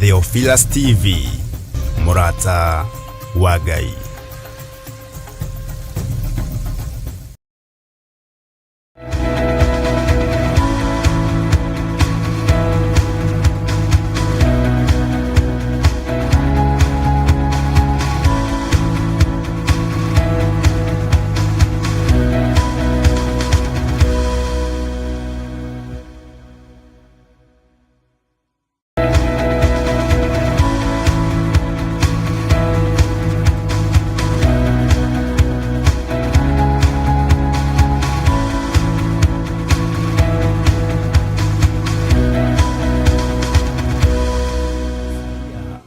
Theophilus TV, mũrata wa Ngai.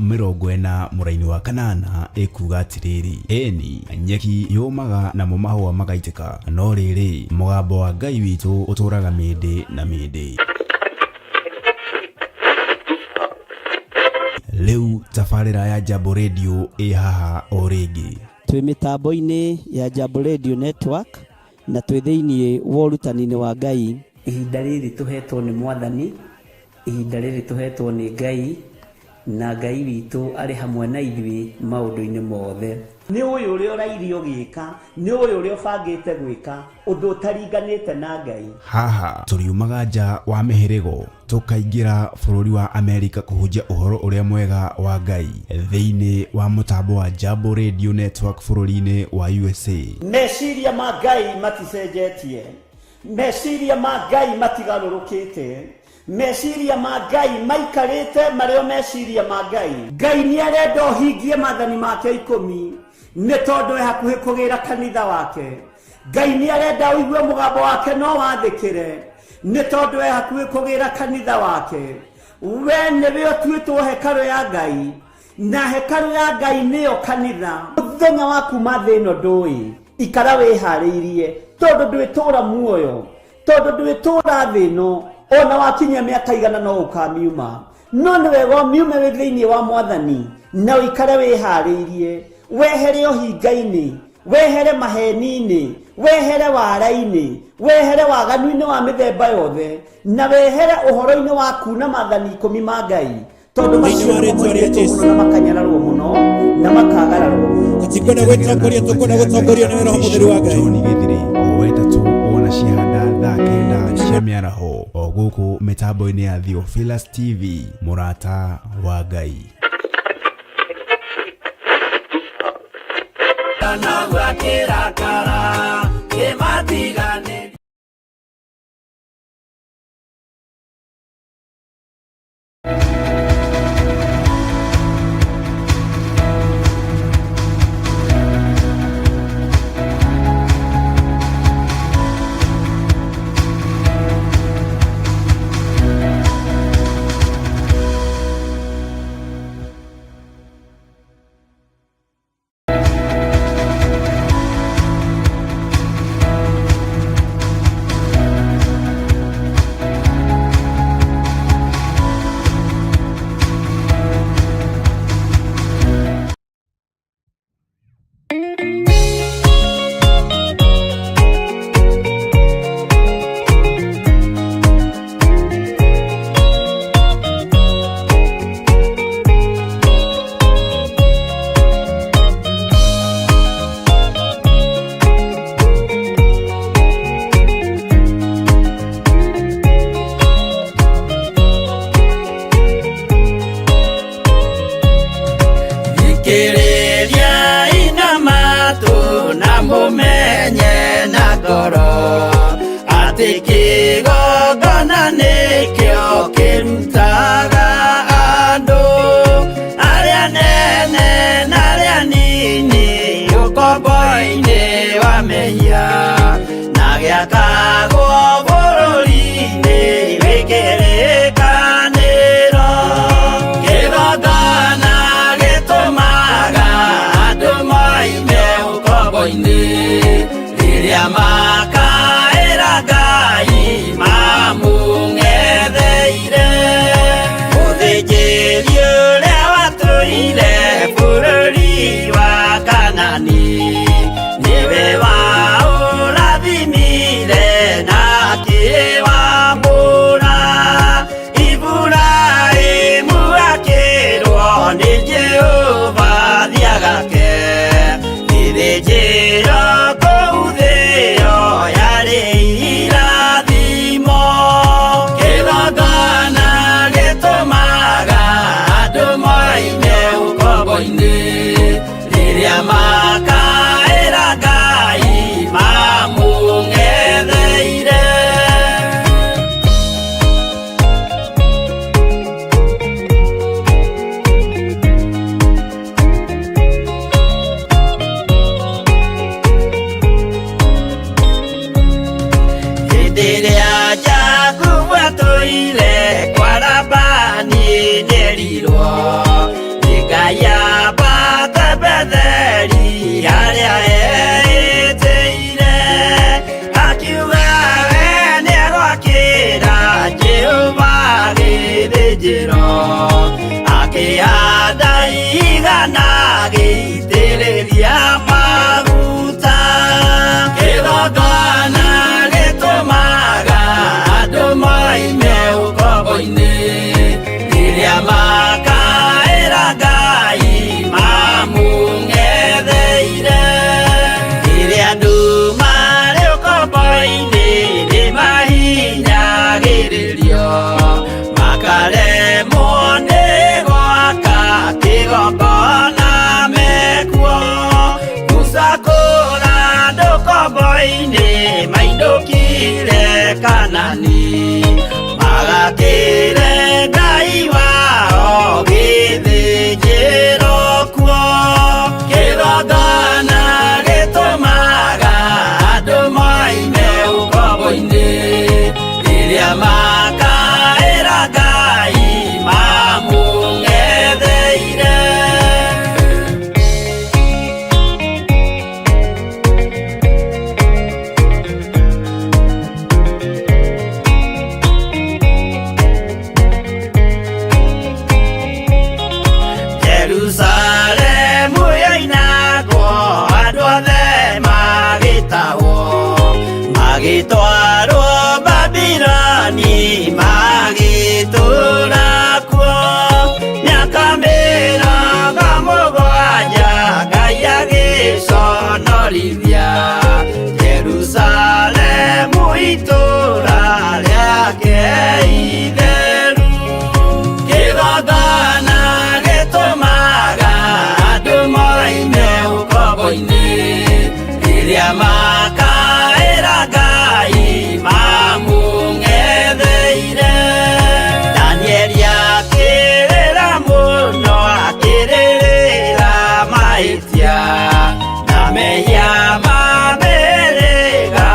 40 mũraini wa kanana ĩkuga atĩrĩrĩ, ĩni nyeki yũmaga namo mahũa magaitĩka, no rĩrĩ, mũgambo wa Ngai witũ ũtũũraga mĩndĩ na mĩndĩ. Rĩu tabarĩra ya Jambo Radio ĩ haha o rĩngĩ. Twĩ mĩtambo-inĩ ya Jambo Radio Network na twĩ thĩinĩ wa ũrutani-inĩ wa Ngai. Ihinda rĩrĩ tũhetwo nĩ Mwathani, ihinda rĩrĩ tũhetwo nĩ Ngai, na Ngai witũ arĩ hamwe na ithuĩ maũndũ-inĩ mothe. Nĩ ũyũ ũrĩa ũraire ũgĩka, nĩ ũyũ ũrĩa ũbangĩte gwĩka, ũndũ ũtaringanĩte na Ngai. Haha tũriumaga nja wa mĩhĩrĩgo tũkaingĩra bũrũri wa Amerika kũhunjia ũhoro ũrĩa mwega wa Ngai thĩinĩ wa mũtambo wa Jambo Radio Network bũrũri-inĩ wa USA. Meciria ma Ngai maticenjetie, meciria ma Ngai matigarũrũkĩte, meciria ma Ngai maikarĩte marĩ o meciria ma Ngai. Ngai nĩ arenda ũhingie maathani make ikũmi nĩ tondũ e hakuhĩ kũgĩra kanitha wake. Ngai nĩ arenda ũigue mũgambo wake no wathĩkĩre nĩ tondũ e hakuhĩ kũgĩra kanitha wake. We nĩwe ũtuĩtwo hekarũ ya Ngai, na hekarũ ya Ngai nĩyo kanitha. Mũthenya wa kuma thĩ ĩno ndũĩ, ikara wĩharĩirie tondũ ndwĩtũra muoyo, tondũ ndwĩtũra thĩ ĩno, ona wakinyia mĩaka igana no ũkamiuma. No nĩ wega ũmiume wĩ thĩinĩ wa Mwathani na ũikare wĩharĩirie, wehere ũhinga-inĩ, wehere maheni-inĩ, wehere wara-inĩ, wehere waganu-inĩ wa mĩthemba yothe, na wehere ũhoro-inĩ wa kuna maathani ikũmi ma Ngai, tondũ Thĩinĩ macio wa nĩmo rĩtwa rĩa moigĩtwo Jesu. mũno na makanyararwo mũno na makagararwo mũno. Tũtikwenda gwĩtongoria, tũkwenda gũtongorio nĩ Roho Mũtheru wa Ngai. John Gĩthiri o wetatũ wona cihanda thaa kenda cia mĩaraho o gũkũ mĩtambo-inĩ ya Theophilus TV, mũrata wa Ngai. Thikĩrĩria ina matũ na mũmenye na ngoro atĩ kĩgongona nĩkĩo kĩrutaga andũ arĩa nene na arĩa nini ũkombo-inĩ wa mehia na gĩakagwo bũrũri-inĩ wĩ kĩrĩkanĩro. Kĩgongona gĩtũmaga andũ moime ũkombo-inĩ rĩrĩa makaĩra Ngai mamũng'etheire. Mũthĩnjĩri ũrĩa watũire bũrũri wa Kanani nĩwe waũrathimire na akĩwambũra. Iburahĩmu akĩra Ndaigana gĩitĩrĩria maguta. Kĩgongona gĩtũmaga andũ moime ũkombo-inĩ, rĩrĩa makaĩra Ngai mamũng'etheire. Rĩrĩa andũ marĩ ũkombo-inĩ nĩmahinyagĩrĩrio, makaremwo nĩ gwaka kĩgongona mekuo. Musa kũra andũ ũkombo-inĩ mainũkire Kanani, magakĩre Ngai wao gĩthĩnjĩro kuo. Kĩgongona gĩtũmaga andũ moime ũkombo-inĩ, rĩrĩa makaĩra Ngai mamũng'etheire. Jerusalemu yoinagwo andũ othe magĩtahwo, magĩtwarwo Babiloni magĩtũũra kuo. Mĩaka 70 Ngai agĩconorithia Jerusalemu itũũra rĩake itheru. Kĩgongona gĩtũmaga andũ moime ũkombo-inĩ, rĩrĩa makaĩra Ngai mamũng'etheire. Danieli akĩrĩra mũno, akĩrĩrĩra mahĩtia na mehia ma mĩhĩrĩga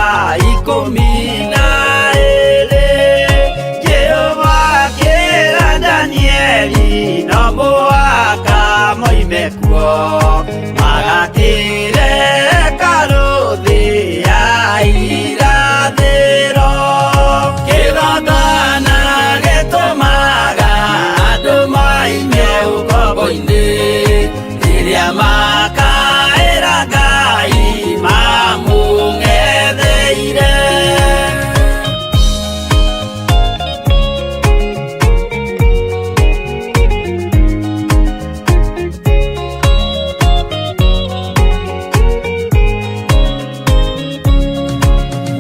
12. Jehova akĩra Danieli no mũhaka moime kuo, magakĩre hekarũ thĩ ya irathĩro. Kĩgongona gĩtũmaga andũ moime ũkombo-inĩ, rĩrĩa makaĩra Ngai mamũng'etheire.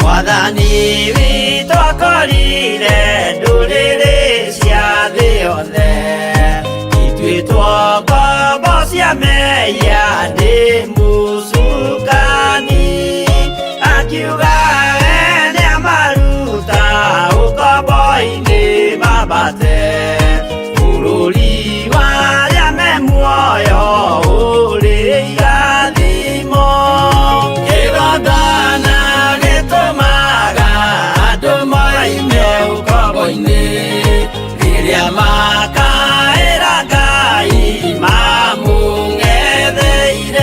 Mwathani witũ akorire ndũrĩrĩ cia thĩ yothe ituĩtwo ngombo cia mehia nĩ mũcukani, akiuga we nĩamaruta ũkombo-inĩ mambate bũrũri wa arĩa me muoyo ũrĩ irathimo. Kĩgongona gĩtũmaga andũ moime ũkombo-inĩ, rĩrĩa makaĩra Ngai mamũng'etheire.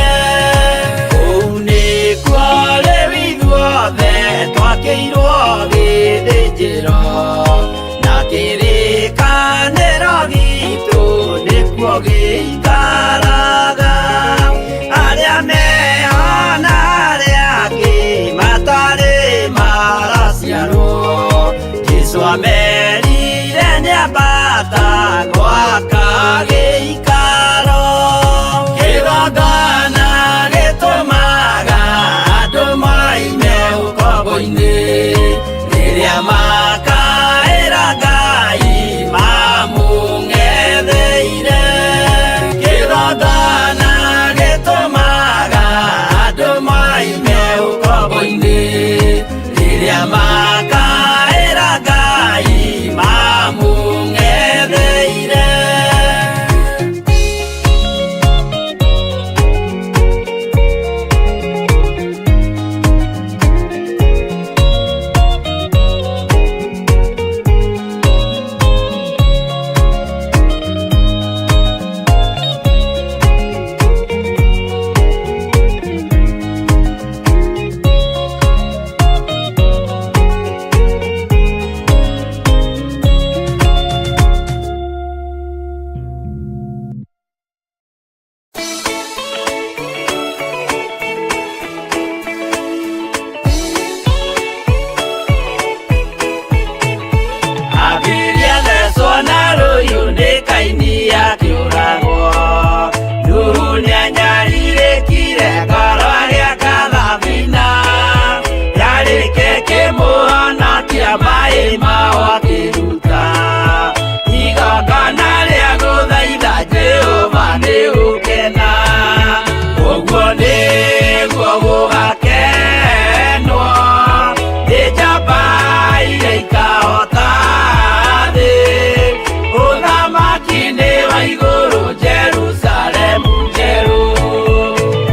Maĩ mao akĩruta igongona rĩa gũthaitha Jehova nĩ gũkena. Ũguo nĩguo gũgakenwo nĩ njamba iria ikahota thĩ. Ũthamaki nĩ wa igũrũ, Jerusalemu njerũ.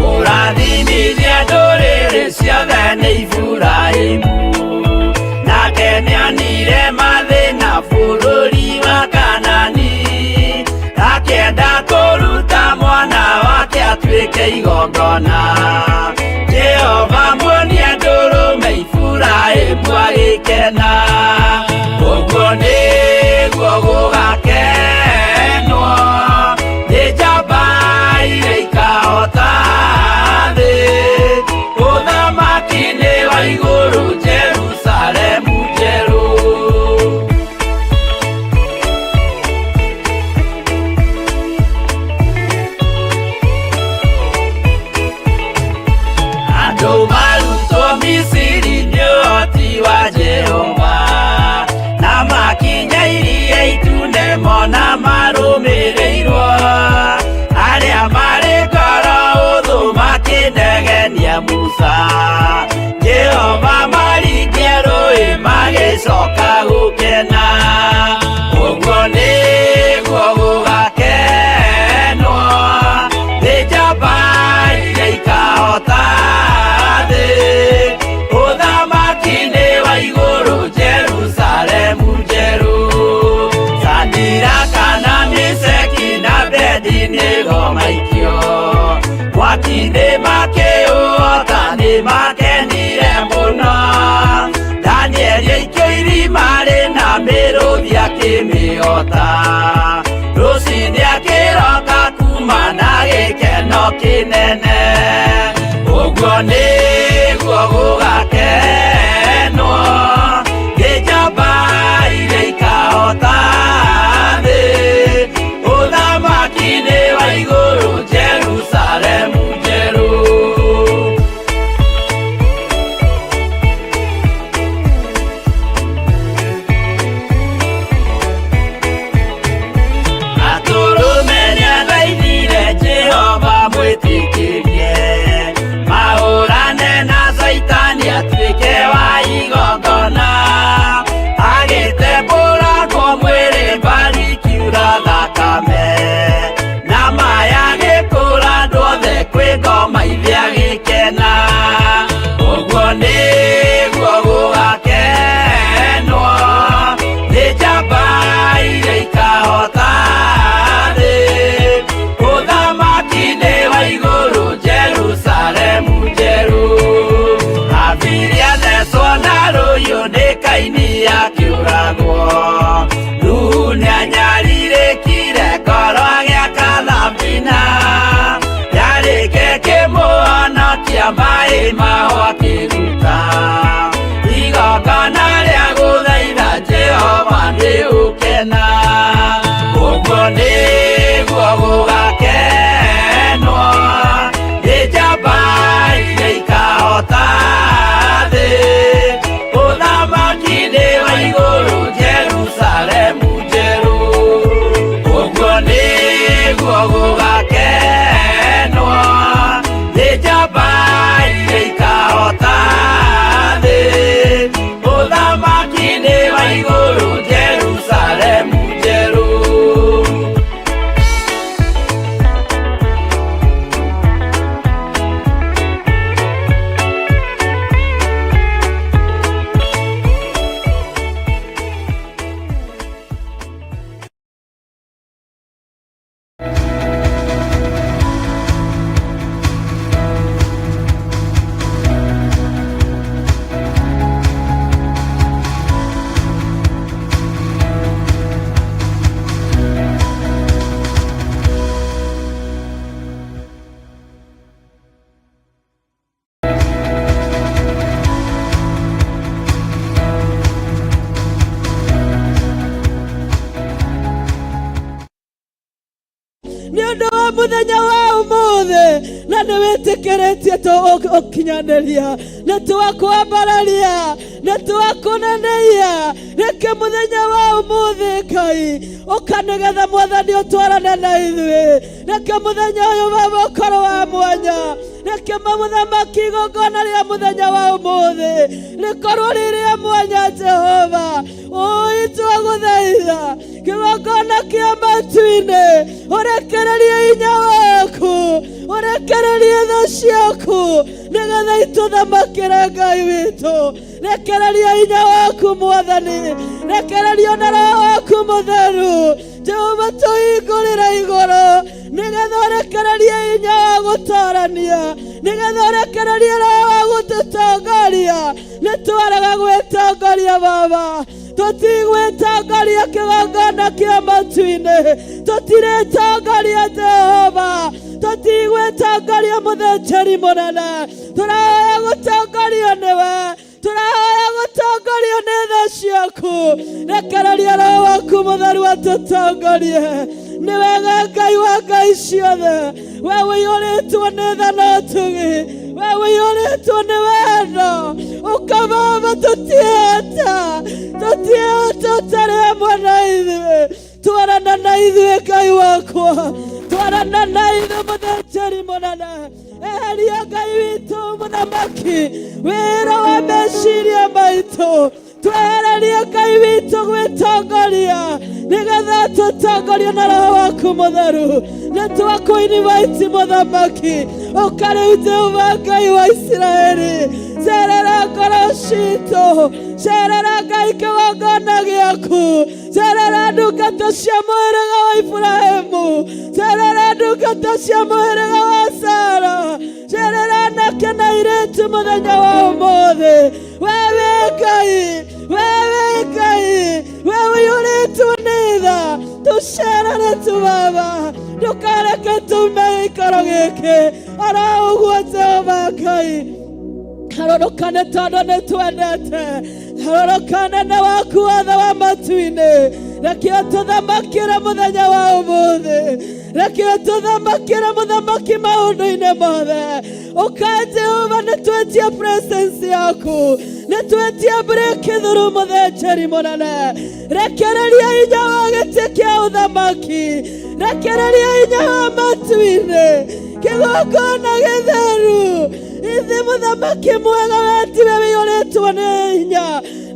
Kũrathimithia ndũrĩrĩ ciothe nĩ Iburahĩmu. Nake nĩonire mathĩna bũrũri wa Kanani, akĩenda kũruta mwana wake atuĩke igongona. Jehova muonia ndũrũme, Iburahĩmu agĩkena. Ũguo nĩguo gũgakenwo nĩ njamba iria ikahota thĩ. Ũthamaki nĩ wa igũrũ, Jerusalemu njerũ. Andũ marutwo Misiri nĩ ũhoti wa Jehova, na makinya Iria Itune mona marũmĩrĩirwo. Arĩa marĩ ngoro ũthũ makĩnegenia Musa, Jehova maringie rũĩ magĩcoka gũkena. Ũguo nĩguo gũgakenwo nĩ njamba iria ikahota thĩ. Ũthamaki nĩ wa igũrũ, Jerusalemu njerũ. Sadiraka na Meshaki na Abednego maikio mwaki-inĩ makĩũota nĩ makenire mũno. Danieli aikio irima rĩna mĩrũthi akĩmĩota. Rũcinĩ akĩroka kuma na gĩkeno kĩnene. Ũguo nĩguo gũgakenwo nĩ njamba iria ikahota thĩ. Ũthamaki nĩ wa igũrũ, Jerusalemu njerũ. Atũrũme nĩathaithire Jehova mwĩtĩkĩrie mahũrane na Caitani atuĩke wa igongona. Agĩtembũrangwo mwĩrĩ mbari kiura thakame, na maya agĩkũra andũ othe kwĩ ngoma ithe agĩkena. Ũguo nĩguo gũgakenwo nĩ njamba iria ikahota thĩ. Ũthamaki nĩ wa igũrũ, Jerusalemu njerũ. Habili athecwo na rũhiũ nĩ Kaini akĩũragwo. Nuhu nĩanyarirĩkire ngoro agĩaka thabina, yarĩke kĩmũhonokia maĩ mao akĩruta igongona rĩa gũthaitha Jehova nĩ gũkena. Ũguo nĩguo gũgakenwo nĩ njamba iria ikahota thĩ. Ũthamaki nĩ wa igũrũ, Jerusalemu njerũ. Ũguo nĩguo gũgakenwo nĩ njamba iria ikahota thĩ. Ũthamaki nĩ wa igũrũ, Jerusalemu. Wa mũthenya wa ũmũthĩ na nĩ wĩtĩkĩrĩtie tũũkinyanĩria, nĩ twakwambararia, nĩ twakũneneia. Reke mũthenya wa ũmũthĩ Ngai ũka nĩgetha Mwathani ũtwarane na ithuĩ. Reke mũthenya ũyũ Baba ũkorwo wa mwanya. Reke mũthamaki igongona rĩa mũthenya wa ũmũthĩ rĩkorwo rĩ rĩa mwanya. Jehova ũi, twagũthaitha kĩgongona kĩa matu-inĩ, ũrekererie hinya waku, ũrekererie tha ciaku nĩgetha itũthamakĩre. Ngai witũ, rekereria hinya waku. Mwathani, rekereria na Roho waku Mũtheru. Jehova, tũhingũrĩre igũrũ nĩgetha ũrekererie hinya wa gũtorania, nĩgetha ũrekererie Roho wa gũtũtongoria. Nĩ twarega gwĩtongoria, Baba. Tũtigwĩtongoria kĩgongona kĩa matu-inĩ, tũtirĩtongoria. Jehova, tũtigwĩtongoria. Mũthĩnjĩri mũnene, tũrahoya gũtongorio nĩwe, tũrahoya gũtongorio nĩ tha ciaku. Rekereria Roho waku Mũtheru atũtongorie. Nĩ wega, Ngai wa ngai ciothe, we ũiyũrĩtwo nĩ tha na ũtugi, we ũiyũrĩtwo nĩ wendo. Ũkababa, tũtiĩhota, tũtiĩhota ũtarĩ hamwe na ithuĩ. Twarana na ithuĩ, Ngai wakwa, twarana na ithuĩ. Mũthĩnjĩri mũnene, eheria, Ngai witũ mũthamaki, wĩra wa meciria maitũ. Twehererie, Ngai witũ, gwĩtongoria nĩgetha tũtongorio na Roho waku Mũtheru. Nĩ twakũinivaiti, mũthamaki, ũkarĩu. Jehova Ngai wa Isiraeli, cerera ngoro citũ, cerera, Ngai, kĩgongona gĩaku, cerera ndungata cia mũhĩrĩga wa Iburahĩmu, cerera ndungata cia mũhĩrĩga wa Sara, cerera anake na airĩtu mũthenya wa ũmũthĩ. Wewe Ngai, wewe Ngai, wewe ũiyũrĩtwo nĩ tha, tũcerere tu, Baba. Ndũkareke tume gĩikaro gĩkĩ oro ũguo. Jehova Ngai, harũrũkane tondũ nĩ twendete harũrũkane na waku wothe wa matu-inĩ. Reke ũtũthamakĩre mũthenya wa ũmũthĩ, reke ũtũthamakĩre, mũthamaki, maũndũ-inĩ mothe. Ũka, Jehova, nĩ twĩtie presence yaku, nĩ twĩtie breakthrough. Mũthĩnjĩri mũnene, rekereria hinya wa gĩtĩ kĩa ũthamaki, rekereria hinya wa matu-inĩ, kĩgongona gĩtheru. Ithi mũthamaki mwega, wetiwe wĩiyũrĩtwo nĩ hinya,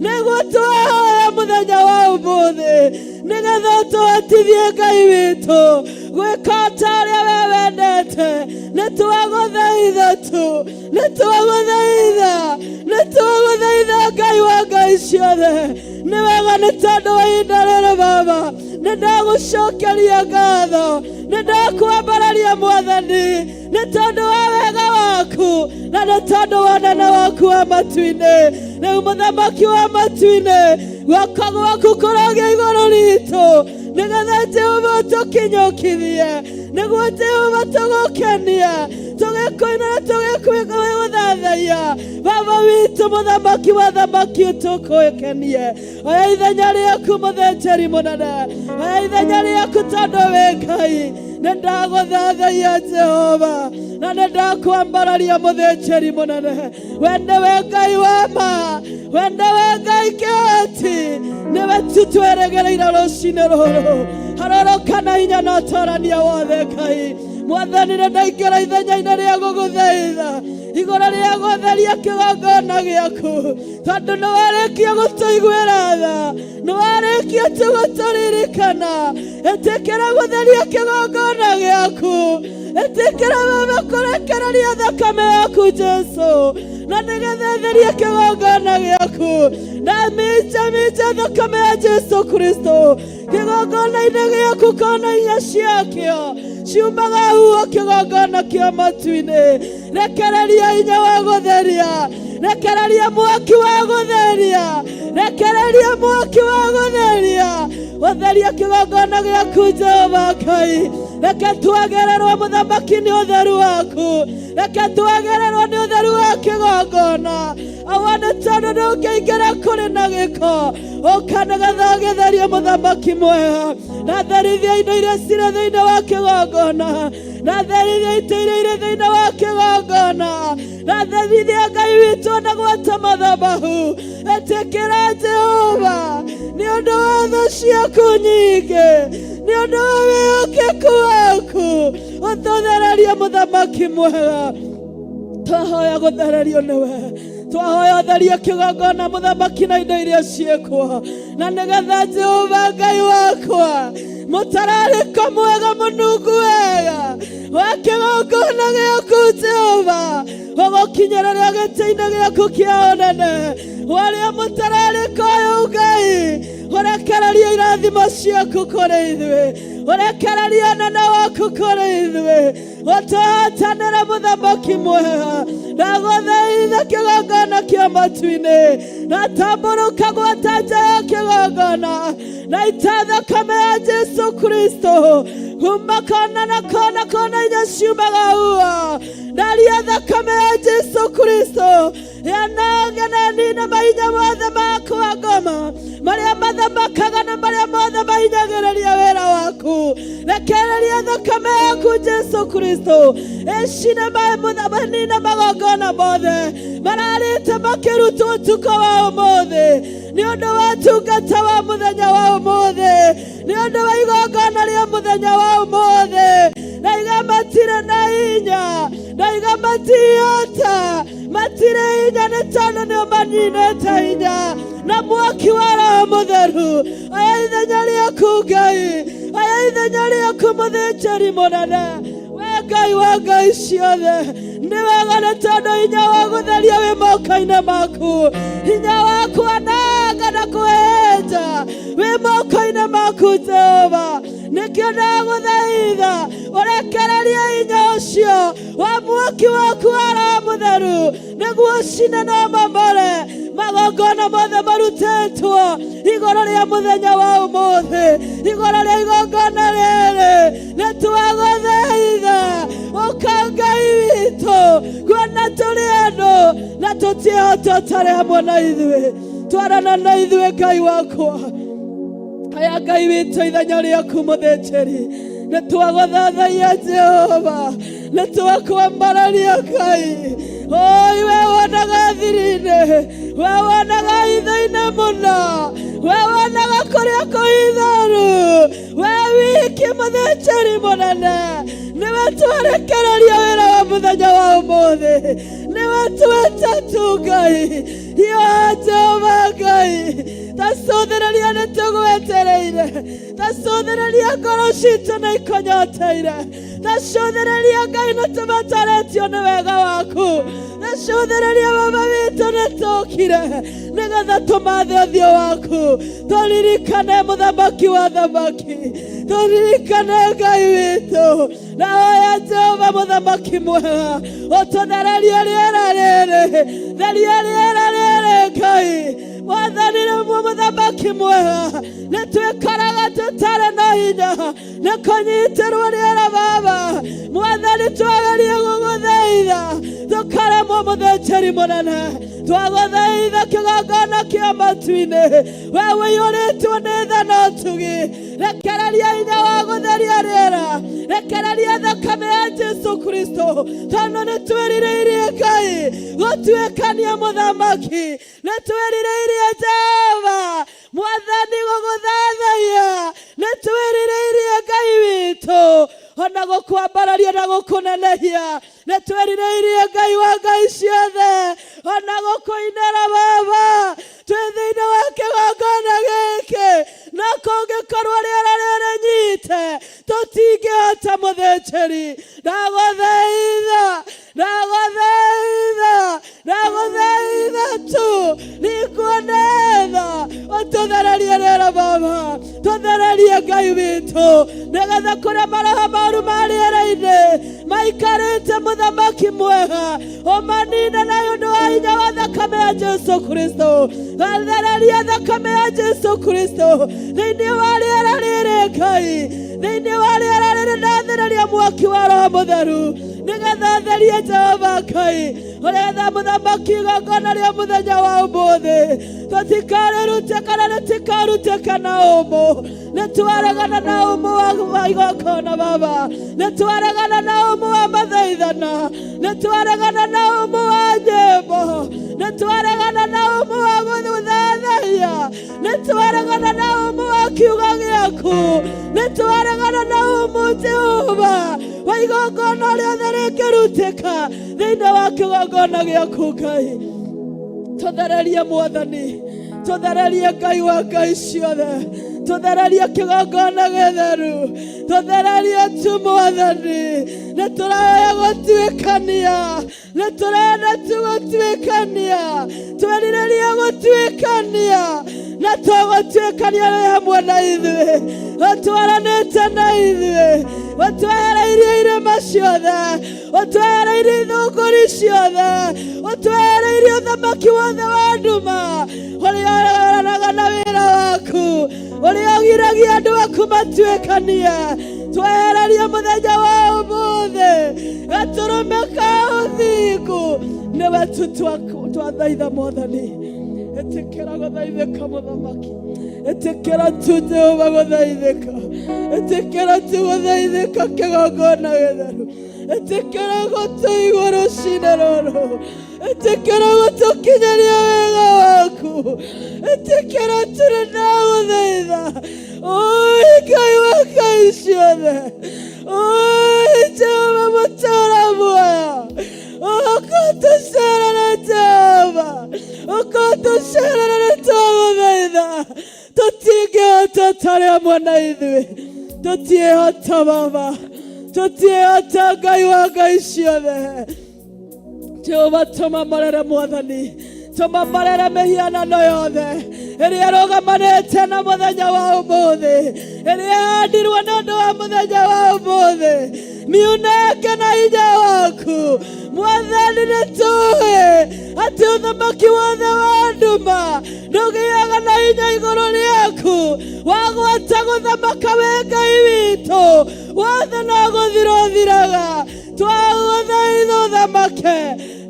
nĩguo twahoya mũthenya wa ũmũthĩ nĩgetha ũtũhotithie, Ngai witũ, gwĩka ta ũrĩa we wendete. Nĩ twagũthaitha tu, nĩ twagũthaitha, nĩ twagũthaitha, Ngai wa ngai ciothe. Nĩ wega, nĩ tondũ wa ihinda rĩrĩ, Baba, nĩ ndagũcokeria ngatho, nĩ ndakwambararia, Mwathani, nĩ tondũ wa wega waku na nĩ tondũ wa ũnene waku wa matu-inĩ. Rĩu, mũthamaki wa matu-inĩ, guoko gwaku kũrogĩa igũrũ ritũ nĩgetha, Jehova, tũkinyũkithie, nĩguo, Jehova, tũgũkenie tũgĩkũina na tũgĩgũthathaiya. Baba witũ, mũthamaki wa thamaki, tũkũkenie. Oya ithenya rĩaku, mũthĩnjĩri mũnene, oya ithenya rĩaku tondũ wĩ Ngai. Nĩ ndagũthathaiya, Jehova, na nĩ ndakwambararia, mũthĩnjĩri mũnene. We nĩwe Ngai wa ma, we nĩwe Ngai kĩhoti, nĩwe tu twĩrĩgĩrĩire rũcinĩ rũrũ. Haroroka na hinya na ũtorania wothe. Ngai Mwathani, nĩ ndaingĩra ithenya-inĩ rĩa gũgũthaitha igũrũ rĩa gũtheria kĩgongona gĩaku, tondũ nĩ warĩkia gũtũiguĩra tha, nĩ warĩkia tu gũtũririkana. Ĩtĩkĩra gũtheria kĩgongona gĩaku, ĩtĩkĩra, Baba, kũrekereria thakame yaku, Jesu, na nĩgetha ĩtherie kĩgongona gĩaku, na minja minja thakame ya Jesu Kristo kĩgongona-inĩ gĩaku. Kona inya ciakĩo ciumaga huho kĩgongona kĩa matu-inĩ. Rekereria hinya wa gũtheria, rekereria mwaki wa gũtheria, rekereria mwaki wa gũtheria, gũtheria kĩgongona gĩaku. Jehova Ngai, reke twagĩrĩrwo, mũthamaki, nĩ ũtheru waku, reke twagĩrĩrwo nĩ ũtheru wa kĩgongona. Awa nĩ tondũ ndũngĩingĩra kũrĩ na gĩko. Ũka nĩgetha ũgĩtherie mũthamaki mwega. Na therithia indo iria cirĩ thĩinĩ wa kĩgongona. Na therithia itĩ iria irĩ thĩinĩ wa kĩgongona. Na therithia Ngai witũ na gwata mathabahu. Ĩtĩkĩra Jehova nĩ ũndũ wa tha ciaku nyingĩ, nĩ ũndũ wa wĩhokeku waku, ũtũthererie mũthamaki mwega. Twahoya gũthererio nĩwe, twahoya ũtherie kĩgongona mũthamaki na indo iria ciĩkuo, na nĩgetha Jehova Ngai wakwa mũtararĩko mwega mũnungu wega wa kĩgongona gĩaku Jehova ũgũkinyĩrĩria gĩtĩ-inĩ gĩaku kĩa ũnene. Warĩa mũtararĩko ũyũ Ngai, ũrekererie irathimo ciaku kũrĩ ithuĩ, ũrekererie ũnene waku kũrĩ ithuĩ, ũtũhotanĩre mũthamaki mwega. Ndagũthaitha kĩgongona kĩa matu-inĩ, natambũrũka gwata nja ya kĩgongona, na ita thakame ya Jesu Kristo kuma kona na kona kona inya ciumaga ua. Ndaria thakame ya Jesu Kristo yanange na nina mahinya mothe ma ngoma marĩa mathamakaga na marĩa mothe mahinyagĩrĩria wĩra waku. Rekereria thakame yaku Jesu Kristo ĩcine nina magongona mothe mararĩte makĩrutwo ũtukũ wa ũmũthĩ nĩ ũndũ wa tungata wa mũthenya wa ũmũthĩ, nĩ ũndũ wa igongona rĩa mũthenya wa ũmũthĩ. Ndaiga matirĩ na hinya, ndaiga matihota, matirĩ hinya nĩ tondũ nĩ ũmaninĩte hinya na mwaki wa Roho Mũtheru. Aya ithenya rĩaku Ngai, aya ithenya rĩaku mũthĩnjĩri mũnene. We Ngai wa ngai ciothe, nĩ wega nĩ tondũ hinya wa gũtheria wĩ moko-inĩ maku, hinya wa kwananga na kũhehenja wĩ moko-inĩ maku Jehova. Nĩkĩo ndagũthaitha ũrekererie hinya ũcio wa mwaki waku wa Roho Mũtheru, nĩguo ũcine na ũmomore magongona mothe marutĩtwo igũrũ rĩa mũthenya wa ũmũthĩ, igũrũ rĩa igongona rĩrĩ. Nĩ twagũthaitha ũka Ngai witũ, kuona tũrĩ andũ na tũtiĩhota ũtarĩ hamwe na ithuĩ. Twarana na ithuĩ Ngai wakwa. Aya Ngai witũ ithenya rĩaku mũthĩnjĩri, nĩ twagũthathaiya Jehova, nĩ twakwambararia Ngai. Oi, we wonaga thiri-inĩ, we wonaga hitho-inĩ mũno, we wonaga kũrĩa kũhitharu, we wiki mũthĩnjĩri mũnene, nĩwe twarekereria wĩra wa mũthenya wa ũmũthĩ, nĩwe tweta tu Ngai. Hiũha Jehova Ngai, tacũthĩrĩria nĩ tũgwetereire, tacũthĩrĩria ngoro citũ nĩ ikonyoteire, tacũthĩrĩria Ngai nĩ tũbataretio nĩ wega waku, tacũthĩrĩria Baba witũ nĩ tũkire nĩgetha tũmathe ũthiũ waku, tũririkane mũthamaki wa thamaki, tũririkane Ngai witũ. Na oya Jehova mũthamaki mwega, ũtũthererie rĩera rĩrĩ, theria rĩera rĩrĩ Ngai. Mwathani nĩ mũthamaki mwega, nĩ twĩkoraga tũtarĩ na hinya nĩ kũnyitĩrwo rĩera Baba. Mwathani twagerie gũgũthaitha tũkaremwo, mũthĩnjĩri mũnene twagũthaitha kĩgongona kĩa matu-inĩ, we ũiyũrĩtwo nĩ tha na ũtugi. Rekereria hinya wa gũtheria rĩera, rekereria thakame ya Jesu Kristo, tondũ nĩ twĩrirĩirie Ngai gũtuĩkania mũthamaki, nĩ twĩrirĩirie Jehova Mwathani gũgũthathaiya, nĩ twĩrirĩirie Ngai witũ ona gũkwambararia na gũkũnenehia, nĩ twĩrirĩirie Ngai wa ngai ciothe ona gũkũinĩra Baba twĩ thĩinĩ wa kĩgongona gĩkĩ. Na kũngĩkorwo rĩera rĩrĩ nyite tũtingĩhota mũthĩnjĩri, ndagũthaitha, ndagũthaitha, ndagũthaitha tu nikuone tha, ũtũthererie rĩera Baba, tũthererie Ngai witũ, nĩgetha kũrĩa maroho moru ma rĩera-inĩ maikarĩte mũthamaki mwega ũmanine na ũndũ wa hinya wa thakame ya Jesu Kristo. Gathereria thakame ya Jesu Kristo thĩinĩ wa rĩera rĩrĩ Ngai, thĩinĩ wa rĩera rĩrĩ ndathereria mwaki wa Roho Mũtheru, nĩgetha therie Jehova Ngai. Ũrĩgetha mũthamaki igongona rĩa mũthenya wa ũmũthĩ tũtikarĩrute kana rĩtikarutĩka na ũmũ. Nĩtwaregana na ũmũ wa igongona baba, nĩtwaregana na ũmũ wa mathaithana, nĩtwaregana na ũmũ wa nyĩmbo, nĩtwaregana na ũmũ wa gũthathaiya, nĩtwaregana na ũmũ wa kiugo gĩaku, nĩtwaregana na ũmũ Jehova wa igongona rĩothe rĩngĩrutĩka thĩinĩ wa kĩgongona gĩaku Ngai. Tũthererie Mwathani, tũthererie Ngai wa ngai ciothe, tũthererie kĩgongona gĩtheru, tũthererie tu Mwathani. Nĩtũrahoya gũtuĩkania, nĩtũrenda tu gũtuĩkania, twerirĩria gũtuĩkania, na tũgũtuĩkania wĩ hamwe na ithuĩ, ũtwaranĩte na ithuĩ, ũtwehereirie irĩma ciothe, ũtwehereirie ithũngũri ciothe, ũtwehereirie ũthamaki wothe wa nduma ũrĩa ũroranaga na wĩra waku, ũrĩa ũgiragia andũ aku matuĩkanie. Twehererie mũthenya wa ũmũthĩ gatũrũme ka ũthingu nĩwe tu twathaitha Mwathani. Ĩtĩkĩra gũthaithĩka mũthamaki, ĩtĩkĩra tu Jehova gũthaithĩka, ĩtĩkĩra tu gũthaithĩka kĩgongona gĩtheru, ĩtĩkĩra gũtũigua rũcinĩ rũrũ, ĩtĩkĩra gũtũkinyĩria wega waku, ĩtĩkĩra tũrĩ na gũthaitha. Oi Ngai wa ngai ciothe, oi Jehova mũtũũra muoyo, ũkũtũcerere Jehova, ũkũtũcerere nĩtwagũthaitha. Tũtingĩhota tarĩ hamwe na ithuĩ, tũtiĩhota Baba, tũtiĩhota Ngai wa ngai ciothe. Jehova tũmamorere Mwathani, tũmamorere mĩhianano yothe ĩrĩa ĩrũgamanĩte na mũthenya wa ũmũthĩ, ĩrĩa ĩhandirwo nĩ ũndũ wa mũthenya wa ũmũthĩ. Miuneke na hinya waku Mwathani. Nĩtũĩ atĩ ũthamaki wothe wa nduma ndũgĩaga na hinya igũrũ rĩaku. Wagwata gũthamaka wĩ Ngai witũ, wothe no gũthira ũthiraga. Twagũthaitha ũthamake,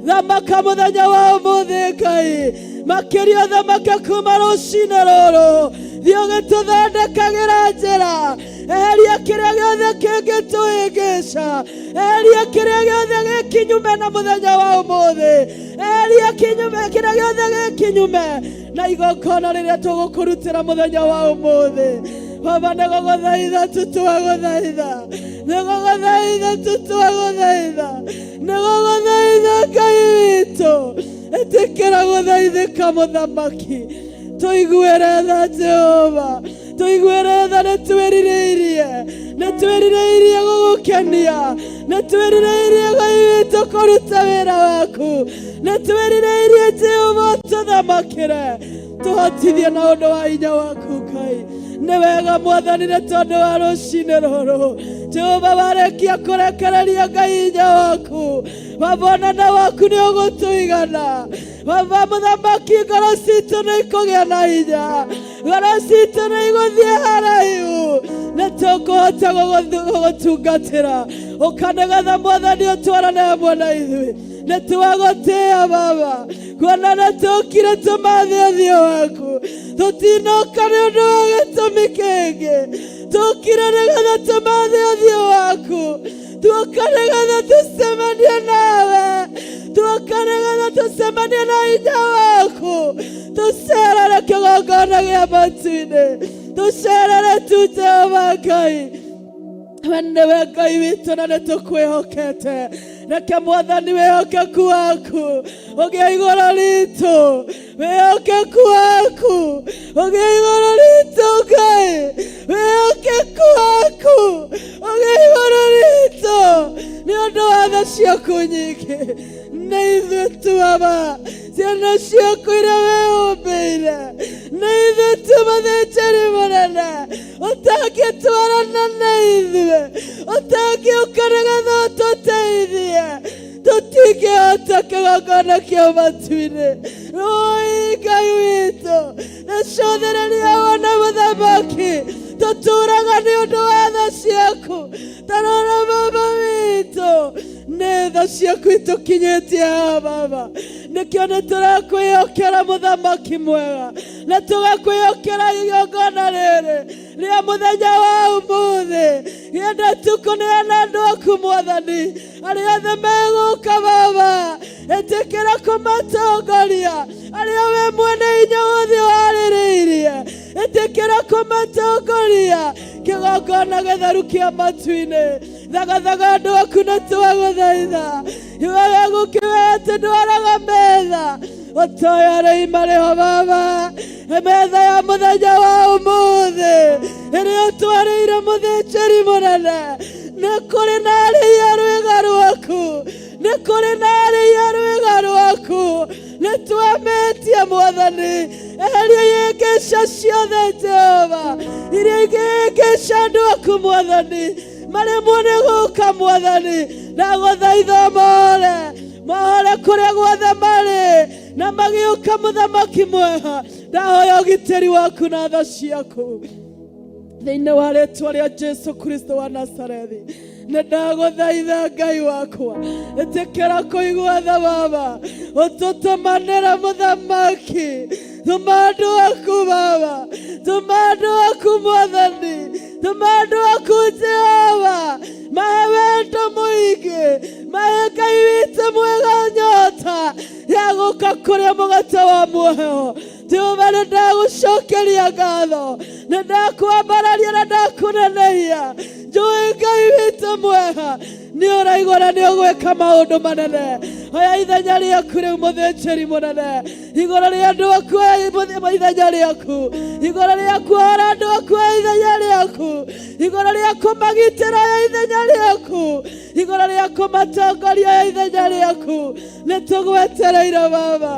thamaka mũthenya wa ũmũthĩ Ngai, makĩria ũthamake kuma rũcinĩ rũrũ. Thiĩ ũgĩtũthondekagĩra njĩra, eheria kĩrĩa gĩothe kĩngĩtũhĩngĩca, eheria kĩrĩa gĩothe gĩkinyume na mũthenya wa ũmũthĩ, eheria kinyume kĩrĩa gĩothe gĩkinyume na igongona rĩrĩa tũgũkũrutĩra mũthenya wa ũmũthĩ. Baba, nĩgũgũthaitha tu twagũthaitha, nĩgũgũthaitha tu twagũthaitha, nĩgũgũthaitha Ngai witũ, ĩtĩkĩra gũthaithĩka mũthamaki. Tũiguĩre tha Jehova, tũiguĩre tha, nĩtwĩrirĩirie, nĩtwĩrirĩirie gũgũkenia, nĩtwĩrirĩirie Ngai witũ kũruta wĩra waku, nĩtwĩrirĩirie Jehova ũtũthamakĩre, tũhotithie na ũndũ wa hinya waku Ngai. Nĩ wega Mwathani, nĩ tondũ wa rũcinĩ rũrũ Jehova warĩkia kũrekereria Ngai hinya waku, Baba ũnene waku nĩ ũgũtũigana. Baba mũthamaki, ngoro citũ nĩ ikũgĩa na hinya, ngoro citũ nĩ igũthiĩ haraihu, nĩ tũkũhota gũgũtungatĩra. Ũkanĩgetha Mwathani ũtwarane hamwe na ithuĩ. Nĩ twagũtĩĩa Baba, kuona nĩ tũkire tũmathe ũthiũ waku, tũtinoka nĩ ũndũ wa gĩtũmi kĩngĩ, tũkire nĩgetha tũmathe ũthiũ waku, tuoka nĩgetha tũcemanie nawe, tuoka nĩgetha tũcemanie na hinya waku, tũcerere kĩgongona gĩa matu-inĩ, tũcerere tu Jehova Ngai. We nĩwe Ngai witũ na nĩtũkwĩhokete. Reke Mwathani wĩhokeku waku ũgĩe igũrũ ritũ, wĩhokeku waku ũgĩe igũrũ ritũ Ngai, wĩhokeku waku ũgĩe igũrũ ritũ nĩ ũndũ wa tha ciaku nyingĩ. Nĩ ithuĩ tu Baba, ciana ciaku iria wĩyũmbĩire, nĩ ithuĩ tu mũthĩnjĩri mũnene ũtangĩtwarana na ithuĩ, ũtangĩũka nĩgetha ũtũteithie, tũtingĩhota kĩgongona kĩa matu-inĩ. Oi Ngai witũ, nĩcũthĩrĩria wone mũthamaki, tũtũraga nĩ ũndũ wa tha ciaku. Tarora Baba witũ, nĩ tha tha ciaku itũkinyĩtie haha baba. Nĩkĩo nĩ tũrakwĩhokera mũthamaki mwega, na tũgakwĩhokera igongona rĩrĩ rĩa mũthenya wa ũmũthĩ. Gĩenda tũkũneana andũ aku mwathani, arĩa othe megũka baba, ĩtĩkĩra kũmatongoria, arĩa we mwene hinya wothe warĩrĩirie, ĩtĩkĩra kũmatongoria kĩgongona gĩtheru kĩa matu-inĩ. Thagathaga andũ aku na twagũthaitha, iwe gũkiuga atĩ ndwaraga metha ũtoya rĩi marĩho baba, metha ya mũthenya wa ũmũthĩ ĩrĩa ũtwarĩire mũthĩnjĩri mũnene. Nĩ kũrĩ na arĩi a rwĩga rwaku, nĩ kũrĩ na arĩi a rwĩga rwaku. Nĩ twamĩtie mwathani, eheria ihĩngĩca ciothe Jehova, iria ingĩhĩngĩca andũ aku mwathani, maremwo nĩ gũka mwathani. Ndagũthaitha mohore, mohore kũrĩa guothe marĩ, na magĩũka mũthamaki mwega. Ndahoya ũgitĩri waku na tha ciaku thĩinĩ wa rĩtwa rĩa Jesu Kristo wa Nazarethi. Nĩ ndagũthaitha Ngai wakwa, ĩtĩkĩra kũigua tha baba, ũtũtũmanĩre mũthamaki. Tũma andũ aku baba, tũma andũ aku mwathani, tũma andũ aku Jehova, mahe wendo mũingĩ, mahe Ngai witũ mwega nyota ya gũka kũrĩa mũgate wa muoyo. Jehova, nĩ ndagũcokeria ngatho, nĩ ndakwambararia na ndakũnenehia. Njũĩ Ngai witũ mwega nĩ ũraigua na nĩ ũgwĩka maũndũ manene. Oya ithenya rĩaku rĩu mũthĩnjĩri mũnene, igũrũ rĩa andũ aku, oya ithenya rĩaku igũrũ rĩa kuohora andũ aku, oya ithenya rĩaku igũrũ rĩa kũmagitĩra, oya ithenya rĩaku igũrũ rĩa kũmatongoria, oya ithenya rĩaku. Nĩ tũgwetereire baba,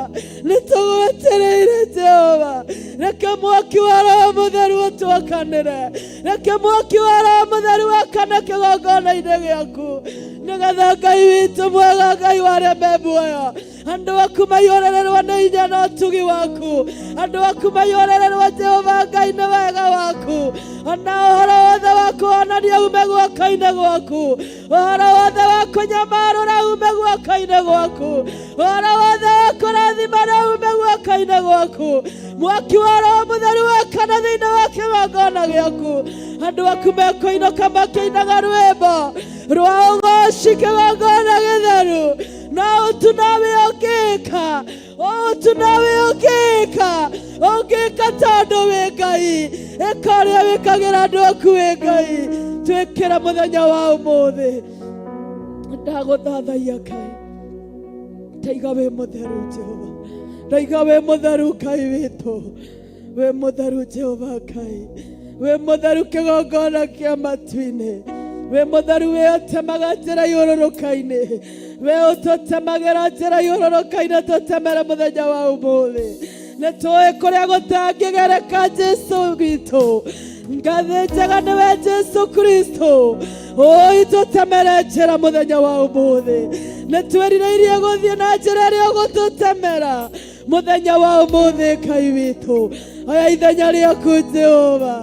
nĩ tũgwetereire Jehova. Reke mwaki wa Roho Mũtheru ũtwakanĩre, reke mwaki wa Roho Mũtheru wakane kĩgongona-inĩ gĩaku, nĩgetha Ngai witũ mwega, Ngai wa arĩa me muoyo, andũ aku maiyũrĩrĩrwo nĩ hinya na ũtugi waku, andũ aku maiyũrĩrĩrwo Jehova Ngai nĩ wega waku, ona ũhoro wothe wa kũhonania ume guoko-inĩ gwaku, ũhoro wothe wa kũnyamarũra ume guoko-inĩ gwaku, ũhoro wothe wa kũrathimana ume guoko-inĩ gwaku. Mwaki wa Roho Mũtheru wakana thĩinĩ wa kĩgongona gĩaku, andũ aku mekũinũka makĩinaga rwĩmbo rwa ũgoci kĩgongona gĩtheru. Na ũtu nawe ũngĩka, ũtu nawe ũngĩka, ũngĩka tondũ wĩ Ngai, ĩka ũrĩa wĩkagĩra andũ aku wĩ Ngai. Twĩkĩra mũthenya wa ũmũthĩ, ndagũthathaiya Ngai, ndaiga wĩ mũtheru Jehova, ndaiga wĩ mũtheru Ngai witũ, wĩ mũtheru Jehova Ngai, wĩ mũtheru kĩgongona kĩa matu-inĩ, wĩ mũtheru, wĩ ũtemaga njĩra iũrũrũka-inĩ, wĩ ũtũtemagĩra njĩra iũrũrũka-inĩ. Tũtemere mũthenya wa ũmũthĩ, nĩ tũĩ kũrĩa gũtangĩgereka. Jesu witũ, ngathĩ njega nĩwe Jesu Kristo, ũi tũtemere njĩra mũthenya wa ũmũthĩ. Nĩ twĩrirĩirie gũthiĩ na njĩra ĩrĩa ũgũtũtemera mũthenya wa ũmũthĩ. Ngai witũ, oya ithenya rĩaku Jehova,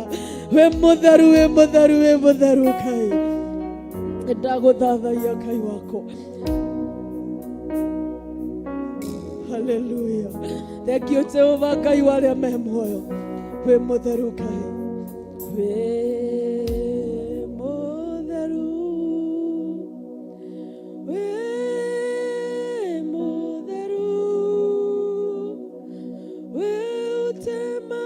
wĩ mũtheru, wĩ mũtheru, wĩ mũtheru Ngai. Ndagũthathaiya Ngai wakwa. Haleluya, thank you Jehova Ngai wa arĩa me muoyo, wĩ mũtheru Ngai, wĩ mũtheru, wĩ mũtheru, wĩ ũtema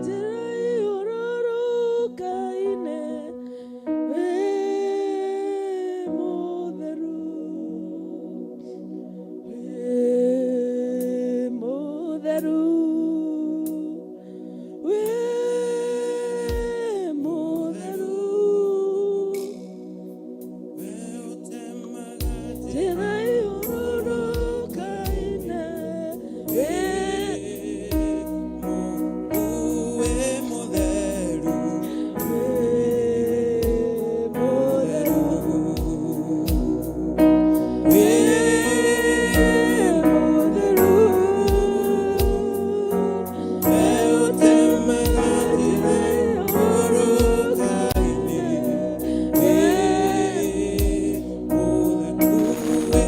njĩra iũrũrũka-inĩ, wĩ mũtheru, wĩ mũtheru, wĩ mũtheru, njĩra iũrũrũka-inĩ, wĩ Wĩ mũtheru, wĩ mũtheru, wĩ mũtheru, wĩ ũtemaga njĩra iũrũrũka-inĩ, wĩ mũtheru, wĩ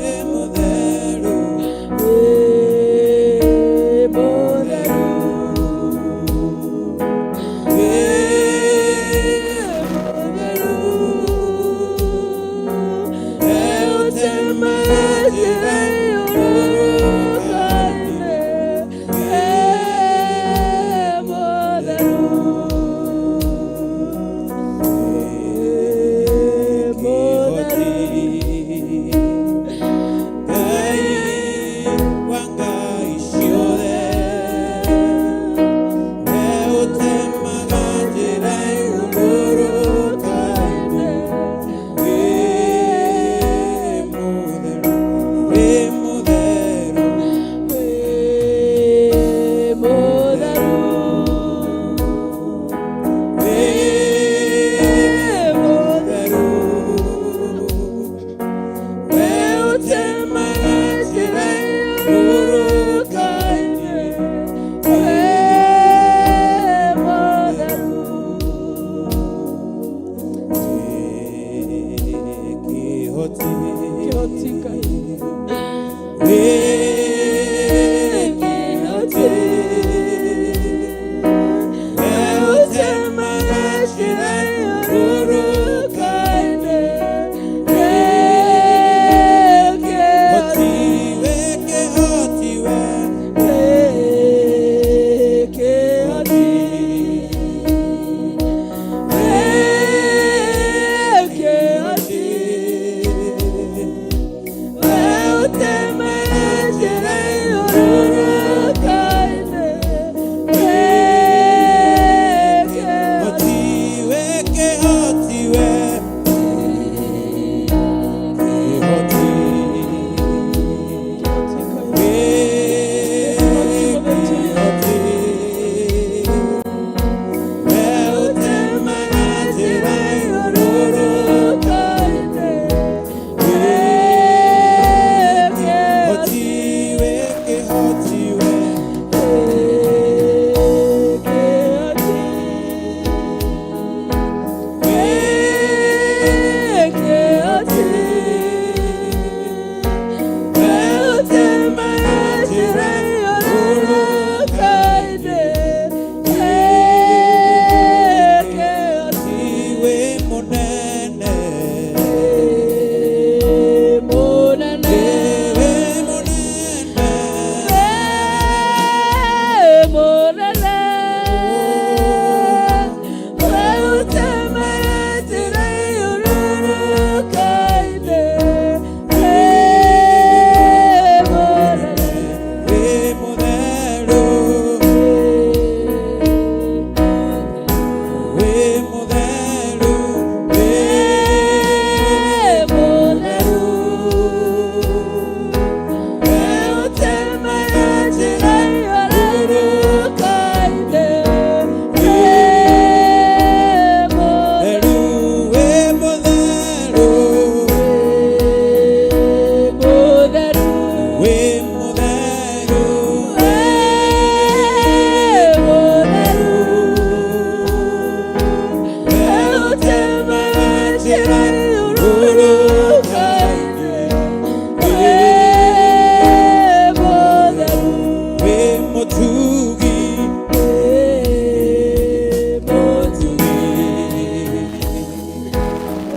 Kĩhoti Ngai. Wĩ Kĩhoti. We ũtemaga njĩra Ĩrũrũkaine. Kĩhoti. Wĩ kĩhoti we. Kĩhoti. Kĩhoti. We ũtemaga njĩra ĩrũrũkaine. Kĩhoti. Wĩ kĩhoti we. Kĩhoti. Wĩ kĩhoti. We ũtemaga njĩra Ĩrũrũkaine. Kĩhoti. Wĩ kĩhoti we. Wĩ mũnene. Wĩ mũnene. Wĩ mũtheru. Wĩ mũtheru. Wĩ We ũtemaga njĩra Mũtheru. Wĩ mũtheru. Wĩ mũtheru. We ũtemaga njĩra ĩrũrũkaine. Wĩ mũtugi. Mũtugi.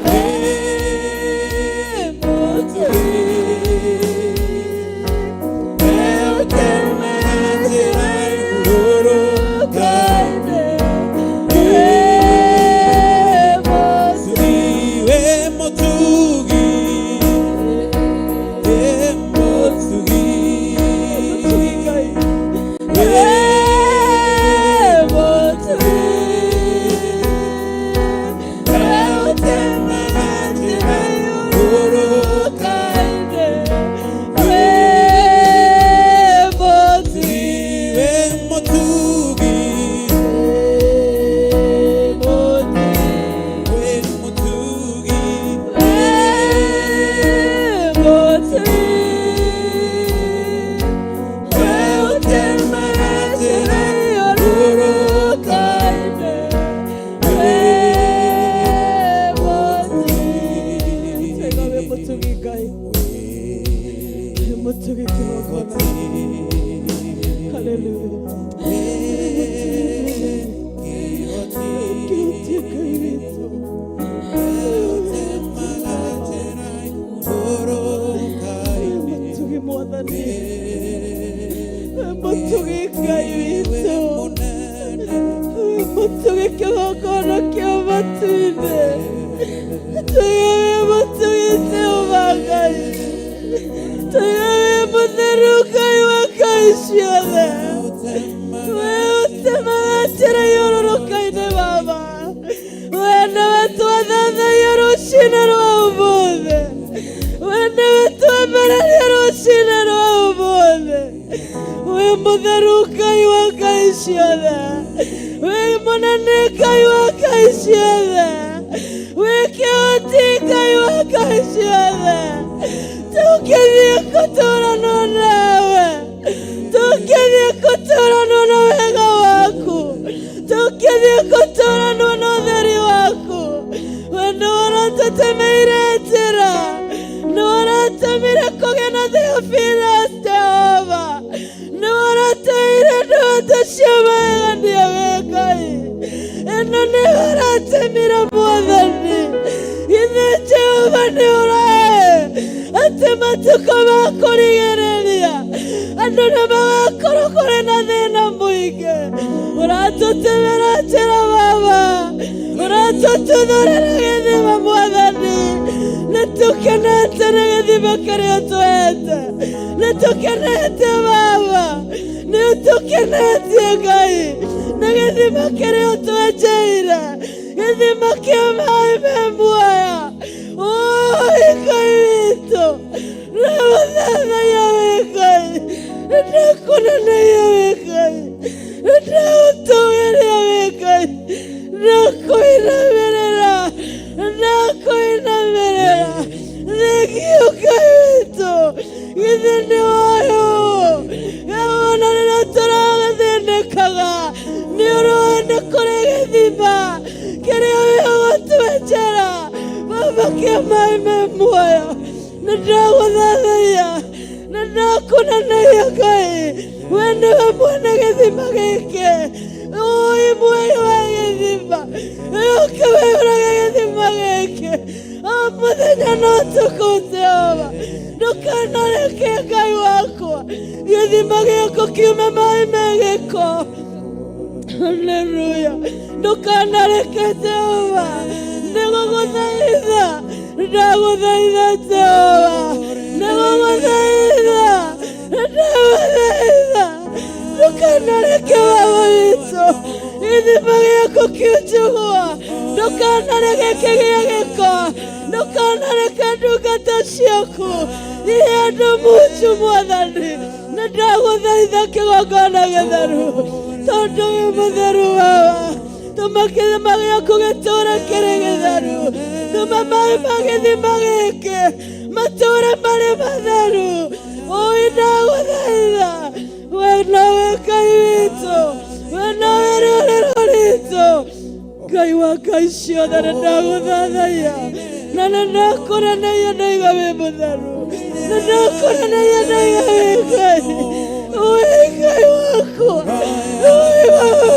Wĩ mũtugi. We ũtemaga njĩra ĩrũrũkaine. Wĩ mũtugi. Wĩ mũtugi. Wĩ We ũtemaga njĩra ĩrũrũkaine. Wĩ mũtugi. Wĩ mũtugi. We ũtemaga njĩra ĩrũrũkaine. Mũtugi Ngai, mũtugi kĩgongona. Haleluya. Kĩhoti Ngai witũ. Mũtugi Mwathani, mũtugi Ngai witũ, mũtugi kĩgongona kĩa matu-inĩ. Tuiga wĩ mũtugi Jehova Ngai, tuiga wĩ mũtheru Ngai wa ngai ciothe. We ũtemaga njĩra ĩrũrũkaine Baba. We nĩwe twathathaia rũcinĩ rwa ũmũthĩ. We nĩwe twambararia rũcinĩ rwa ũmũthĩ. Wĩ mũtheru Ngai wa ngai ciothe, wĩ mũnene Ngai wa ngai ciothe, wĩ kĩhoti Ngai wa ngai ciothe. Tũngĩthiĩ gũtũranwo nawe, tũngĩthiĩ gũtũranwo na wega waku, tũngĩthiĩ gũtũranwo na ũtheri waku. We nĩ ũratũtemeire njĩra, nĩ ũratũmire kũgĩe na Theophilus Jehova nĩwe ũratũire ndoto cia magegania wĩ Ngai ĩno nĩwe ũratũmire mwathani githĩ Jehova nĩ ũrae atĩ matukũ ma kũrigĩrĩria andũ nĩ magakorwo kũrĩ na thĩna mũingĩ ũratũtemera njĩra baba ũratũtuthũrĩra gĩthima mwathani nĩ tũkenete nĩ gĩthima kĩrĩa ũtũhete nĩ tũkenete baba nĩ ũtũkenetie Ngai nĩ gĩthima kĩrĩa ũtwenjeire gĩthima kĩa maĩ me muoyo Oi Ngai witũ ndagũthathaiya wĩ Ngai ndakũneneia wĩ Ngai ndagũtũgĩria wĩ Ngai ndakũinamĩrĩra ndakũinamĩrĩra thengio Ngai witũ githĩ nĩ woĩ ũũ ona rĩrĩa tũrathĩnĩkaga nĩ ũroĩ nĩ kũrĩ gĩthima kĩrĩa wĩgũtwenjera baba kĩa maĩ me muoyo nĩ ndagũthathaiya nĩ ndakũneneia Ngai we nĩwe mwene gĩthima gĩkĩ ũĩ mwene wa gĩthima ũke wĩũrage gĩthima gĩkĩ o mũthenya na ũtukũ Jehova ndũkanareke Ngai wakwa gĩthima gĩaku kiume maĩ me gĩko Haleluya ndũkanareke Jehova nĩgũgũthaitha ndagũthaitha Jehova nĩgũgũthaitha ndagũthaitha ndũkanareke baba witũ gĩthima gĩaku kiunjugwo ndũkanareke kĩgĩe gĩko ndũkanareke ndungata ciaku ihe andũ munju mwathani nĩ ndagũthaitha kĩgongona gĩtheru tondũ wĩ mũtheru baba tũma gĩthima gĩaku gĩtũũre kĩrĩ gĩtheru tũma maĩ ma gĩthima gĩkĩ matũũre marĩ matheru ũi ndagũthaitha we nowe Ngai witũ we nowe rĩũrĩro ritũ Ngai wa ngai ciothe nĩ ndagũthathaiya na nĩ ndakũneneia ndaiga wĩ mũtheru nĩ ndakũneneia ndaiga wĩ Ngai wĩ Ngai wakwa wĩ baba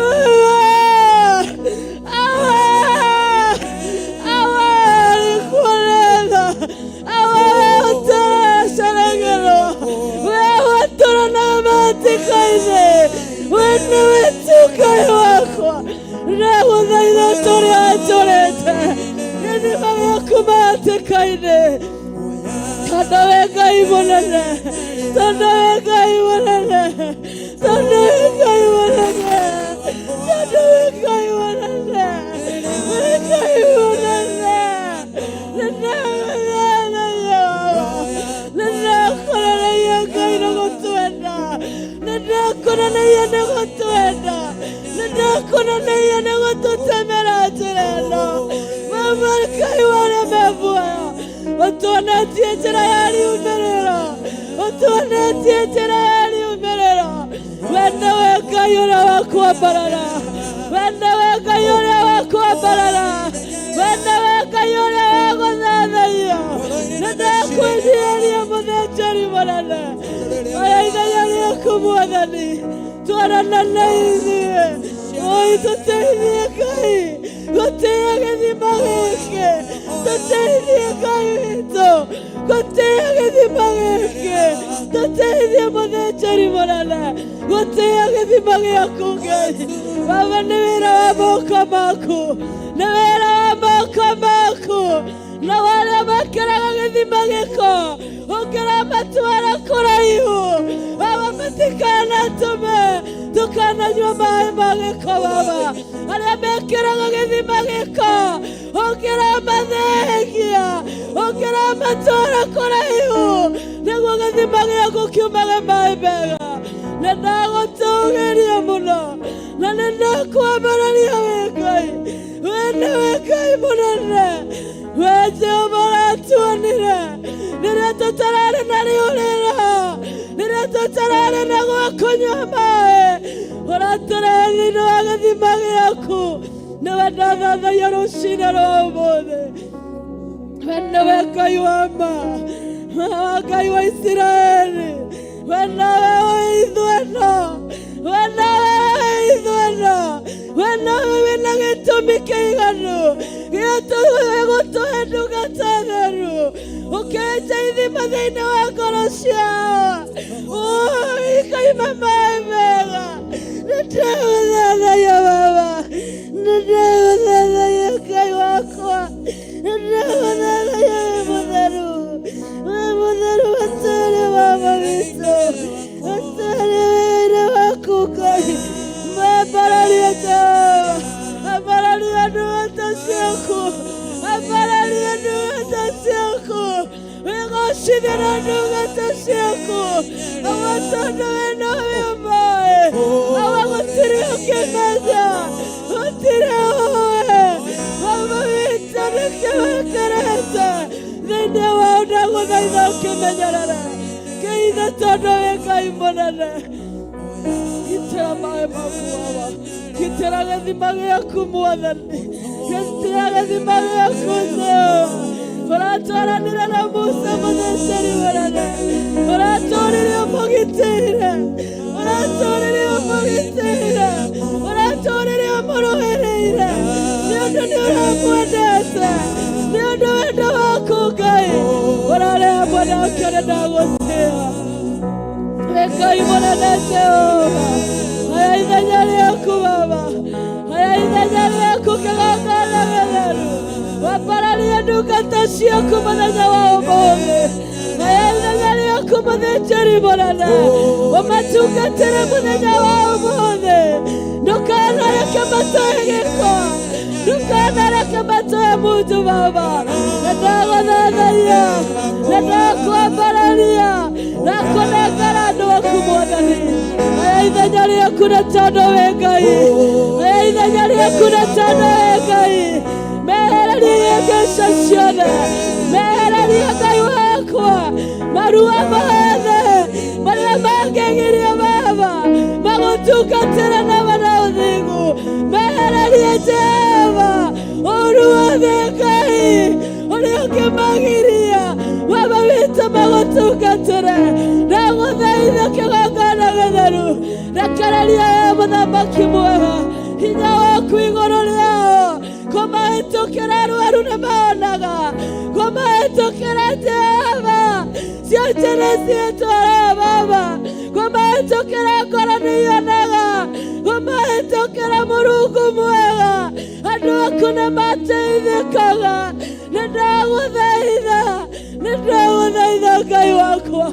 Awa awa nĩkuonetha awa we ũtaraceragĩrwo we watũranaga matĩka-inĩ we nĩwe tu Ngai wakwa ndagũthaitha tũrĩa wanjũrĩte gĩthima gĩaku matĩka-inĩ tondũ wĩ Ngai mũnene tondũ wĩ Ngai mũnene tondũ wĩ Ngai mũnene tondũ wĩ Ngai mũnene wĩ Ngai mũnene nĩndagũthathaiya nĩndakũneneia Ngai nĩ gũtwenda nĩndakũneneia nĩ gũtwenda nĩndakũneneia nĩ gũtũtemera njĩra ĩno mama Ngai warĩa me muoyo ũtuonetie njĩra ya riumĩrĩro ũtuonetie njĩra ya riumĩrĩro we nĩwe Ngai ũrĩa wa kwambarara we nĩwe Ngai ũrĩa wa kwambarara we nĩwe Ngai ũrĩa wa gũthathaiyo nĩndakwĩnyihĩria mũthĩnjĩri mũnene oya ithenya rĩaku mwathani twarana na ithuĩ oi tũteithie Ngai gũtĩĩa gĩthima gĩkĩ tũteithie Ngai witũ gũtĩĩa gĩthima gĩkĩ tũteithie mũthĩnjĩri mũnene gũtĩĩa gĩthima gĩaku Ngai baba nĩ wĩra wa moko maku nĩ wĩra wa moko maku na warĩa mekĩraga gĩthima gĩko ũkĩramatwara kũraihu baba matikanatũme tũkananyua maĩ ma gĩko baba arĩa mekĩraga gĩthima gĩko ũkĩramathengia ũkĩramatwara kũraihu nĩguo gĩthima gĩaku kiumage maĩ mega nĩ ndagũtũgĩria mũno na nĩ ndakwambararia wĩ Ngai we nĩwe Ngai mũnene we Jehova ũratuonire rĩrĩa tũtararĩ na rĩũrĩro rĩrĩa tũtararĩ na gwa kũnyua maĩ ũratũrehe thĩinĩ wa gĩthima gĩaku nĩwe ndathathaia rũcinĩ rwa ũmũthĩ We nĩwe Ngai wa ma, wa Ngai wa Isiraeli. We nawe wĩ ithueno, we nawe wĩ ithueno, we nawe wĩna gĩtũmi kĩiganu gĩa gũtũhe ndungata theru, ũkĩenja ithima thĩinĩ wa ngoro ciao, ikaima maĩ mega. Nĩndagũthathaiya Baba, nĩndagũthathaiya Ngai wakwa, nĩndagũthathaiya wĩ mũtheru, wĩ mũtheru hatarĩ Baba witũ, hatarĩ wĩra waku Ngai. Ambararia Jehova, ambararia ndungata ciaku, ambararia ndungata ciaku, wĩgocithie na ndungata ciaku, awa tondũ we nowe ũmoĩ, awa gũtirĩ ũkĩmenya, gũtirĩ ũĩ, Baba witũ nĩkĩo wĩkĩrĩte thĩinĩ wao, ndagũthaitha ũkĩmenyerere kĩithe tondũ wĩ Ngai mũnene. Gitĩra maĩ maku Baba, gitĩra gĩthima gĩaku Mwathani, gitĩra gĩthima gĩaku Jehova. Ũratwaranĩra na Musa mũthĩnjĩri mũnene, ũratũrire ũmũgitĩire, ũratũrire ũmũgitĩire, ũratũrire ũmũrũĩrĩire, nĩ ũndũ nĩ ũramwendete, nĩ ũndũ wendo waku Ngai ũrarĩ hamwe nake, nĩ ndagũtĩa wĩ Ngai mũnene Jehova. Haya ithenya rĩaku Baba, haya ithenya rĩaku kĩgongona gĩtheru, wambararie ndungata ciaku mũthenya wa ũmũthĩ. Haya ithenya rĩaku mũthĩnjĩri mũnene, ũmatungatĩre mũthenya wa ũmũthĩ. Ndũkanareke matoe gĩko, ndũkanareke matoe mundu Baba. Nĩndagũthathaiya, nĩndakwambararia, ndakũnengera andũ aku Mwathani. Haya ithenya rĩaku nĩ tondũ wĩ Ngai, haya ithenya rĩaku nĩ tondũ wĩ Ngai. Mehererie ihĩngĩca ciothe, mehererie Ngai wakwa marua mothe marĩa mangĩgiria Baba magũtungatĩre na mana ũthingu. Mehererie Jehova ũru wothe Ngai ũrĩa ũngĩmagiria Baba witũ magũtungatĩre. Ndagũthaitha kĩgongona gĩtheru, rekereria we mũthamaki mwega hinya waku igũrũ rĩao, kũmahĩtũkĩra arwaru nĩ maonaga, kũmahĩtũkĩra Jehova cionje nĩ ciĩtwara Baba, kũmahĩtũkĩra ngoro nĩ ionaga, kũmahĩtũkĩra Mũrungu mwega andũ aku nĩ mateithĩkaga. Nĩ ndagũthaitha, nĩ ndagũthaitha Ngai wakwa,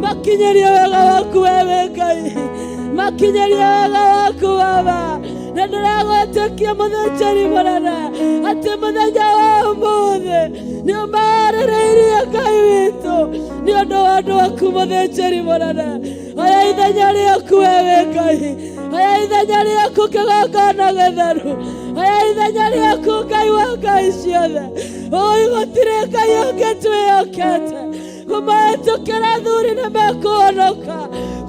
makinyĩrie wega waku we wĩ Ngai, makinyĩrie wega waku Baba. Na ndĩragwĩtĩkia mũthĩnjĩri mũnene atĩ mũthenya wa ũmũthĩ nĩ ũmarĩrĩirie Ngai witũ nĩ ũndũ wa andũ aku mũthĩnjĩri mũnene. Haya ithenya rĩaku we wĩ Ngai, haya ithenya rĩaku kĩgongona gĩtheru, haya ithenya rĩaku Ngai wa ngai ciothe. Oi gũtirĩ Ngai ũngĩ twĩhokete, kũmahĩtũkĩra athuri nĩ mekũhonoka,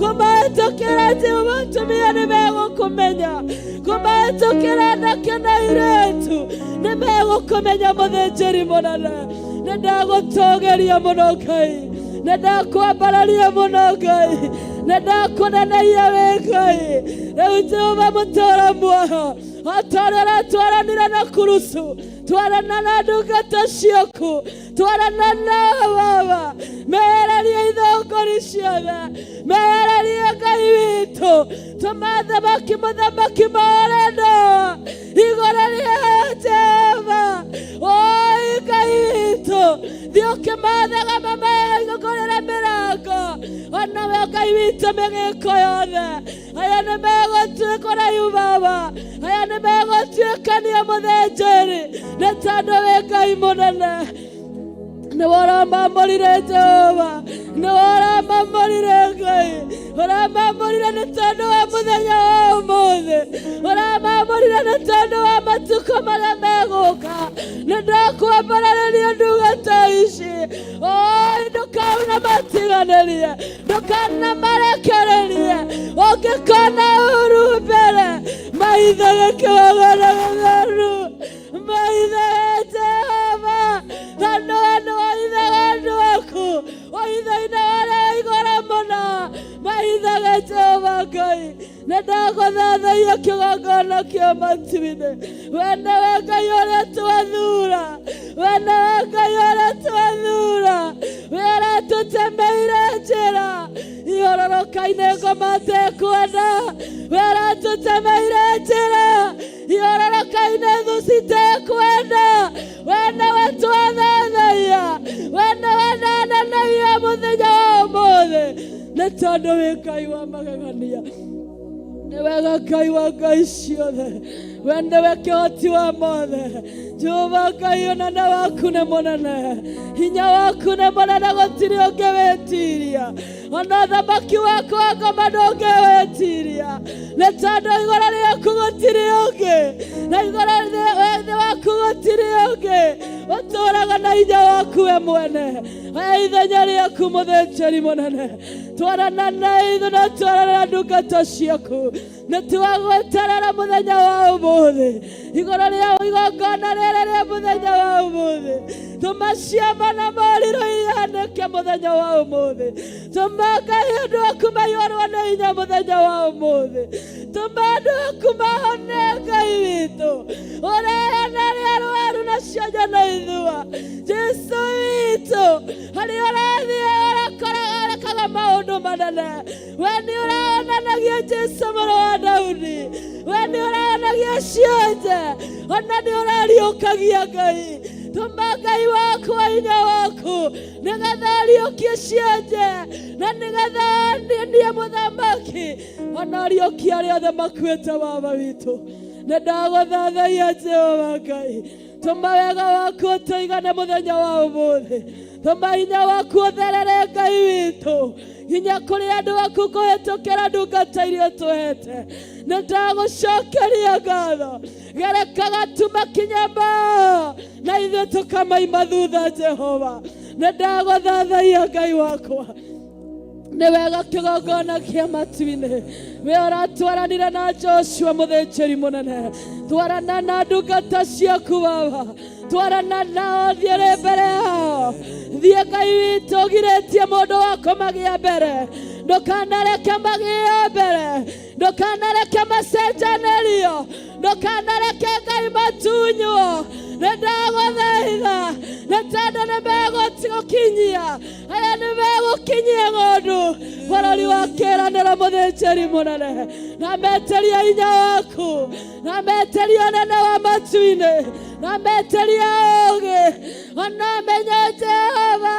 kũmahĩtũkĩra Jehova atumia nĩ megũkũmenya, kũmahĩtũkĩra anake na airĩtu nĩ megũkũmenya mũthĩnjĩri mũnene. Nĩ ndagũtũgĩria mũno Ngai, nĩ ndakwambararia mũno Ngai, nĩ ndakũneneia wĩ Ngai. Rĩu Jehova mũtũra muoyo, o ta ũrĩa ũratwaranire na kurusu, twarana na ndungata ciaku, twarana nao Baba, mehererie ithongori ciothe, mehererie Ngai witũ, tũma thamaki mũthamaki more ndoa igũrũ rĩa Jehova. Oi Ngai witũ, thiĩ ũkĩmathaga mamahingũrĩre mĩrango, onawe Ngai witũ mĩgĩko yothe. Aya nĩ megũtuĩka raihu Baba, aya nĩ megũtuĩkania mũthĩnjĩri, nĩ tondũ wĩ Ngai mũnene. Nĩwe ũramamũrire Jehova, nĩwe ũramamũrire Ngai, ũramamũrire nĩ tondũ wa mũthenya wa ũmũthĩ, ũramamũrire nĩ tondũ wa matukũ marĩa megũka. Nĩ ndakwambararĩria ndungata ici, oi ndũkanamatiganĩrie, ndũkanamarekererie, ũngĩkona ũru mbere maitho gĩkĩgongona gĩtheru, maitho Jehova, tondũ we Nĩ ndagũthathaiya kĩgongona kĩa matu-inĩ. We nĩwe Ngai ũrĩa twathura, we nĩwe Ngai ũrĩa twathura, we ũratũtemeire njĩra ihororoka-inĩ ngoma tekwenda, we ũratũtemeire njĩra ihororoka-inĩ thũ citekwenda, we nĩwe twathathaiya, we nĩwe ndaneneia mũthenya wa ũmũthĩ, nĩ tondũ wĩ Ngai wa magegania. Nĩ wega Ngai wa ngai ciothe, we nĩwe kĩhoti wa mothe. Jehova Ngai, ũnene waku nĩ mũnene, hinya waku nĩ mũnene, gũtirĩ ũngĩwĩtiria. Ona ũthamaki waku wa ngoma ndũngĩwĩtiria, nĩ tondũ igũrũ rĩaku gũtirĩ ũngĩ, na igũrũ thĩ waku gũtirĩ ũngĩ. Ũtũũraga na hinya waku we mwene. Oya ithenya rĩaku mũthĩnjĩri mũnene, twarana na ithuĩ na twarana na ndungata ciaku. Nĩ twagweterera mũthenya wa ũmũthĩ, igũrũ rĩa igongona rĩrĩ rĩa mũthenya wa ũmũthĩ. Tũma ciama na morirũ ihanĩke mũthenya wa ũmũthĩ. Tũma Ngai andũ aku maiyũrwo nĩ hinya mũthenya wa ũmũthĩ. Tũma andũ aku mahone Ngai witũ, ũrehe arĩa arwaru na cionje na ithua. Jesu witũ, harĩa ũrathiĩ ũrekaga maũndũ manene. We nĩ ũraonanagia Jesu mũrũ wa Daudi, we nĩ ũraonagia cionje, ona nĩ ũrariũkagia Ngai. Tũma Ngai waku wa hinya waku, nĩgetha ariũkie cionje, na nĩgetha niĩ mũthamaki, ona ariũkie arĩa othe makuĩte. Baba witũ, nĩ ndagũthathaiya Jehova Ngai. Tũma wega waku ũtũigane mũthenya wa ũmũthĩ. Tũma hinya waku ũtherere Ngai witũ, nginya kũrĩ andũ aku kũhĩtũkĩra ndungata iria ũtũhete. Nĩ ndagũcokeria ngatho. Gerekaga tu makinya mao, na ithuĩ tũkamaima thutha. Jehova, nĩ ndagũthathaiya Ngai wakwa. Nĩ wega kĩgongona kĩa matu-inĩ, we ũratwaranire na Joshua mũthĩnjĩri mũnene, twarana na ndungata ciaku Baba, twarana nao, thiĩrĩ mbere yao. Thiĩ Ngai witũ ũgirĩtie mũndũ wa kũmagĩa mbere, ndũkanareke magĩo mbere, ndũkanareke macenjanĩrio, ndũkanareke Ngai matunywo. Nĩ ndagũthaitha, nĩ tondũ nĩ megũkinyia aya, nĩ megũkinyia ng'ondu bũrũri wa kĩĩranĩro. Mũthĩnjĩri mũnene, na meteria hinya waku, na meteria ũnene wa matu-inĩ, na meteria ũũgĩ, ona menyo Jehova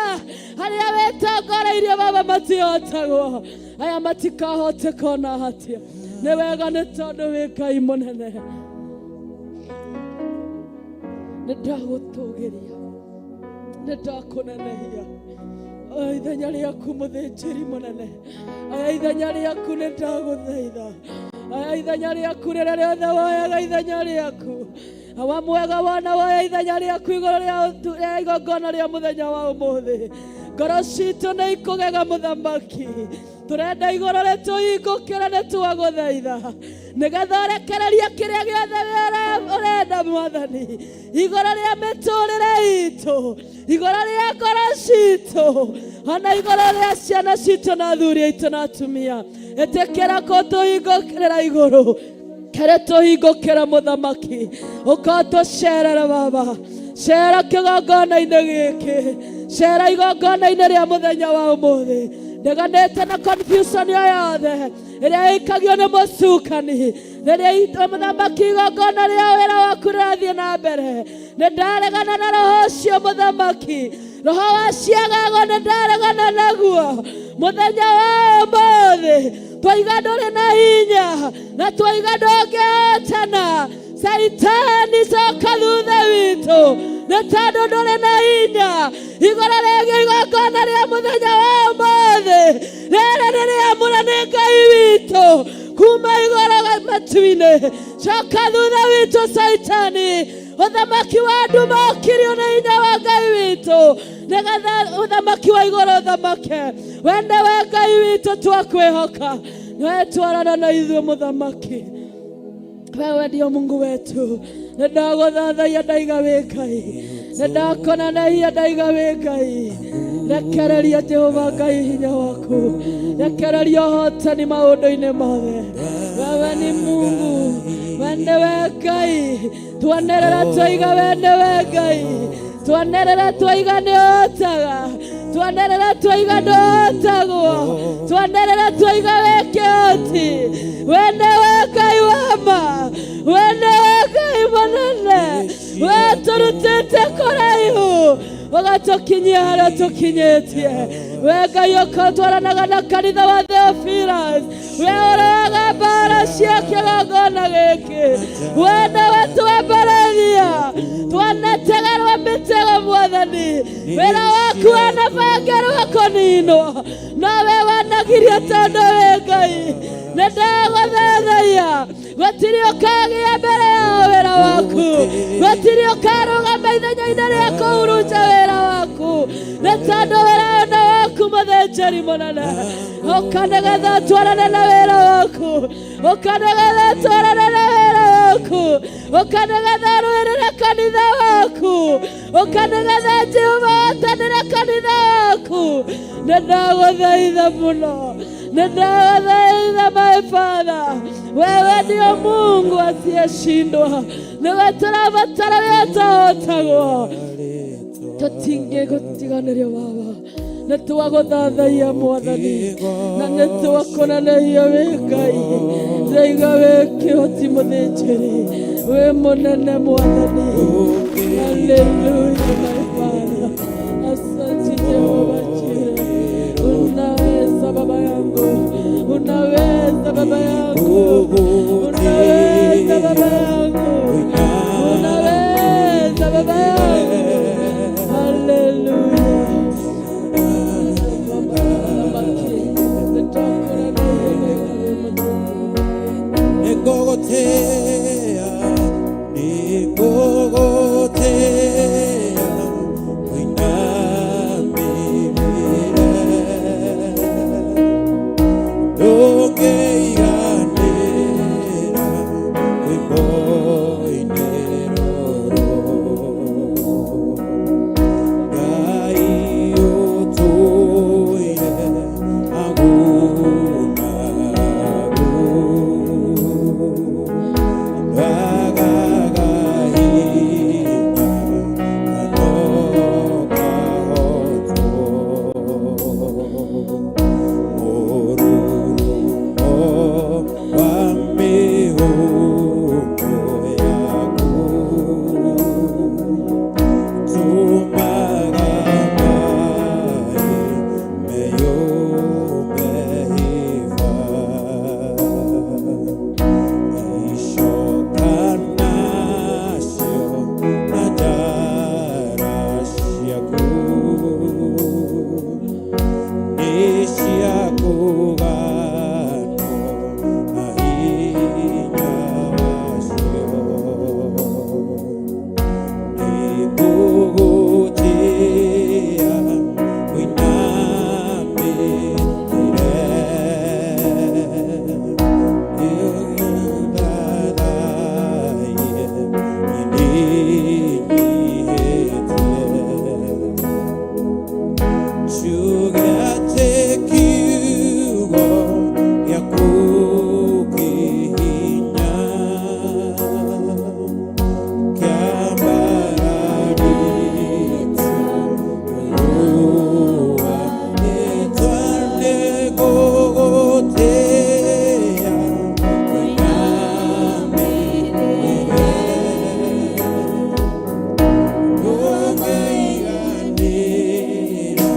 harĩa wĩtongoreirie. Baba, matihotagwo aya, matikahoteka ona hatia. Nĩ wega, nĩ tondũ wĩ Ngai mũnene. Nĩ ndagũtũgĩria, nĩ ndakũnenehia. Oya ithenya rĩaku mũthĩnjĩri mũnene, oya ithenya rĩaku, nĩ ndagũthaitha. Oya ithenya rĩaku rĩrĩa rĩothe woyaga ithenya rĩaku. Awa mwega, wona woya ithenya rĩaku igũrũ rĩa igongona rĩa mũthenya wa ũmũthĩ, ngoro citũ nĩ ikũgega. Mũthamaki, tũrenda igũrũ rĩtũhingũkĩre, nĩ twagũthaitha, nĩgetha ũrekereria kĩrĩa gĩothe ũrenda Mwathani, igũrũ rĩa mĩtũrĩre itũ, igũrũ rĩa ngoro citũ, ona igũrũ rĩa ciana citũ na athuri aitũ na atumia. Ĩtĩkĩra kũtũhingũkĩra igũrũ, kere tũhingũkĩra. Mũthamaki, ũkatũcerera. Baba, cera kĩgongona-inĩ gĩkĩ, cera igongona-inĩ rĩa mũthenya wa ũmũthĩ. Ndeganĩte na confusion yo yothe ĩrĩa ĩikagio nĩ mũcukani rĩrĩa mũthamaki igongona rĩa wĩra waku rĩrathiĩ na mbere. Nĩ ndaregana na roho ũcio mũthamaki, roho wa ciagago, nĩ ndaregana naguo mũthenya wa ũmũthĩ. Twaiga ndũrĩ na hinya, na twaiga ndũngĩhotana. Caitani, coka thutha witũ, nĩ tondũ ndũrĩ na hinya igũrũ rĩgiĩ igongona rĩa mũthenya wa ũmũthĩ. Rĩrĩ nĩ rĩamũre nĩ Ngai witũ kuma igũrũ matu-inĩ. Coka thutha witũ, Caitani. Ũthamaki wa nduma ũkirio nĩ hinya wa Ngai witũ, nĩgetha ũthamaki wa igũrũ ũthamake. We nĩwe Ngai witũ twakwĩhoka, we twarana na ithuĩ. Mũthamaki, wewe ndio Mungu wetu. Nĩ ndagũthathaiya, ndaiga wĩ Ngai. Nĩ ndakonanaia, ndaiga wĩ Ngai. Rekereria Jehova Ngai hinya waku, rekereria ũhotani maũndũ-inĩ mothe. Wewe ni Mungu, we nĩwe Ngai. Twanerera twaiga we nĩwe Ngai, twanerera twaiga nĩ ũhotaga, twanerera twaiga ndũhotagwo, twanerera twaiga wĩ kĩhoti. We nĩwe Ngai wa ma, we nĩwe Ngai mũnene, we tũrutĩte kũraihu ũgatũkinyia harĩa tũkinyĩtie. We Ngai ũkatwaranaga na kanitha wa Theophilus, we ũroaga mbara cia kĩgongona gĩkĩ. We nĩwe twambaragia, twanategerwo mĩtego Mwathani, wĩra waku wanabangĩrwo kũninwo, no we wanagiria tondũ wĩ Ngai. Nĩ ndagũthathaiya, gũtirĩ ũkagĩa mbere ya wĩra waku, gũtirĩ ũkarũgama ithenya-inĩ rĩa kũhurunja wĩra waku, nĩ tondũ wĩra ũyũ nĩ waku mũthĩnjĩri mũnene. Ũka nĩgetha twarane na wĩra waku, ũka nĩgetha twarane na wĩra waku, ũka nĩgetha ũrũĩrĩre kanitha waku, ũka nĩgetha Jehova watanĩre kanitha waku. Nĩ ndagũthaitha mũno, nĩ ndagũthaitha my Father, wewe ndio Mungu asiyeshindwa, nĩwe tũrabatara, we ũtahotagwo. Tũtingĩgũtiganĩria Baba, nĩ twagũthathaiya Mwathani, na nĩ twakũnenehia wĩ Ngai. Ndaiga wĩ kĩhoti mũthĩnjĩri, wĩ mũnene Mwathani. Haleluya, my Father. Asante Jehova Jireh, unaweza baba yangu, unaweza baba yangu, unaweza baba yangu, unaweza baba yangu. Haleluya. Nĩngũgũtĩĩa, nĩngũgũtĩĩa, ũinamĩrĩre. Ndũngĩiganĩra rwĩmbo-inĩ rũrũ. Ngai ũtũire agunagu, ndwagaga hinya kana ũkahotwo. Mũrurumo wa mĩhũmũ yaku tũmaga maĩ meyũmbe hĩba. Icoka nacio na njara ciaku nĩ cia kũganwo na hinya wacio. Nĩngũgũtĩĩa, ũinamĩrĩre. Nĩngũthathaiye nĩnyihĩtie. Njuge atĩ kiugo gĩaku kĩ hinya, kĩambararĩtio rũa rĩtwa. Nĩngũgũtĩĩa, ũinamĩrĩre. Ndũngĩiganĩra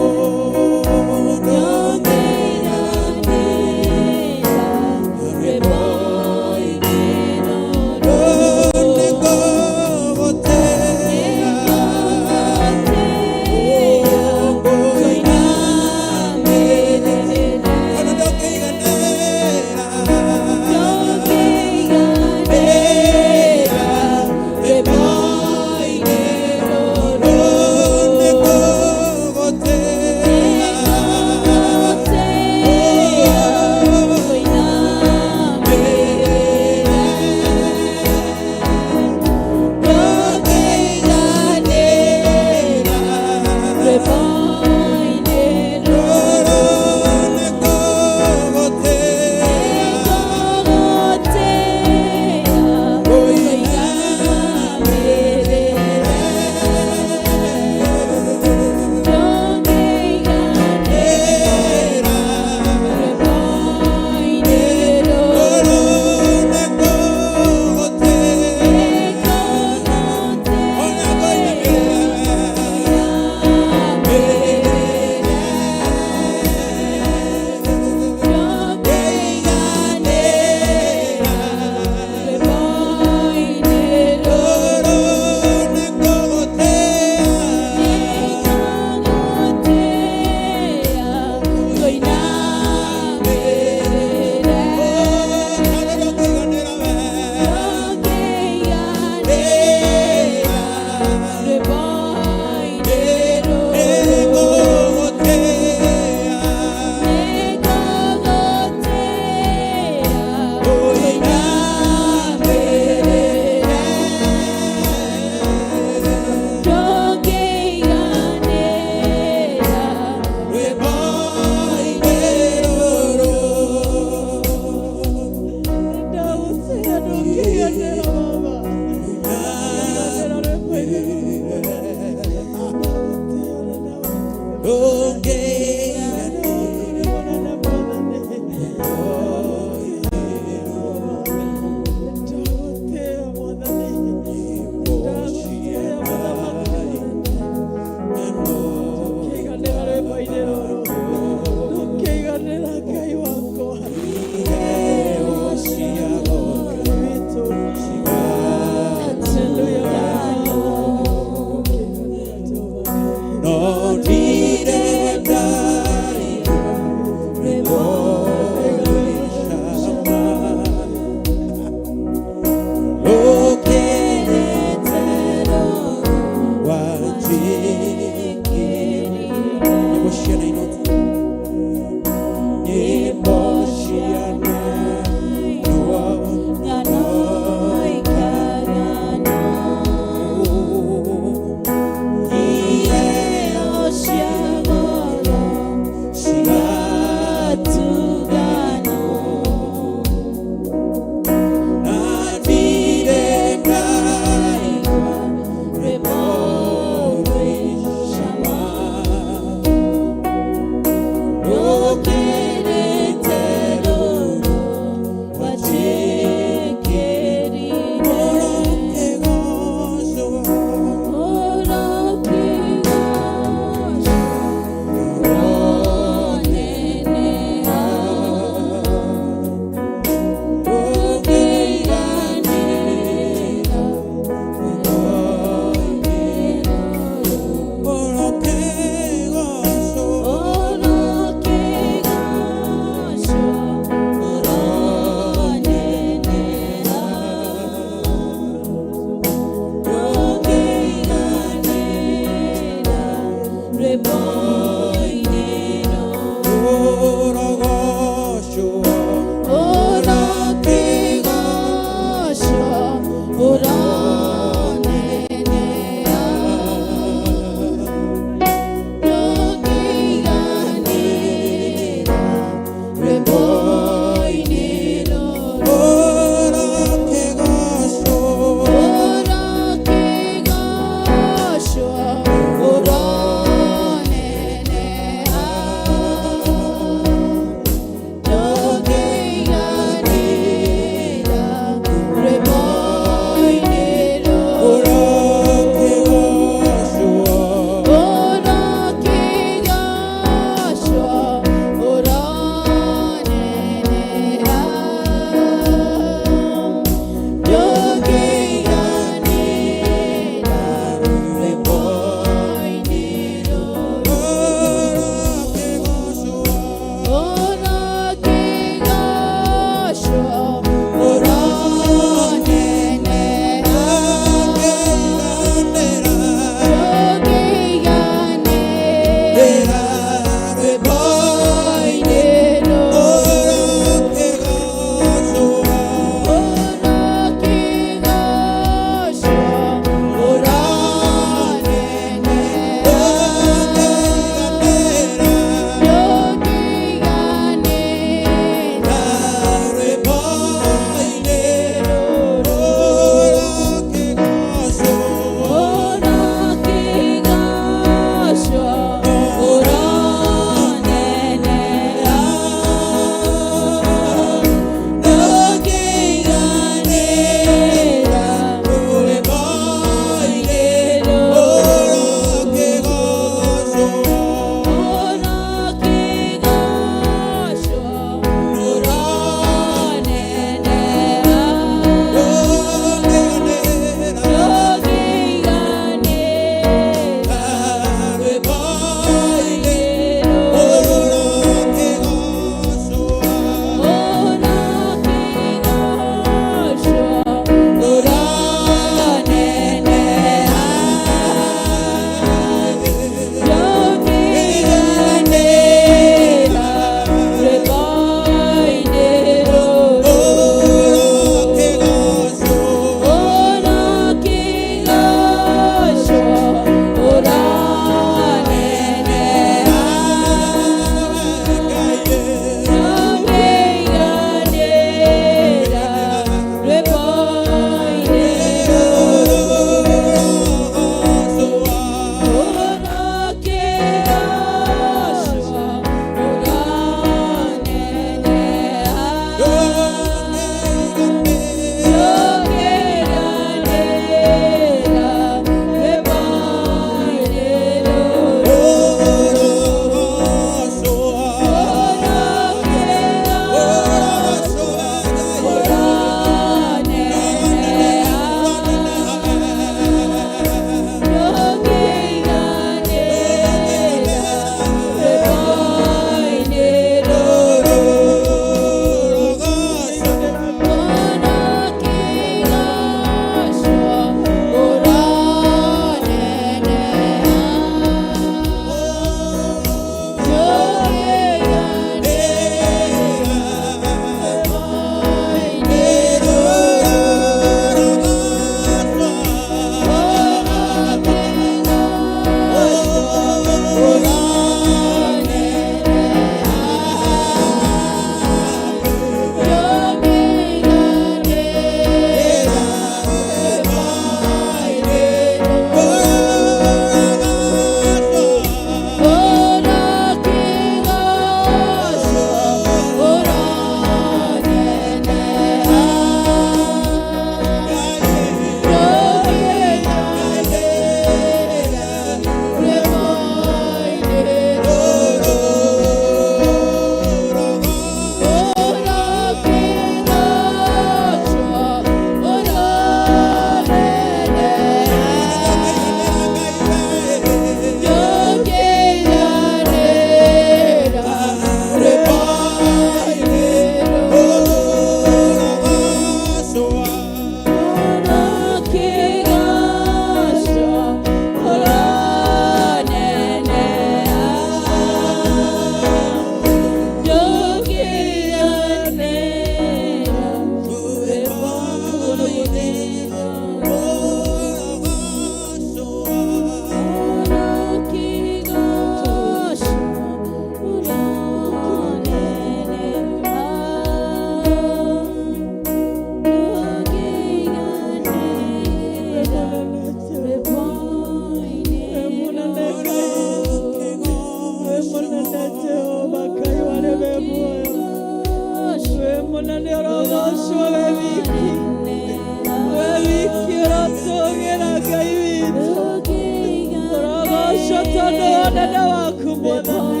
Tondũ wa ũnene waku Mwathani.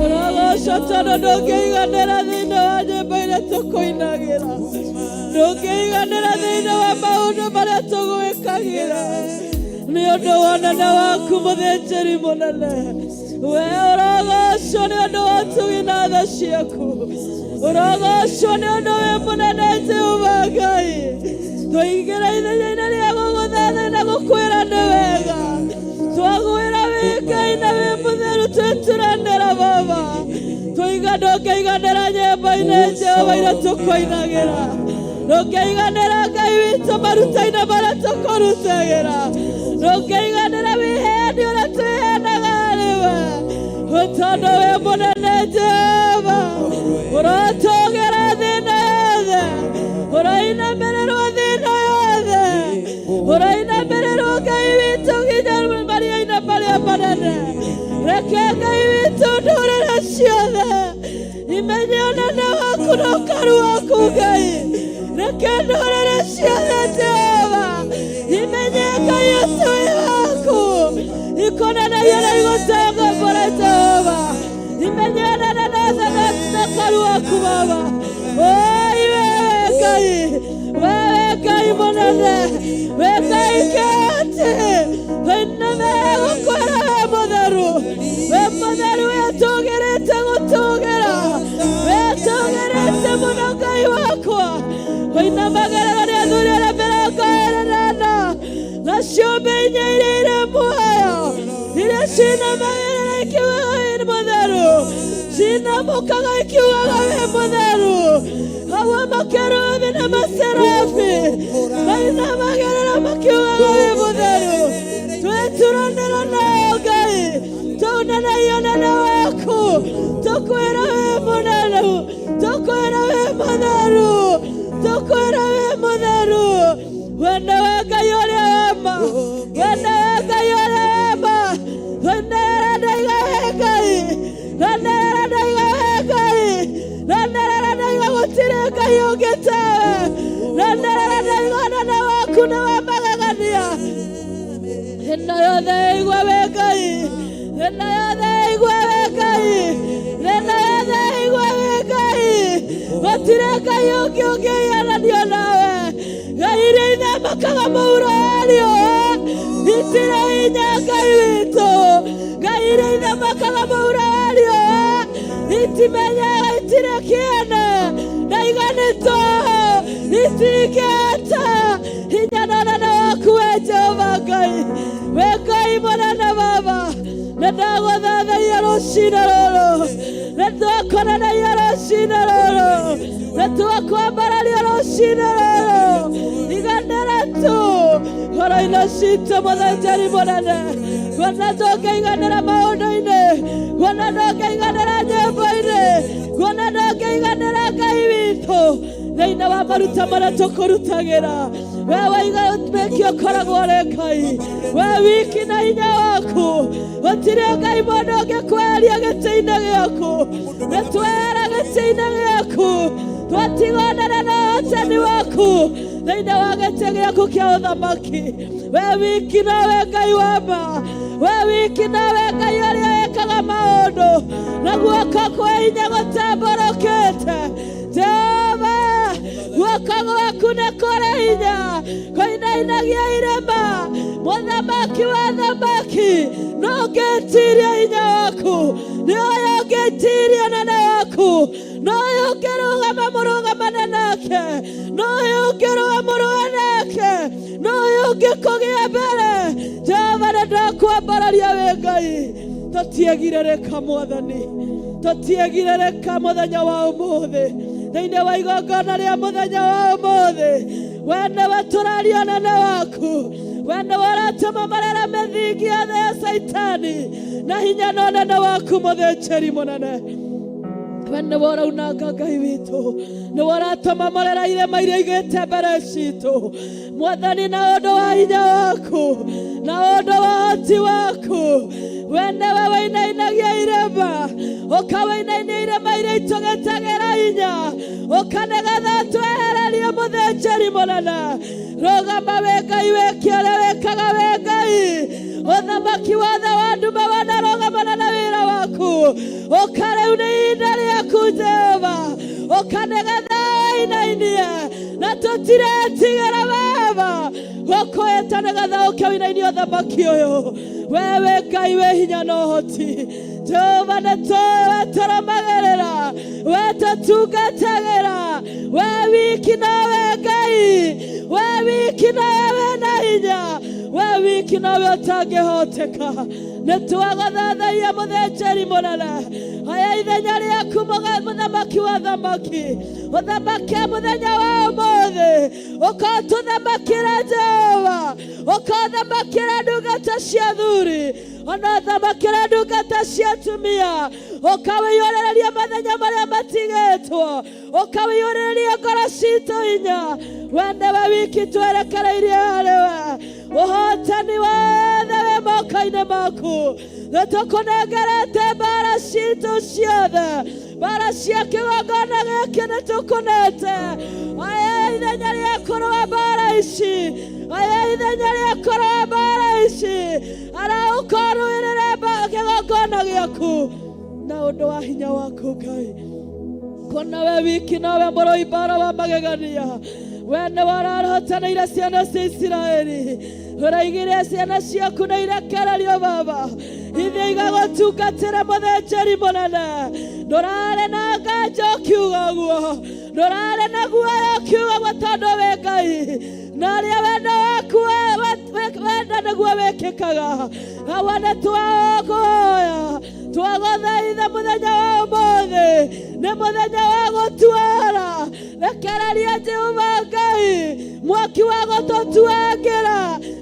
Ũrogocwo tondũ ndũngĩiganĩra thĩinĩ wa nyĩmbo iria tũkũinagĩra. Ndũngĩiganĩra thĩinĩ wa maũndũ marĩa tũgwĩkagĩra. Nĩ ũndũ wa ũnene waku mũthĩnjĩri mũnene. We ũrogocwo nĩ ũndũ wa ũtugi na tha ciaku. Ũrogocwo nĩ ũndũ wĩ mũnene Jehova Ngai. Twaingĩra ithenya-inĩ rĩa gũgũthatha na gũkwĩra nĩ wega. Twagwĩra wĩ Ngai na wĩ mũtheru twĩturanĩra Baba. Twaiga ndũngĩiganĩra nyĩmbo-inĩ Jehova iria tũkũinagĩra. Ndũngĩiganĩra Ngai witũ maruta-inĩ marĩa tũkũrutagĩra. Ndũngĩiganĩra wĩheani ũrĩa twĩheanaga harĩ we. Tondũ wĩ mũnene Jehova. Ũrotũgĩra thĩna yothe. Ũroinamĩrĩrwo thĩna yothe. Ũroinamĩrĩrwo Ngai witũ nginya maria-inĩ marĩa manene. Reke Ngai witũ ndũrĩrĩ ciothe imenye ũnene waku na ũkaru waku Ngai. Reke ndũrĩrĩ ciothe Jehova imenye Ngai ũtũĩ waku ikunenerie na igũtongombore Jehova. Imenye ũnene na ũkaru waku Baba. Oi wewe Ngai, wewe Ngai mũnene, we Ngai kĩhoti, wĩnene gũkwĩra we mũtheru, we mũtheru wĩtũgĩrĩte gũtũgĩra, wĩtũgĩrĩte mũno Ngai wakwa, ũinamagĩrĩrwo nĩ athuri arĩa 44 na ciũmbe inya iria irĩ muoyo, iria cinamagĩrĩra ikiugaga wĩ mũtheru, cinamũkaga ikiugaga wĩ mũtheru, hau makerubi na maserafi mainamagĩrĩra makiugaga wĩ mũtheru, twĩturanĩra nao Ngai, tũneneie ũnene waku, tũkwĩra wĩ mũnene, tũkwĩra wĩ mũtheru, tũkwĩra wĩ mũtheru, we nĩwe Ngai ũrĩa wa ma, we nĩwe Ngai ũrĩa wa ma, tũinĩrĩra ndaiga wĩ Ngai, tũinĩrĩra ndaiga wĩ Ngai, tũinĩrĩra ndaiga gũtirĩ Ngai ũngĩ tawe, tũinĩrĩra ndaiga ũnene waku nĩ wa magegania. Thĩna yothe ĩigua wĩ Ngai, thĩna yothe ĩigua wĩ Ngai, thĩna yothe ĩigua wĩ Ngai, gũtirĩ Ngai ũngĩ ũngĩigananio nawe. Ngai iria ithamakaga mũhuro wa riũa, itirĩ hinya Ngai witũ. Ngai iria ithamakaga mũhuro wa riũa, itimenyaga itirĩ kĩene, ndaiga nĩ tũhũ, itingĩhota. Hinya na ũnene waku we Jehova Ngai, we Ngai mũnene Baba, nĩ ndagũthathaia rũcinĩ rũrũ, nĩ twakũneneia rũcinĩ rũrũ, nĩ twakwambararia rũcinĩ rũrũ, iganĩra tu ngoro-inĩ citũ mũthĩnjĩri mũnene, kuona ndũngĩiganĩra maũndũ-inĩ, kuona ndũngĩiganĩra nyĩmbo-inĩ, kuona ndũngĩiganĩra Ngai witũ thĩinĩ wa maruta marĩa tũkũrutagĩra. We waiga wĩki ũkoragwo ũrĩ Ngai, we wiki na hinya waku, gũtirĩ Ngai mũndũ ũngĩkweheria gĩtĩ-inĩ gĩaku, nĩ twehera gĩtĩ-inĩ gĩaku, twatiga ũnene na ũhotani waku thĩinĩ wa gĩtĩ gĩaku kĩa ũthamaki. We wiki nowe Ngai wa ma, we wiki nowe Ngai ũrĩa wĩkaga maũndũ na guoko kwa hinya gũtambũrũkĩte. Jehova, guoko gwaku nĩ kũrĩ hinya, kũinainagia irĩma, mũthamaki wa thamaki, no ũngĩtiria hinya waku, nĩ ũyũ ũngĩtiria ũnene waku, no ũyũ ũngĩrũgama mũrũgamane nake, no ũyũ ũngĩrũa mũrũe nake, no ũyũ ũngĩkũgĩa mbere. Jehova, nĩ ndakwambararia wĩ Ngai, tũtiegirĩrĩka Mwathani, tũtiegirĩrĩka mũthenya wa ũmũthĩ, thĩinĩ wa igongona rĩa mũthenya wa ũmũthĩ, we nĩwe tũraria ũnene waku, we nĩwe ũratũma marera mĩthingi yothe ya Caitani na hinya na ũnene waku mũthĩnjĩri mũnene. We nĩwe ũraunanga Ngai witũ, nĩwe ũratũma marera irĩma iria igĩte mbere citũ Mwathani, na ũndũ wa hinya waku na ũndũ wa ũhoti waku, we nĩwe wĩinainagia irĩma, ũkawĩinainia irĩma iria itũgĩtagĩra hinya, ũkanegetha twehererie mũthĩnjĩri mũnene. Rũgama wĩ Ngai, wĩke ũrĩa wĩkaga wĩ Ngai, ũthamaki wothe wa nduma wa Ũka rĩu nĩ ihinda rĩaku Jehova, ũka nĩgetha ũinainie na tũtiretigĩra Baba gũkwĩta nĩgetha ũke ũinainie ũthamaki ũyũ. Wewe Ngai wĩ hinya na ũhoti, Jehova nĩ tũĩ we tũrũmagĩrĩra, we tũtungatagĩra, we wiki nowe Ngai, we wiki nowe wĩna hinya, we wiki nowe ũtangĩhoteka. Nĩ twagũthathaiya mũthĩnjĩri mũnene, aya ithenya rĩaku mũthamaki wa thamaki, ũthamake mũthenya wa ũmũthĩ, ũkotũthamakĩra Jehova, ũkothamakĩra ndungata cia thuri, ona thamakĩra ndungata cia atumia, ũkawĩiyũrĩrĩria mathenya marĩa matigĩtwo, ũkawĩiyũrĩrĩria ngoro citũ hinya. We nĩwe wiki twerekereirie harĩ we, ũhotani wothe wĩ moko-inĩ maku. Nĩ tũkũnengerete mbara citũ ciothe, mbara cia kĩgongona gĩkĩ nĩ tũkũnete. Aya ithenya rĩa kũrũa mbara ici, aya ithenya rĩa kũrũa mbara ici, arahũka ũrũĩrĩre kĩgongona gĩaku na ũndũ wa hinya waku Ngai. Kuona we wiki nowe mũrũi mbara wa magegania, we nĩwe ũrahotanĩire ciana cia Isiraeli, ũraigire ciana ciaku nĩ irekererio Baba, ithiĩ igagũtungatĩra mũthĩnjĩri mũnene. Ndũrarĩ na nganja ũkiuga ũguo, ndũrarĩ na guoya ũkiuga ũguo, tondũ wĩ Ngai na ũrĩa wendo waku wenda nĩguo wĩkĩkaga. Awa nĩ twakũhoya twagũthaitha mũthenya wa ũmũthĩ, nĩ mũthenya wa gũtuara. Rekereria Jehova Ngai mwaki wa gũtũtuangĩra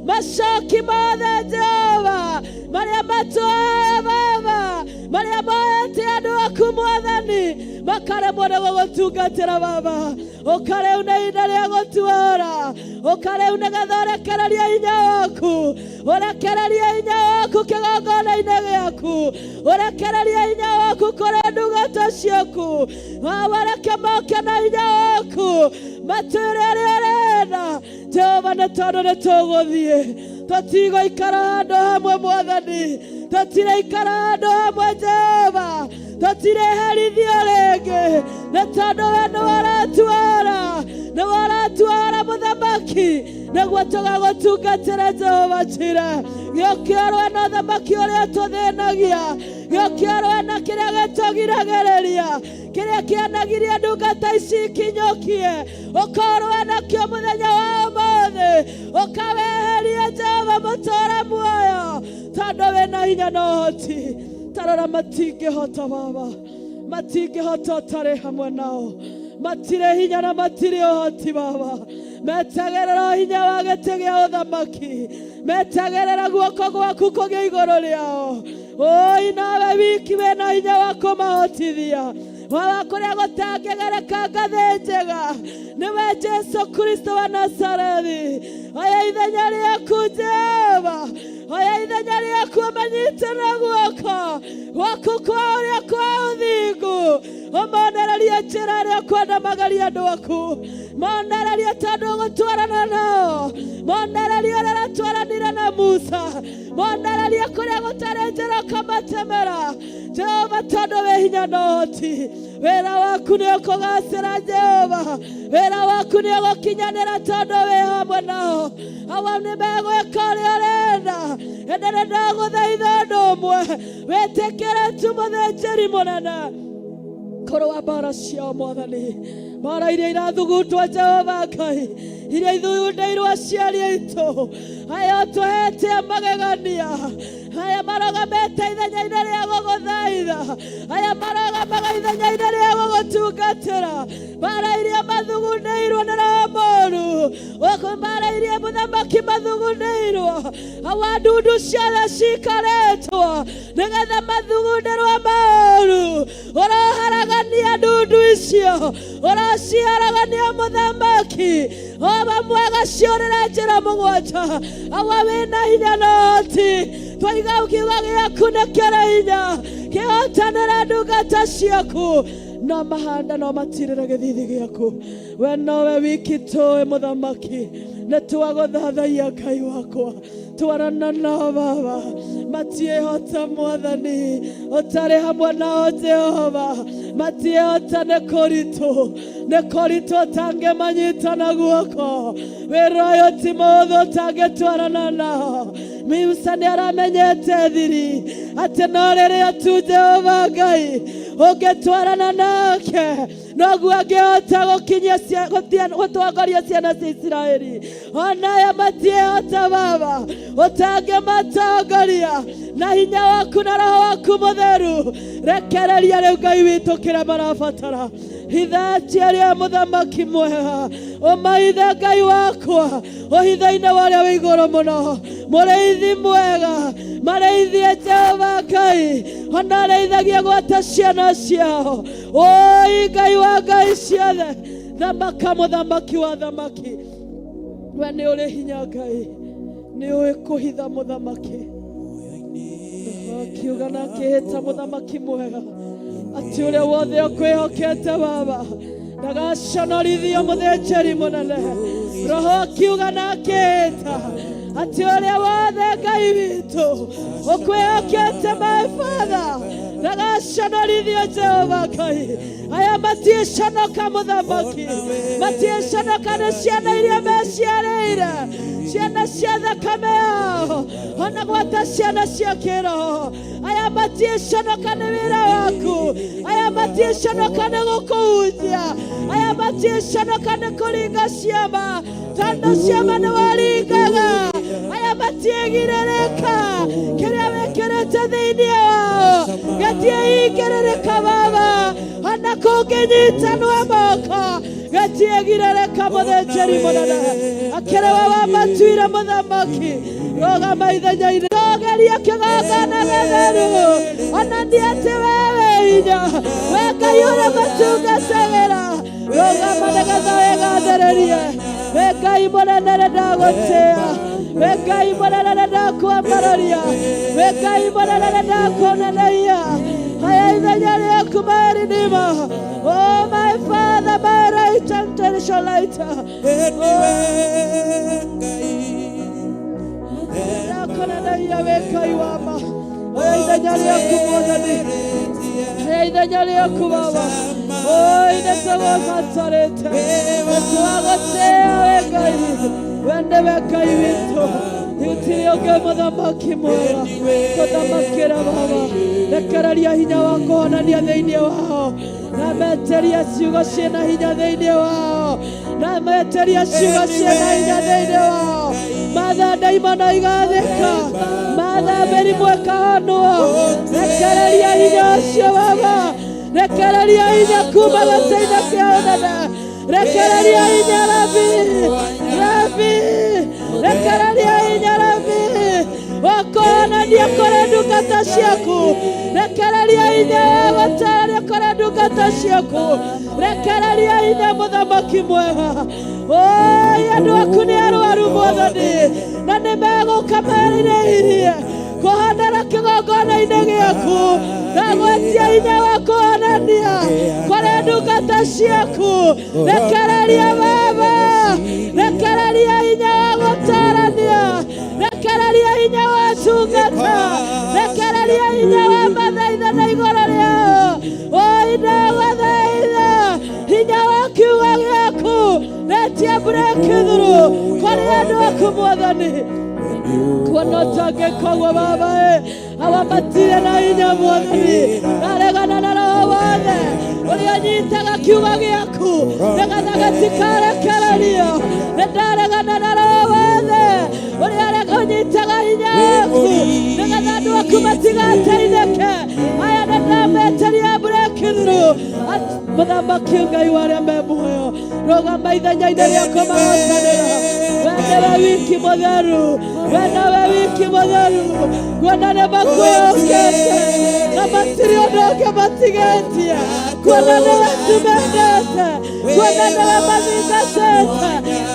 macoki mothe Jehova marĩa matũoe Baba, marĩa moete andũ aku Mwathani makaremwo nĩ gũgũtungatĩra Baba. Ũka rĩu nĩ ihinda rĩa gũtuara, ũka rĩu nĩgetha ũrekererie hinya waku, ũrekererie hinya waku kĩgongona-inĩ gĩaku, ũrekererie hinya waku kũrĩ ndungata ciaku. Wawareke moke na hinya waku matwĩre ũrĩa ũrenda Jehova, nĩ tondũ nĩ tũgũthiĩ, tũtigũikara handũ hamwe Mwathani, tũtiraikara handũ hamwe Jehova, tũtireherithio rĩngĩ, nĩ tondũ we nĩwe ũratuara, nĩwe ũratuara mũthamaki, nĩguo tũgagũtungatĩra Jehova Jire. Gĩũkĩorwo na ũthamaki ũrĩa tũthĩnagia, gĩũkĩorwo na kĩrĩa gĩtũgiragĩrĩria, kĩrĩa kĩanagiria ndungata ici ikinyũkie, ũkorwo nakĩo mũthenya wa ũmũthĩ, ũkaweheria Jehova mũtũũre muoyo, tondũ wĩna hinya na ũhoti. Tarora matingĩhota Baba, matingĩhota ũtarĩ hamwe nao, matirĩ hinya na matirĩ ũhoti Baba, metagĩrĩra hinya wa gĩtĩ gĩa ũthamaki, metagĩrĩra guoko gwaku kũgĩa igũrũ rĩao. Oi nawe wiki wĩna hinya wa kũmahotithia wawa kũrĩa gũtangĩgereka ngathĩ njega, nĩwe Jesu Kristo wa Nazarethi. Oya ithenya rĩaku Jehova, oya ithenya rĩaku ũmanyite na guoko gwaku kwa ũrĩa kwa ũthingu, ũmonererie njĩra ĩrĩa ũkwenda magerie andũ aku, monererie tondũ ũgũtwarana nao, monererie ũrĩa ũratwaranire na Musa, monererie kũrĩa gũtarĩ njĩra ũkamatemera Jehova, tondũ wĩ hinya na ũhoti. Wĩra waku nĩ ũkũgacĩra Jehova, wĩra waku nĩ ũgũkinyanĩra tondũ wĩ hamwe nao. Awa nĩ megwĩka ũrĩa ũrenda, ĩndĩ nĩ ndagũthaitha ũndũ ũmwe, wĩtĩkĩre tu mũthĩnjĩri mũnene kũrũa mbara ciao Mwathani, mbara iria irathugundwo Jehova Ngai, iria ithugundĩirwo aciari aitũ, aya ũtũhete magegania, aya marũgamĩte ithenya-inĩ rĩa gũgũthaitha, aya marũgamaga ithenya-inĩ rĩa gũgũtungatĩra, mbara iria mathugundĩirwo nĩ roho mũũru, mbara iria mũthamaki mathugundĩirwo, awa ndundu ciothe cikarĩtwo nĩgetha mathugundĩrwo maũru, ũroharagania ndundu icio, ũrociharagania mũthamaki, oba mwega ciũrĩre njĩra mũgwanja, awa wĩna hinya na ũhoti, twaiga kiugo gĩaku nĩ kĩrĩ hinya, kĩhotanĩre ndungata ciaku, no mahanda no matirĩre gĩthithi gĩaku. We nowe wiki tũĩ mũthamaki, nĩ twagũthathaiya Ngai wakwa. Twarana nao Baba, matiehota Mwathani ũtarĩ hamwe nao Jehova, matiehota nĩ kũritũ, nĩ kũritũ ũtangĩmanyita na guoko. Wĩra ũyũ ti mũhũthũ ũtangĩtwarana nao. Musa nĩ aramenyete thiri atĩ no rĩrĩa tu Jehova Ngai ũngĩtwarana nake noguo angĩhota gũkinyia gũtongoria ciana cia Isiraeli. Onaya matiehota Baba, ũtangĩmatongoria na hinya waku na Roho waku Mũtheru. Rekereria rĩu Ngai witũ kĩrĩa marabatara. Hitha aciari mũthamaki mwega, ũmahithe Ngai wakwa ũhithe-inĩ wa ũrĩa wĩ igũrũ mũno. Mũrĩithi mwega, marĩithie Jehova Ngai, ona arĩithagia gwata ciana ciao. Oi Ngai wa ngai ciothe, thamaka mũthamaki wa thamaki, we nĩ ũrĩ hinya Ngai, nĩ ũĩ kũhitha mũthamaki. Akiuga na akĩhĩta mũthamaki mwega atĩ ũrĩa wothe ũkwĩhokete Baba ndagaconorithio mũthĩnjĩri mũnene. Roho akiuga na akĩhĩta atĩ ũrĩa wothe Ngai witũ ũkwĩhokete, my Father, ndagaconorithio Jehova Ngai. Aya matiĩconoka mũthamaki, matiĩconoka nĩ ciana iria meciarĩire, ciana cia thakame yao, ona gwata ciana cia kĩroho. Aya matiĩconoka nĩ wĩra waku, aya matiĩconoka nĩ gũkũhunjia, aya matiĩconoka nĩ kũringa ciama, tondũ ciama nĩ waringaga. Aya matiĩgirĩrĩka kĩrĩa wĩkĩrĩte thĩinĩ wao gĩtiĩingĩrĩrĩka Baba, ona kũngĩnyitanwo moko gĩtiĩgirĩrĩka. Mũthĩnjĩri mũnene akĩrĩ we wamatuire mũthamaki, rũgama ithenya-inĩ, togeria kĩgongona gĩtheru, onania atĩ we wĩ hinya, we Ngai ũrĩa matungatagĩra. Rũgama nĩgetha wĩgathĩrĩrie. We Ngai mũnene, nĩ ndagũtĩĩa. We Ngai mũnene, nĩ ndakwambararia. We Ngai mũnene, nĩ ndakũnenehia. Haya ithenya rĩaku, my Redeemer. Oh, my Father, my right and treasure lighter. Niwe Ngai. Ndakũnenehia wĩ Ngai wa ma. Haya ithenya rĩaku Mwathani, haya ithenya rĩaku Baba. Oi, nĩtũgũbatarĩte, nĩtwagũtĩĩa wĩ Ngai, we nĩwe Ngai witũ, gũtirĩ ũngĩ mũthamaki mwega tũthamakĩra Baba. Rekereria hinya wa kũhonania thĩinĩ wao, na meteria ciugo ciĩna hinya thĩinĩ wao, na meteria ciugo ciĩna hinya thĩinĩ wao. Matha ndaimono igathĩka, matha mĩrimũ ĩkahonwo. Rekereria hinya ũcio Baba, rekereria hinya kuma gĩtĩ-inĩ kĩa ũnene. Rekereria hinya Rabi, Rabi, rekereria hinya Rabi wa kũhonania kũrĩ ndungata ciaku. Rekereria hinya wa gũtaarĩria kũrĩ ndungata ciaku. Rekereria hinya mũthamaki mwega. Oi, andũ aku nĩ arwaru Mwathani, na nĩ megũka merirĩirie kũhanana kĩgongona-inĩ gĩaku, na gwetia hinya wa kũhonania kũrĩ ndungata ciaku. Rekereria Baba, rekereria hinya wa gũtarania, rekereria hinya wa tungata, rekereria hinya wa mathaitha na igũrũ rĩao. Oi, ndagũthaitha hinya wa kiugo gĩaku, retia breakthrough kũrĩ andũ aku Mwathani. Kuona ũtangĩkogwo Baba ĩ, awa matirĩ na hinya Mwathani, ndaregana na roho wothe ũrĩa ũnyitaga kiugo gĩaku nĩgetha gĩtikarekererio. Nĩ ndaregana na roho wothe ũrĩa ũnyitaga hinya waku nĩgetha andũ aku matigateithĩke. Aya nĩ ndameteria breakthrough. Mũthamaki Ngai wa arĩa me muoyo, rũgama ithenya-inĩ rĩa kũmahotanĩra. We nĩwe wiki mũtheru, we nĩwe wiki mũtheru. Kuona nĩ makwĩhokete na matirĩ ũndũ ũngĩ matigĩtie, kuona nĩwe tumendete, kuona nĩwe mathingatĩte,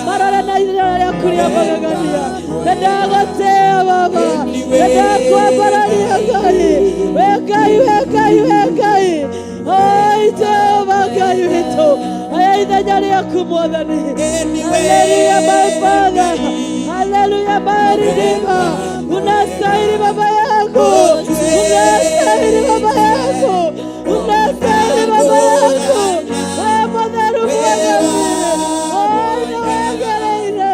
marore na ithenya rĩaku rĩa magegania. Nĩ ndagũtĩĩa Baba, nĩ ndakwambararia Ngai, we Ngai, we Ngai, we Ngai. Oi Jehova Ngai witũ, aya ithenya rĩaku Mwathani. Hallelujah, my Father. Hallelujah. my Redeemer. Unastahili baba yangu, unastahili baba yangu, unastahili baba yangu. Wewe mũtheru mwathani, oh, nĩwagĩrĩire,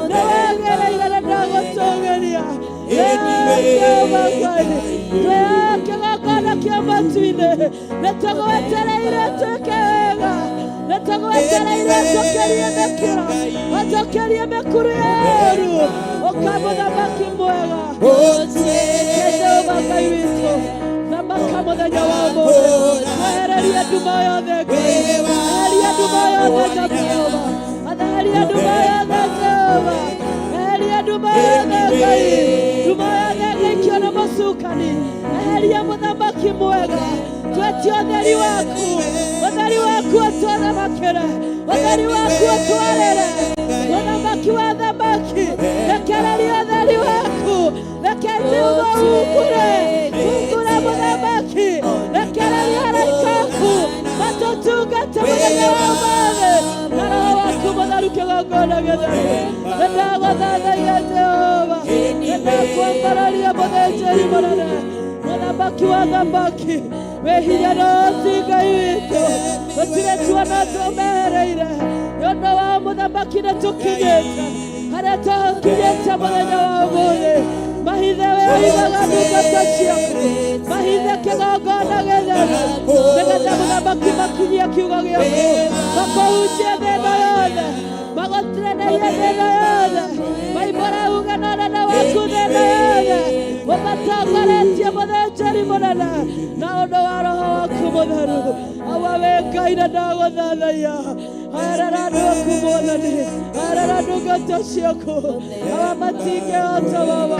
nĩwagĩrĩire na ndagũtũgĩria. Jehova Ngai, twĩ kĩgongona kĩa matu-inĩ, nĩtũgwetereire twĩke wega, nĩtũgwetereire ũtũkĩrie mĩkĩra, ũtũkĩrie mĩkuru ya ũũru, ũka mũthamaki mwega. Jehova Ngai witũ, thamaka mũthenya wa ũmũthĩ, wehererie nduma yothe Ngai, eheria nduma yothe Jehova, eheria nduma yothe Jehova, eheria nduma yothe Ngai, nduma yothe ĩgĩikio nĩ mũcukani, eheria mũthamaki mwega, twetie ũtheri waku, ũtheri waku ũtũthamakĩre, ũtheri waku ũtwarĩre, mũthamaki wa thamaki, rekereria ũtheri waku, reke Jehova hungure, hungura mũthamaki, rekereria araika aku matũtungate mũthenya wa ũmũthĩ, na roho waku mũtheru kĩgongona gĩtheru. Nĩndagũthathaiya Jehova, nĩndakwambararia mũthĩnjĩri mũnene, mũthamaki wa thamaki, wĩ hinya na ũhoti Ngai witũ, gũtirĩ tuona tũmehereire, nĩ ũndũ wa mũthamaki nĩtũkinyĩte harĩa tũkinyĩte mũthenya wa ũmũthĩ. Mahithe we ũithaga ndungata ciaku, mahithe kĩgongona gĩtheru, nĩgetha mũthamaki makinyie kiugo gĩaku, makũhunjie thĩ ĩno yothe, magũtiranĩrie thĩ ĩno yothe, maimbũre uge na ũnene waku thĩ ĩno yothe, ũmatongoretie mũthĩnjĩri mũnene na ũndũ wa roho waku mũtheru. Awa wĩ Ngai na ndagũthathaiya, herera andũ aku mwathani, herera ndungata ciaku, awa matingĩhota baba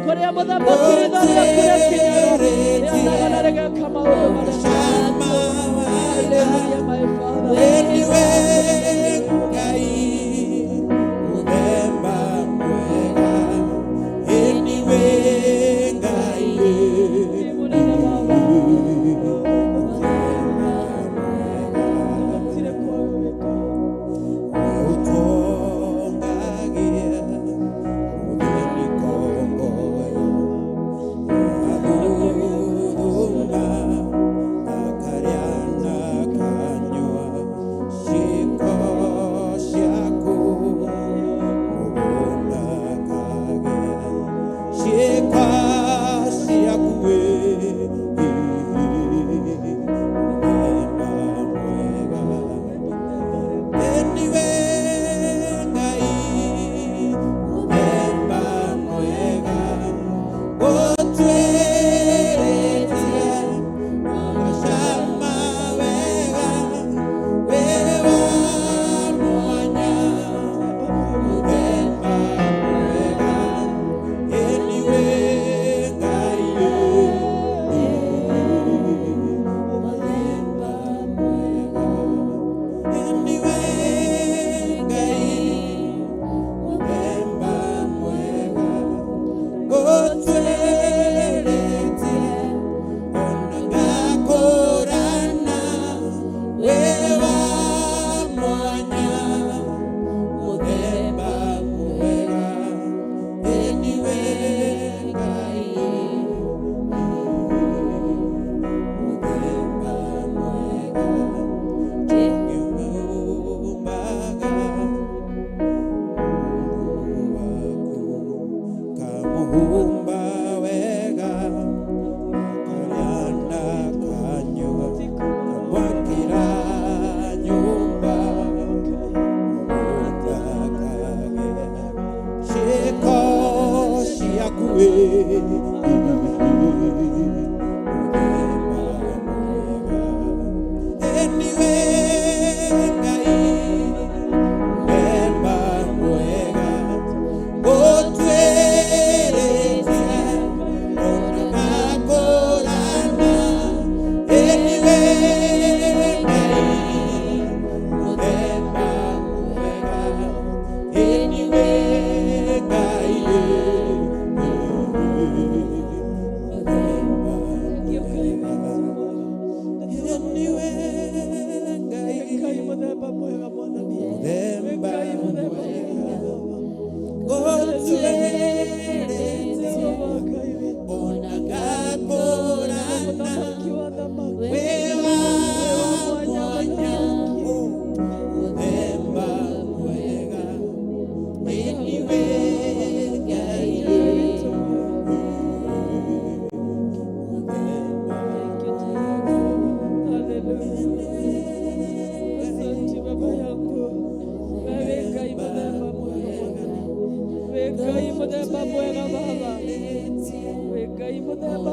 kũrĩa mũthamaki ritho rĩaku rĩkinyaga, rĩonaga na rĩgeka maũndũ manene. Hallelujah, my Father. Ĩniwe Ngai mũthemba mwega, ĩniwe Ngai Mũnene baba. Gũtirĩ kwaga wĩka. Ũtongagia mũthĩni kongoyo, athuthuma akarĩa na akanyua, ciĩko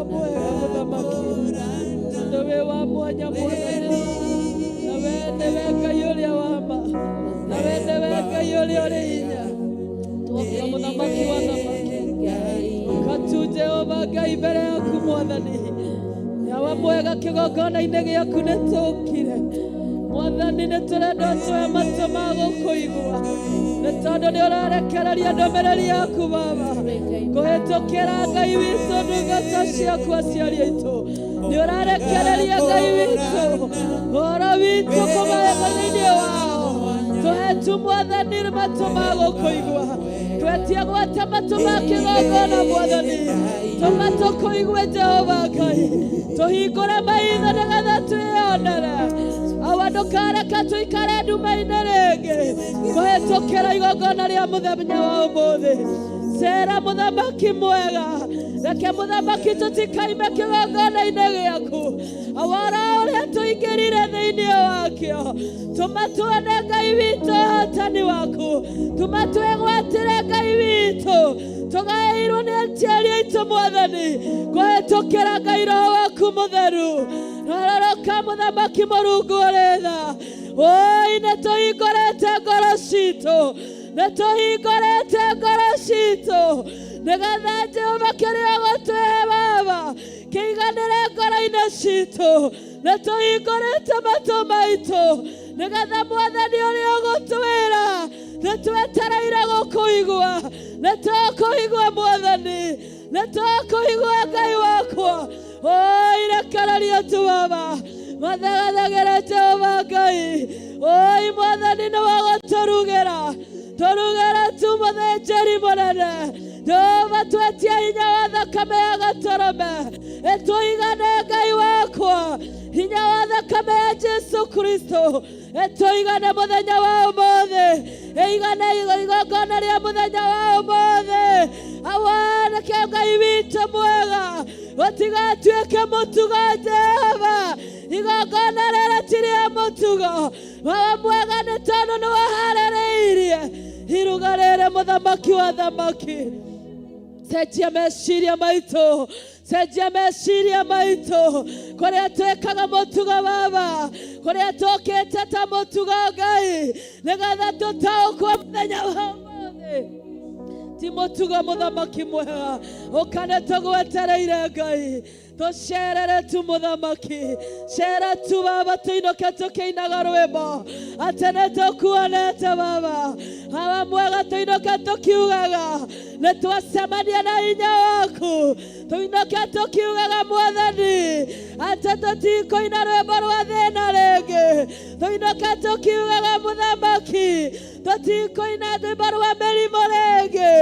Awa mwega mũthamaki, tondũ wĩ wa mwanya mwathani, na we nĩwe Ngai ũrĩa wa ma, na we nĩwe Ngai ũrĩa ũrĩ hinya. Twoka mũthamaki wa thamaki, ũka tu Jehova Ngai mbere yaku mwathani. Awa mwega kĩgongona-inĩ gĩaku nĩ tũkire mwathani, nĩ tũrenda ũtũhe matũ ma gũkũigua, nĩ tondũ nĩ ũrarekereria ndũmĩrĩri yaku Baba kũhĩtũkĩra Ngai witũ ndungata ciaku aciari aitũ, nĩ ũrarekereria Ngai witũ ũhoro witũ kũmahe thĩinĩ wao. Tũhe tu mwathani matũ ma gũkũigua, twetie gwata matũ ma kĩgongona mwathani, tũma tũkũigue Jehova Ngai, tũhingũre maitho nĩgetha twĩonere. Awa ndũkareke tũikare nduma-inĩ rĩngĩ kũhĩtũkĩra igongona rĩa mũthenya wa ũmũthĩ. Cera mũthamaki mwega, reke mũthamaki tũtikaime kĩgongona-inĩ gĩaku. Awara ũrĩa tũingĩrire thĩinĩ wakĩo, tũma tuone Ngai witũ ũhotani waku, tũma twĩgwatĩre Ngai witũ tũgaĩirwo nĩ aciari aitũ mwathani kũhĩtũkĩra Ngai Roho waku mũtheru. Rororoka mũthamaki Mũrungu ũrĩ tha, oi nĩ tũhingũrĩte ngoro citũ, nĩ tũhingũrĩte ngoro citũ nĩgetha Jehova kĩrĩa ũgũtũhe Baba kĩiganĩre ngoro-inĩ citũ. Nĩ tũhingũrĩte matũ maitũ nĩgetha mwathani ũrĩa ũgũtwĩra nĩ twetereire gũkũigua, nĩ tũkũigua mwathani, nĩ tũkũigua Ngai wakwa. Oi rekereria tu Baba mathagathagĩre Jehova Ngai. Oi mwathani nĩ wagũtũrugĩra, tũrugĩre tu mũthĩnjĩri mũnene Jehova, twetie hinya wa thakame ya gatũrũme ĩtũigane Ngai wakwa, hinya wa thakame ya Jesu Kristo ĩtũigane mũthenya wa ũmũthĩ, ĩigane igongona rĩa mũthenya wa ũmũthĩ. Awa reke Ngai witũ mwega gũtigatuĩke mũtugo Jehova, igongona rĩrĩ ti rĩa mũtugo. Baba mwega nĩ tondũ nĩ waharĩrĩirie iruga rĩrĩ mũthamaki wa thamaki. Cenjia meciria maitũ, cenjia meciria maitũ kũrĩa twĩkaga mũtugo Baba, kũrĩa tũkĩte ta mũtugo Ngai, nĩgetha tũtaũkwo mũthenya wa ũmũthĩ ti mũtugo mũthamaki mwega. Ũka nĩ tũgwetereire Ngai, tũcerere tu mũthamaki, cera tu Baba, tũinũke tũkĩinaga rwĩmbo atĩ nĩ tũkuonete Baba. Baba mwega tũinũke tũkiugaga nĩ twacemania na hinya waku, tũinũke tũkiugaga mwathani atĩ tũtikũina rwĩmbo rwa thĩna rĩngĩ, tũinũke tũkiugaga mũthamaki tũtikũina rwĩmbo rwa mĩrimũ rĩngĩ.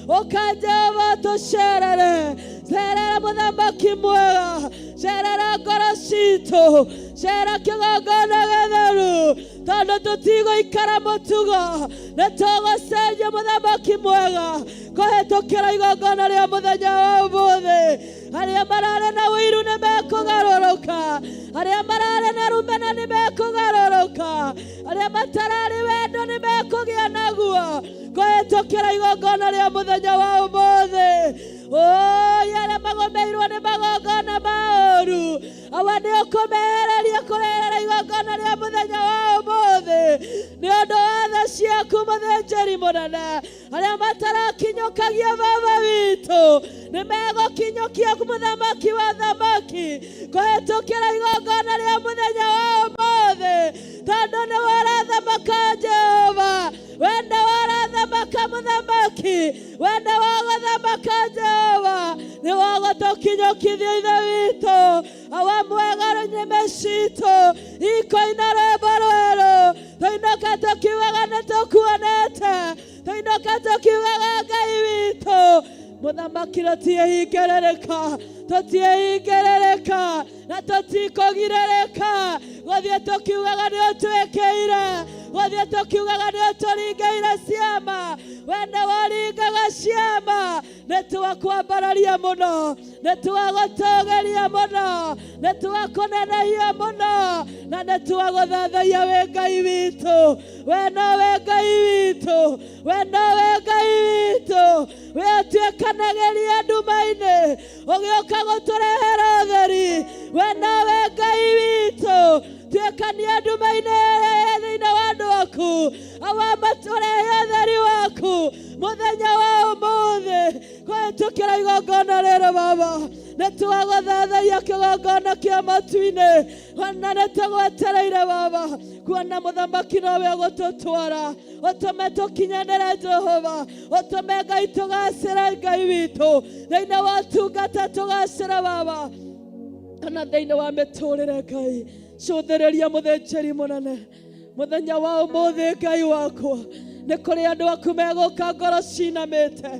Ũka Jehova tũcerere, cerera mũthamaki mwega, cerera ngoro citũ, cera kĩgongona gĩtheru, tondũ tũtigũikara mũtugo, nĩ tũgũcenjia mũthamaki mwega kũhĩtũkĩra igongona rĩa mũthenya wa ũmũthĩ. Arĩa mararĩ na ũiru nĩ mekũgarũrũka, arĩa mararĩ na rũmena nĩ mekũgarũrũka, arĩa matararĩ wendo nĩ mekũgĩa naguo kũhĩtũkĩra igongona rĩa mũthenya wa ũmũthĩ. Oi arĩa magomeirwo nĩ magongona ma ũru, awa nĩ ũkũmehereria kũreherera igongona rĩa mũthenya wa ũmũthĩ nĩ ũndũ wa tha ciaku mũthĩnjĩri mũnene. Arĩa matarakinyũkagia Baba witũ nĩ megũkinyũkia mũthamaki wa thamaki kũhĩtũkĩra igongona rĩa mũthenya wa ũmũthĩ, tondũ nĩ warathamaka Jehova, we nĩ warathamaka mũthamaki, we nĩ wagũthamaka Jehova, nĩ wagũtũkinyũkithia Ithe witũ. Awa mwega nĩmĩ citũ ikoina rwĩmbo rwerũ, tũinũke tũkiugaga nĩ tũkuonete, tũinũke tũkiugaga Ngai witũ mũthamaki tũtiĩhingĩrĩrĩka, tũtiĩhingĩrĩrĩka na tũtikũgirĩrĩka gũthiĩ tũkiugaga nĩ ũtwĩkĩire, gũthiĩ tũkiugaga nĩ ũtũringĩire ciama, we nĩ waringaga ciama. Nĩ twakwambararia mũno, nĩ twagũtũgĩria mũno, nĩ twakũnenehia mũno, na nĩ twagũthathaiya wĩ Ngai witũ. We nowe Ngai witũ, we nowe Ngai witũ, we ũtuĩkanagĩria nduma-inĩ ũgĩũka. Ũroka gũtũrehera ũtheri. We nowe Ngai witũ. Tuĩkania nduma-inĩ thĩinĩ wa andũ aku. Awa matũrehe ũtheri waku mũthenya wa ũmũthĩ kũhĩtũkĩra igongona rĩrĩ Baba. Nĩ twagũthathaia kĩgongona kĩa matu-inĩ ona nĩ tũgwetereire Baba kuona mũthamaki nowe ũgũtũtwara ũtũme tũkinyanĩre Jehova ũtũme Ngai tũgacĩre Ngai witũ thĩinĩ wa ũtungata tũgacĩre Baba kana thĩinĩ wa mĩtũrĩre Ngai cũthĩrĩria mũthĩnjĩri mũnene mũthenya wa ũmũthĩ Ngai wakwa nĩ kũrĩ andũ aku megũka ngoro cinamĩte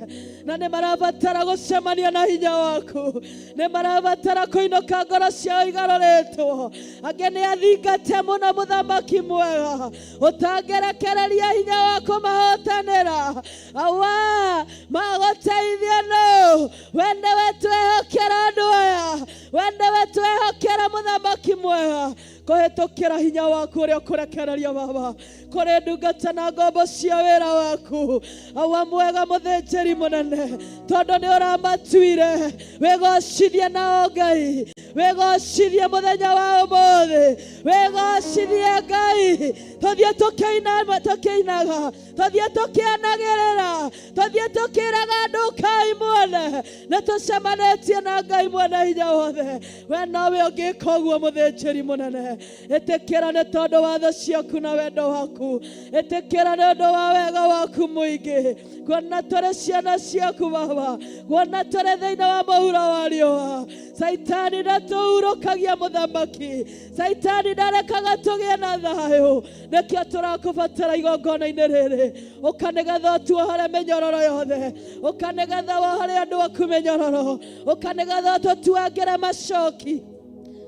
na nĩ marabatara gũcemania na hinya waku nĩ marabatara kũinũka ngoro ciao igarũrĩtwo angĩ nĩ athingate mũno mũthamaki mwega ũtangĩrekereria hinya waku mahotanĩra awa magũteithia no we nĩwe twehokera andũ aya we nĩwe twehokera mũthamaki mwega kũhĩtũkĩra hinya waku ũrĩa ũkũrekereria Baba kũrĩ ndungata na ngombo cia wĩra waku awa mwega mũthĩnjĩri mũnene tondũ nĩ ũramatuire wĩgocithie nao Ngai wĩgocithie mũthenya wa ũmũthĩ wĩgocithie Ngai tũthiĩ tũkĩinaga tũthiĩ tũkĩanagĩrĩra tũthiĩ tũkĩraga andũ Ngai mwene nĩ tũcemanĩtie na Ngai mwene hinya wothe we nowe ũngĩka ũguo mũthĩnjĩri mũnene ĩtĩkĩra nĩ tondũ wa tha ciaku na wendo waku ĩtĩkĩra nĩ ũndũ wa wega waku mũingĩ kuona tũrĩ ciana ciaku Baba kuona tũrĩ thĩinĩ wa mũhuro wa riũa Saitani ndatũhurũkagia mũthamaki Saitani ndarekaga tũgĩe na thayũ nĩkĩo tũrakũbatara igongona-inĩ rĩrĩ ũka nĩgetha ũtuohore mĩnyororo yothe ũka nĩgetha wohore andũ aku mĩnyororo ũka nĩgetha ũtũtuangĩre macoki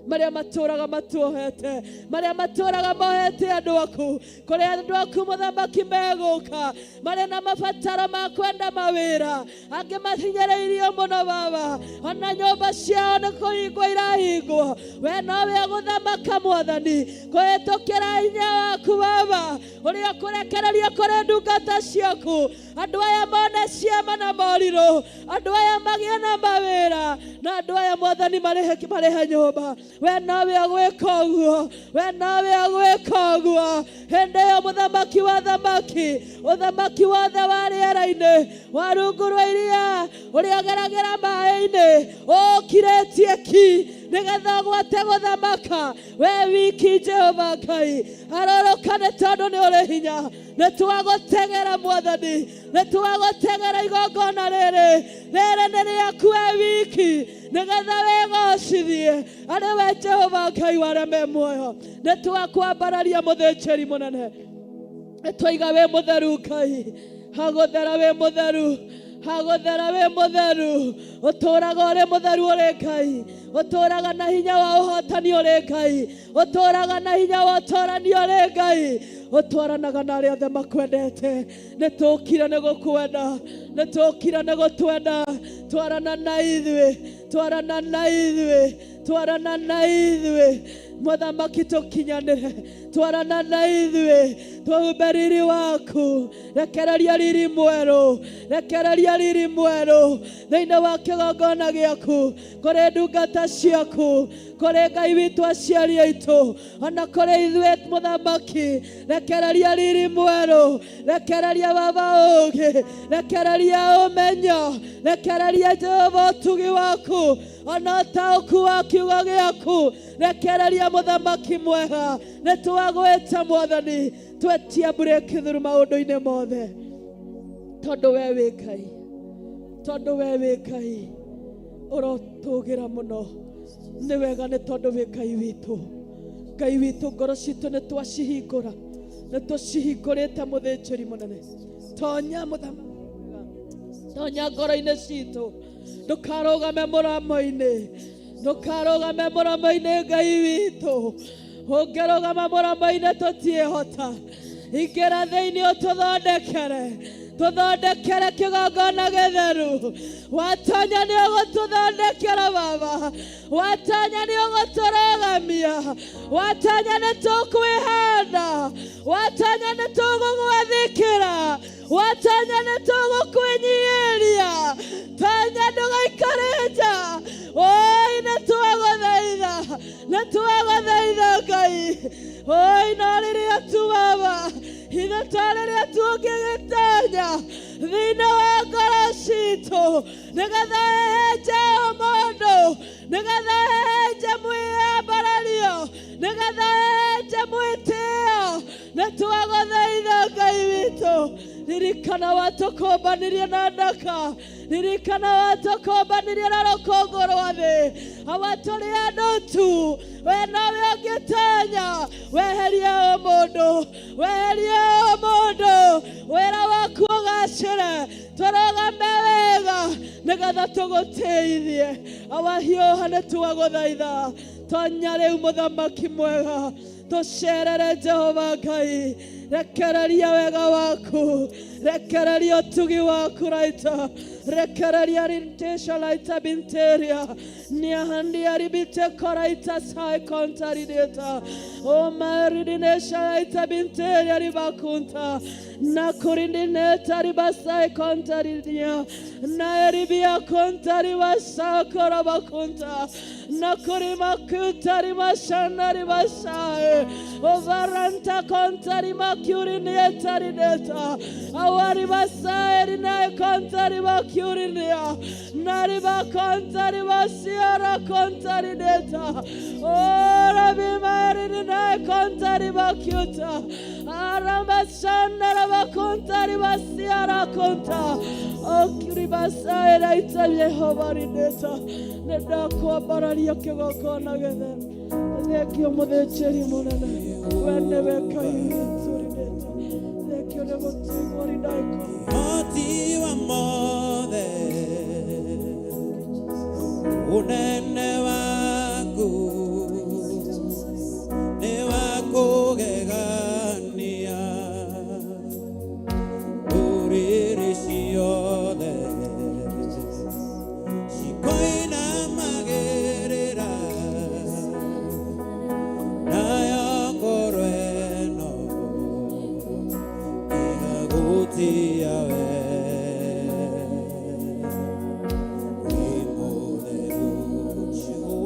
marĩa matũraga matuohete marĩa matũraga mohete andũ aku kũrĩ andũ aku mũthamaki megũka marĩ na mabataro ma kwenda mawĩra angĩ mahinyĩrĩirio mũno Baba ona nyũmba ciao nĩ kũhingwo irahingwo we nowe ũgũthamaka mwathani kũhĩtũkĩra hinya waku Baba ũrĩa ũkũrekereria kũrĩ ndungata ciaku andũ aya mone ciama na morirũ andũ aya magĩe na mawĩra na andũ aya mwathani marĩhe nyũmba we nowe ũgwĩka ũguo we nowe ũgwĩka ũguo hĩndĩ ĩyo mũthamaki wa thamaki ũthamaki wothe wa rĩera-inĩ wa rungu rwa iria ũrĩa ũgeragĩra maĩ-inĩ ũkirĩtie ki nĩgetha ũgwate gũthamaka we wiki Jehova Ngai arorũka nĩ tondũ nĩ ũrĩ hinya nĩ twagũtegera mwathani nĩ twagũtegera igongona rĩrĩ rĩrĩ nĩ rĩaku we wiki nĩgetha wĩgocithie arĩ we Jehova Ngai wa arĩa me muoyo nĩ twakwambararia mũthĩnjĩri mũnene nĩ twaiga wĩ mũtheru Ngai hagũthera wĩ mũtheru hagũthera wĩ mũtheru ũtũraga ũrĩ mũtheru ũrĩ Ngai ũtũraga na hinya wa ũhotani ũrĩ Ngai ũtũraga na hinya wa ũtorani ũrĩ Ngai ũtwaranaga na arĩa othe makwendete nĩ tũkire nĩ gũkwenda nĩ tũkire nĩ gũtwenda twarana na ithuĩ twarana na ithuĩ twarana na ithuĩ mũthamaki tũkinyanĩre twarana na ithuĩ tũhumbe riri waku rekereria riri mwerũ rekereria riri mwerũ thĩinĩ wa kĩgongona gĩaku kũrĩ ndungata ciaku kũrĩ Ngai witũ aciari aitũ ona kũrĩ ithuĩ mũthamaki rekereria riri mwerũ rekereria Baba ũũgĩ rekereria ũmenyo rekereria Jehova ũtugi waku ona ũtaũku wa kiugo gĩaku rekereria mũthamaki mwega nĩ twagwĩta mwathani twetia breakthrough maũndũ-inĩ mothe tondũ we wĩ Ngai tondũ we wĩ Ngai ũrotũgĩra mũno nĩ wega nĩ tondũ wĩ Ngai witũ Ngai witũ ngoro citũ nĩ twacihingũra nĩ tũcihingũrĩte mũthĩnjĩri mũnene tonya mũthamaki tonya ngoro-inĩ citũ ndũkarũgame mũromo-inĩ ndũkarũgame mũromo-inĩ Ngai witũ ũngĩrũgama mũromo-inĩ tũtiĩhota ingĩra thĩinĩ ũtũthondekere Tũthondekere kĩgongona gĩtheru. Watonya nĩ ũgũtũthondekera baba. Watonya nĩ ũgũtũrũgamia. Watonya nĩ tũkwĩhanda. Watonya nĩ tũgũgwathĩkĩra. Watonya nĩ tũgũkwĩnyihĩria. Tonya ndũgaikare nja. Oi nĩ twagũthaitha. Nĩ twagũthaitha Ngai. Oi no rĩrĩa tu baba. Ithe to rĩrĩa tu ũngĩgĩtonya thĩinĩ wa ngoro citũ nĩgetha ũhehenje ũmũndũ nĩgetha ũhehenje mwĩyambarario nĩgetha ũhehenje mwĩtĩo nĩ twagũthaitha Ngai witũ. Ririkana watũkũmbanirie na ndaka. Ririkana watũkũmbanirie na rũkũngũ rwa thĩ. Awa tũrĩ andũ tu. We nowe ũngĩtonya weherie ũmũndũ weherie ũmũndũ wĩra waku ũgacĩre tũrũgame wega nĩgetha tũgũtĩithie. Awahiũha nĩ twagũthaitha. Tonya rĩu mũthamaki mwega tũcerere Jehova Ngai. Rekereria wega waku. Rekereria ũtugi waku raita. Rekereria rintesha laita binteria. Niahandia ribite koraita sai kontarideta. O maridinesha laita binteria ribakunta. Nakurindineta ribasai kontaridia. Naeribia kontaribasa korabakunta. Nakurimakuta ribashana ribasai. Ovaranta kontarimakurinieta rineta. Awaribasai rinai kontarimakurinia. Nariba kontaribasiara kontarineta. Ora bimarinai kontarimakuta. Arambashana rabakontaribasiara konta. Okiribasai raita Jehova rineta. Nĩndakwambararia kĩgongona gĩtheru. Thengio mũthĩnjĩri mũnene. We nĩwe Ngai witũ rineta. Thengio nĩ gũtũigua rinaiko. Ũhoti wa mothe unene waku nĩ wa kũgegania ndũrĩrĩ ciothe cikoinamagĩrĩra nayo ngoro ĩno ĩgagũtĩa we. Wĩ mũtheru Jehova.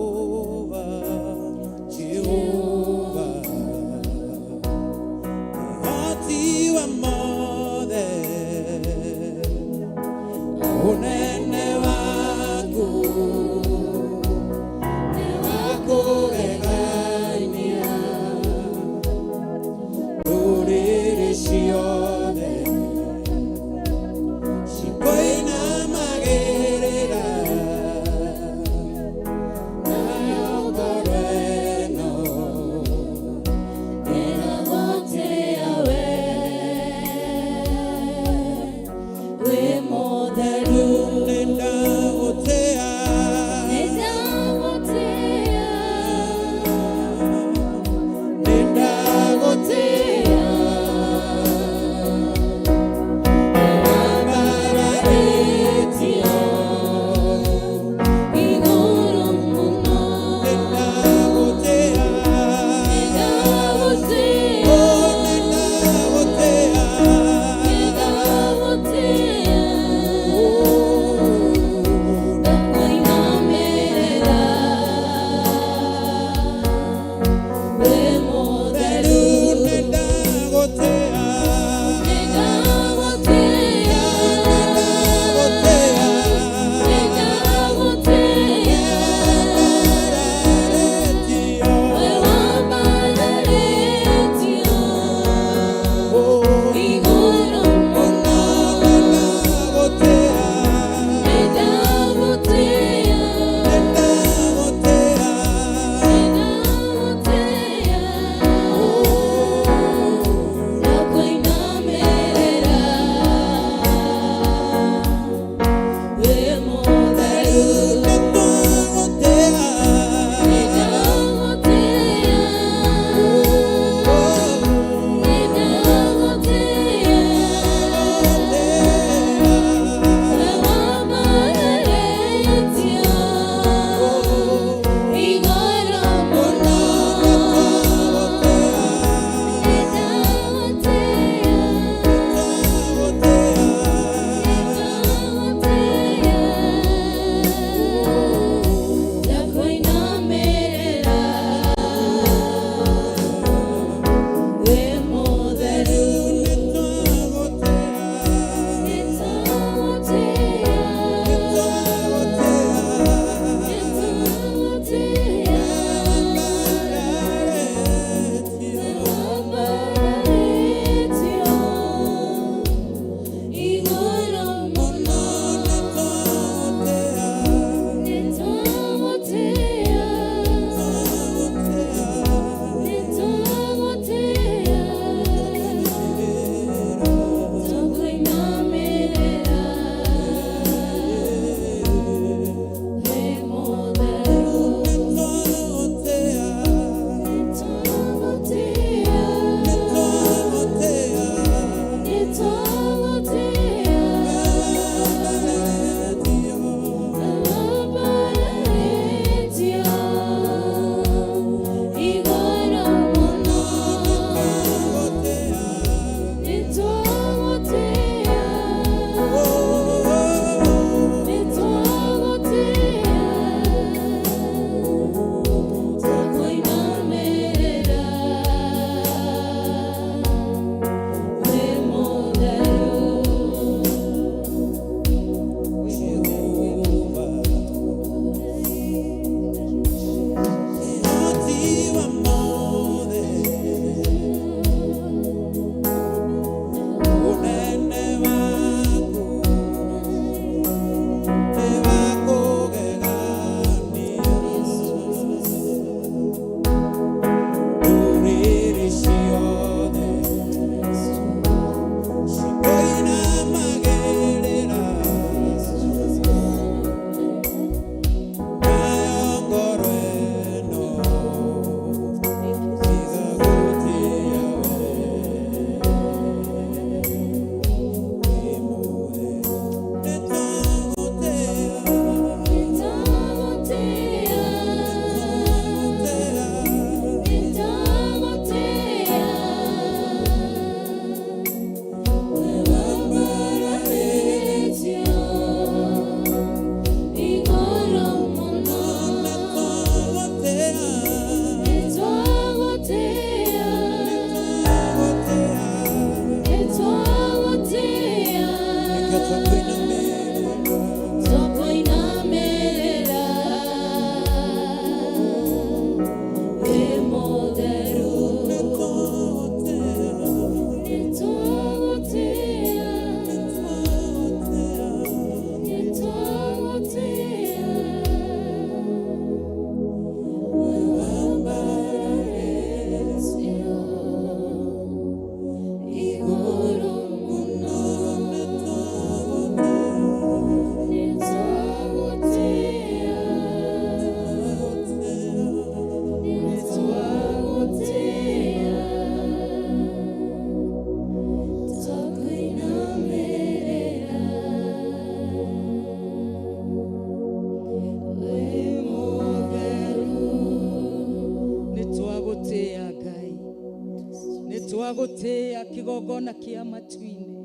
Twagũtĩĩa kĩgongona kĩa matu-inĩ,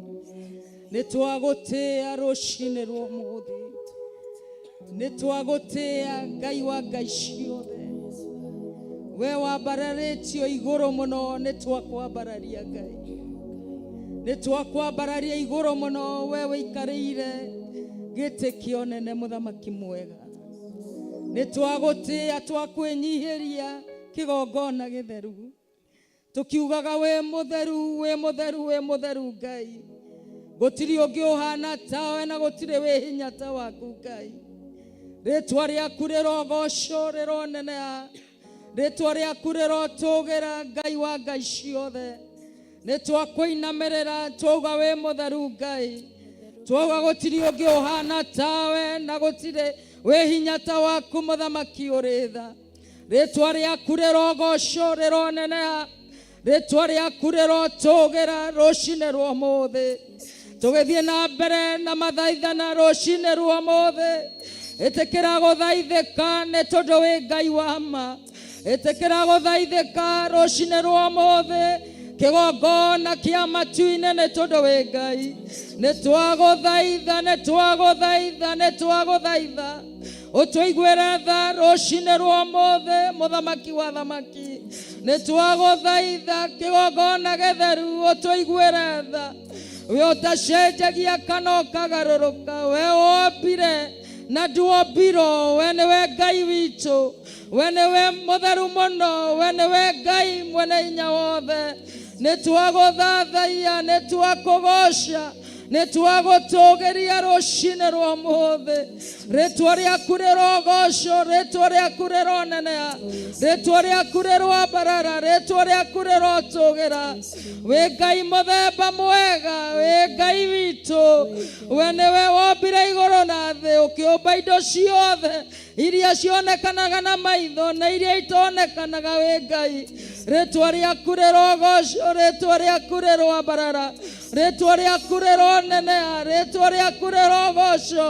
nĩ twagũtĩĩa rũcinĩ rwa ũmũthĩ, nĩ twagũtĩĩa Ngai wa ngai ciothe, we wambararĩtio igũrũ mũno, nĩ twakwambararia Ngai, nĩ twakwambararia igũrũ mũno, we wĩikarĩire gĩtĩ kĩa ũnene mũthamaki mwega, nĩ twagũtĩĩa twakwĩnyihĩria kĩgongona gĩtheru, tukiugaga wĩ mũtheru, wĩ mũtheru, wĩ mũtheru Ngai, gũtirĩ ũngĩ ũhana tawe na gũtirĩ wĩ hinya ta waku Ngai. Rĩtwa rĩaku rĩrogocwo, rĩroneneha, rĩtwa rĩaku rĩrotũgĩra Ngai wa ngai ciothe. Nĩ twakũinamĩrĩra twauga wĩ mũtheru Ngai, twauga gũtirĩ ũngĩ ũhana tawe na gũtirĩ wĩ hinya ta waku mũthamaki ũrĩ tha. Rĩtwa rĩaku rĩrogocwo, rĩroneneha, rĩtwa rĩaku rĩrotũgĩra rũcinĩ rwa ũmũthĩ. Tũgĩthiĩ na mbere na mathaithana rũcinĩ rwa ũmũthĩ, ĩtĩkĩra gũthaithĩka nĩ tondũ wĩ Ngai wa ma. Ĩtĩkĩra gũthaithĩka rũcinĩ rwa ũmũthĩ kĩgongona kĩa matu-inĩ nĩ tondũ wĩ Ngai. Nĩ twagũthaitha, nĩ twagũthaitha, nĩ twagũthaitha ũtũiguĩre tha rũcinĩ rwa ũmũthĩ mũthamaki wa thamaki. Nĩ twagũthaitha kĩgongona gĩtheru ũtũiguĩre tha, we ũtacenjagia kana ũkagarũrũka, we wombire na nduombirwo, we nĩwe Ngai witũ, we nĩwe mũtheru mũno, we nĩwe Ngai mwene hinya wothe. Nĩ twagũthathaiya, nĩ twakũgoca, nĩ twagũtũgĩria rũcinĩ rwa ũmũthĩ. Rĩtwa rĩaku rĩrogocwo, rĩtwa rĩaku rĩroneneha, rĩtwa rĩaku rĩroambarara, rĩtwa rĩaku rĩrotũgĩra. Wĩ Ngai mũthemba mwega, wĩ Ngai witũ, we nĩwe wombire igũrũ na thĩ, ũkĩũmba indo ciothe iria cionekanaga na maitho na iria itonekanaga. Wĩ Ngai, rĩtwa rĩaku rĩrogocwo, rĩtwa rĩaku rĩroambarara, rĩtwa rĩaku rĩroneneha, rĩtwa rĩaku rĩrogocwo.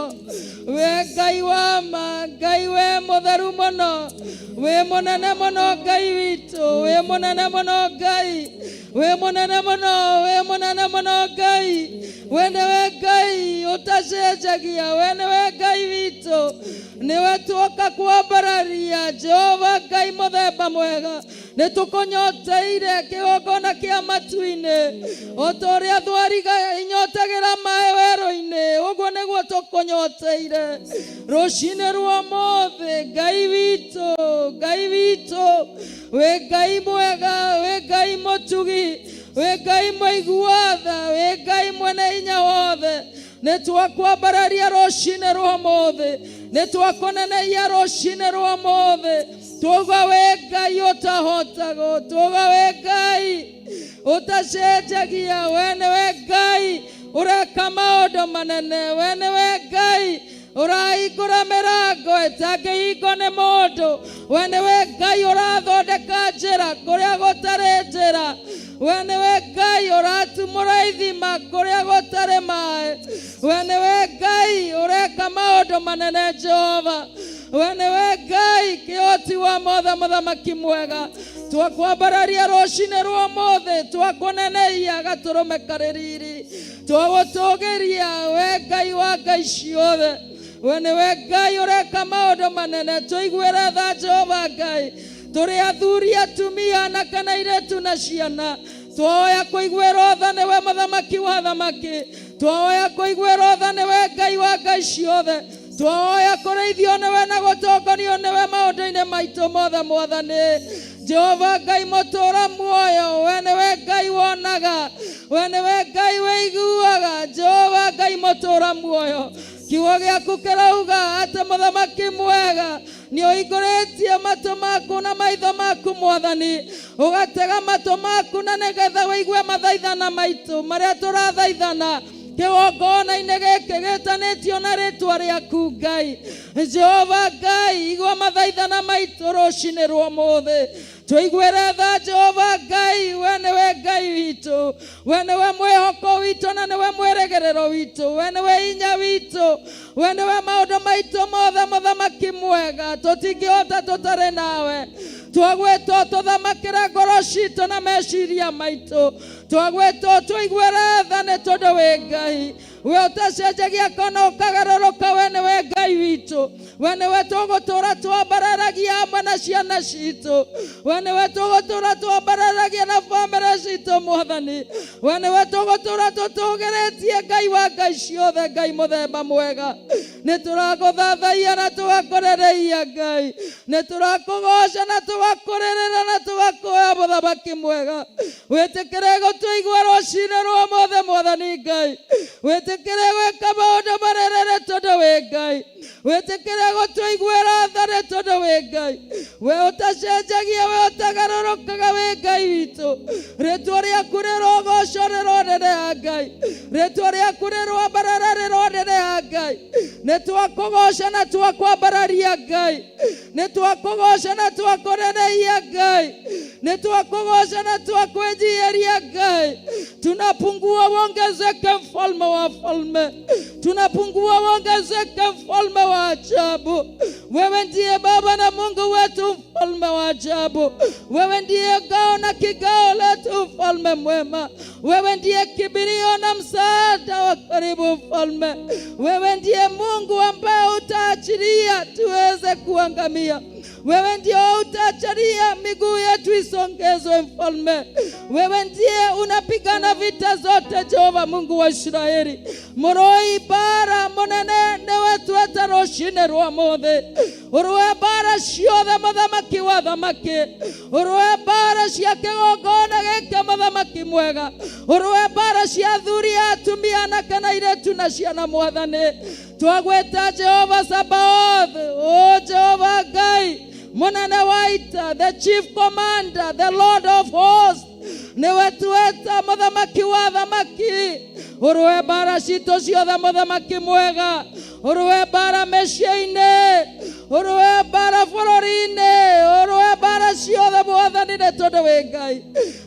Wĩ Ngai wa ma, Ngai we mũtheru mũno, wĩ mũnene mũno Ngai witũ, wĩ mũnene mũno Ngai, wĩ mũnene mũno, wĩ mũnene mũno Ngai, we nĩwe Ngai ũtacenjagia, we nĩwe Ngai witũ, nĩwe tuoka kwambararia Jehova Ngai mũthemba mwega. Nĩ tũkũnyoteire kĩgongona kĩa matu-inĩ, o ta ũrĩa thwariga inyotagĩra maĩ werũ-inĩ, ũguo nĩguo tũkũnyoteire rũcinĩ rwa ũmũthĩ. Ngai witũ, Ngai witũ, wĩ Ngai mwega, wĩ Ngai mũtugi, wĩ Ngai mũigua tha, wĩ Ngai mwene hinya wothe. Nĩ twakwambararia rũcinĩ rwa ũmũthĩ, nĩ twakũnenehia rũcinĩ rwa ũmũthĩ, twauga wĩ Ngai ũtahotagwo, twauga wĩ Ngai ũtacenjagia, we nĩwe Ngai ũreka maũndũ manene, we nĩwe Ngai ũrahingũra mĩrango ĩtangĩhingwo nĩ mũndũ, we nĩwe Ngai ũrathondeka njĩra kũrĩa gũtarĩ njĩra, we nĩwe Ngai ũratumũra ithima kũrĩa gũtarĩ maĩ, we nĩwe Ngai ũreka maũndũ manene Jehova, we nĩwe Ngai kĩhoti wa mothe mũthamaki mwega. Twakwambararia rũcinĩ rwa ũmũthĩ, twakũnenehia gatũrũme karĩ riri, twagũtũgĩria we Ngai wa ngai ciothe, we nĩwe Ngai ũreka maũndũ manene. Tũiguĩre tha Jehova Ngai, tũrĩ athuri atumia anake na airĩtu na ciana, twahoya kũiguĩrwo tha nĩwe mũthamaki wa thamaki, twahoya kũiguĩrwo tha nĩwe Ngai wa ngai ciothe, twahoya kũrĩithio nĩwe na gũtongorio nĩwe maũndũ-inĩ maitũ mothe. Mwathani Jehova Ngai mũtũũra muoyo, we nĩwe Ngai wonaga, we nĩwe Ngai wĩiguaga. Jehova Ngai mũtũũra muoyo, kiugo gĩaku kĩrauga atĩ mũthamaki mwega nĩ ũhingũrĩtie matũ maku na maitho maku Mwathani, ũgatega matũ maku na nĩgetha wĩigue mathaithana maitũ marĩa tũrathaithana kĩgongona-inĩ gĩkĩ gĩtanĩtio na rĩtwa rĩaku Ngai. Jehova Ngai, igua mathaithana maitũ rũcinĩ rwa ũmũthĩ, tũiguĩre tha Jehova Ngai, we nĩwe Ngai witũ, we nĩwe mwĩhoko witũ na nĩwe mwĩrĩgĩrĩro witũ, we nĩwe hinya witũ, we nĩwe maũndũ maitũ mothe mũthamaki mwega, tũtingĩhota tũtarĩ nawe. Twagwĩtwo tũthamakĩre ngoro citũ na meciria maitũ. Twagwĩtwo tũiguĩre tha nĩ tondũ wĩ Ngai. We ũtacenjagia kana ũkagarũrũka, we nĩwe Ngai witũ. We nĩwe tũgũtũũra twambararagia hamwe na ciana citũ. We nĩwe tũgũtũũra twambararagia na bamĩrĩ citũ, Mwathani. We nĩwe tũgũtũũra tũtũgĩrĩtie, Ngai wa ngai ciothe, Ngai mũthemba mwega. Nĩ tũragũthathaia na tũgakũrereia, Ngai. Nĩ tũrakũgoca na tũgakũrĩrĩra na tũgakũoya, mũthamaki mwega. Wĩtĩkĩre gũtũigua rũcinĩ rwa ũmũthĩ, Mwathani Ngai. Wĩtĩkĩre gwĩka maũndũ manene nĩ tondũ wĩ Ngai. Wĩtĩkĩre gũtũiguĩra tha nĩ tondũ wĩ Ngai. We ũtacenjagia, we ũtagarũrũkaga, wĩ Ngai witũ. Rĩtwa rĩaku rĩrogocwo, rĩroneneha, Ngai. Rĩtwa rĩaku rĩroambarara, rĩroneneha, Ngai. Nĩ twakũgoca na twakwambararia, Ngai. Nĩ twakũgoca na twakũnenehia, Ngai. Nĩ twakũgoca na twakwĩnyiihĩria, Ngai. Tunapungua, uongezeke, mfalme wa falme. Tunapungua, uongezeke, mfalme wa ajabu. Wewe ndiye Baba na Mungu wetu, mfalme wa ajabu. Wewe ndiye ngao na kigao letu, mfalme mwema. Wewe ndiye kimbilio na msaada wa karibu, mfalme. Wewe ndiye Mungu ambaye utaachilia tuweze kuangamia. Wewe ndio utaachilia miguu yetu isongezwe, mfalme. Wewe ndiye unapigana vita zote, Jehova Mungu wa Israeli. Mũrũi mbara mũnene nĩwe tweta rũcinĩ rwa mũthĩ. Ũrũe mbara ciothe, mũthamaki wa thamaki. Ũrũe mbara cia kĩgongona gĩkĩ, mũthamaki mwega. Ũrũe mbara cia athuri, atumia, anake na airĩtu na ciana, Mwathani. Twagwĩta Jehova Sabaoth, o Jehova Ngai mũnene wa ita, the chief commander, the Lord of hosts. Nĩwe tweta mũthamaki wa thamaki. Ũrũe mbara citũ ciothe, mũthamaki mwega. Ũrũe mbara mĩciĩ-inĩ, ũrũe mbara bũrũri-inĩ, ũrũe mbara ciothe, Mwathani, nĩ tondũ wĩ Ngai.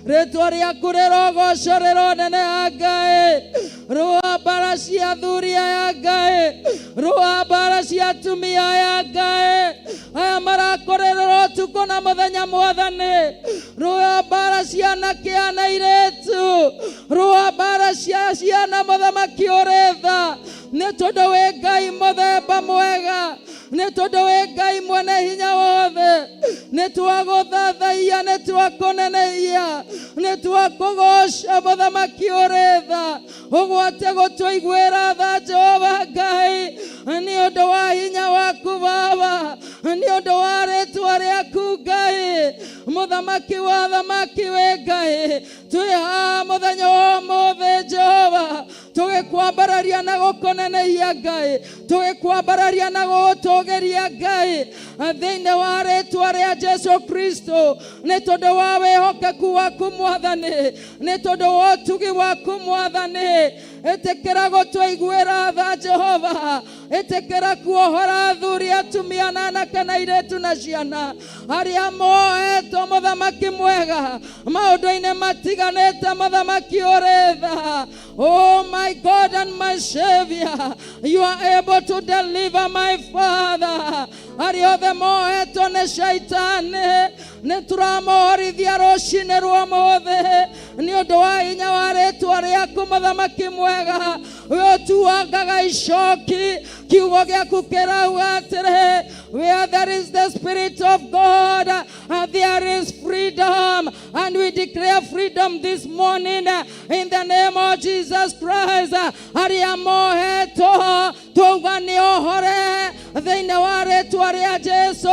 Rĩtwa rĩaku rĩrogocwo, rĩroneneha, Ngai. Rũa mbara cia athuri aya, Ngai. Rũa mbara cia atumia aya, Ngai, aya marakũrĩrĩra ũtukũ na mũthenya, Mwathani. Rũa mbara cia anake na airĩtu. Rũa mbara cia ciana, mũthamaki ũrĩ tha, nĩ tondũ wĩ Ngai mũthemba mwega, nĩ tondũ wĩ Ngai mwene hinya wothe. Nĩ twagũthathaia, nĩ twakũnenehia, nĩ twakũgoca, mũthamaki ũrĩ tha. Ũgwate gũtũiguĩra tha, Jehova Ngai, nĩ ũndũ wa hinya waku, Baba, nĩ ũndũ wa rĩtwa rĩaku, Ngai. Mũthamaki wa thamaki, wĩ Ngai. Twĩ haha mũthenya wa ũmũthĩ, Jehova, tũgĩkwambararia na gũkũnenehia, Ngai, tũgĩkwambararia na gũgũtũgĩria, Ngai, thĩinĩ wa rĩtwa rĩa Jesu Kristo, nĩ tondũ wa wĩhokeku waku, Mwathani, nĩ tondũ wa ũtugi waku, Mwathani. Ĩtĩkĩra gũtũiguĩra tha, Jehova. Ĩtĩkĩra kuohora athuri, atumia na anake na airĩtu na ciana arĩa moetwo, mũthamaki mwega, maũndũ-inĩ matiganĩte, mũthamaki ũrĩ tha. Oh my God and my Savior, you are able to deliver, my Father. Arĩa othe moetwo nĩ shaitani, nĩ tũramohorithia rũcinĩ rwa ũmũthĩ nĩ ũndũ wa hinya wa rĩtwa rĩaku, mũthamaki mwega. We ũtuangaga icoki, kiugo gĩaku kĩrauga atĩrĩ, "Where there is the Spirit of God, there is freedom," and we declare freedom this morning in the name of Jesus Christ. Arĩa mohetwo, twauga nĩ ohore thĩinĩ wa rĩtwa rĩa Jesu.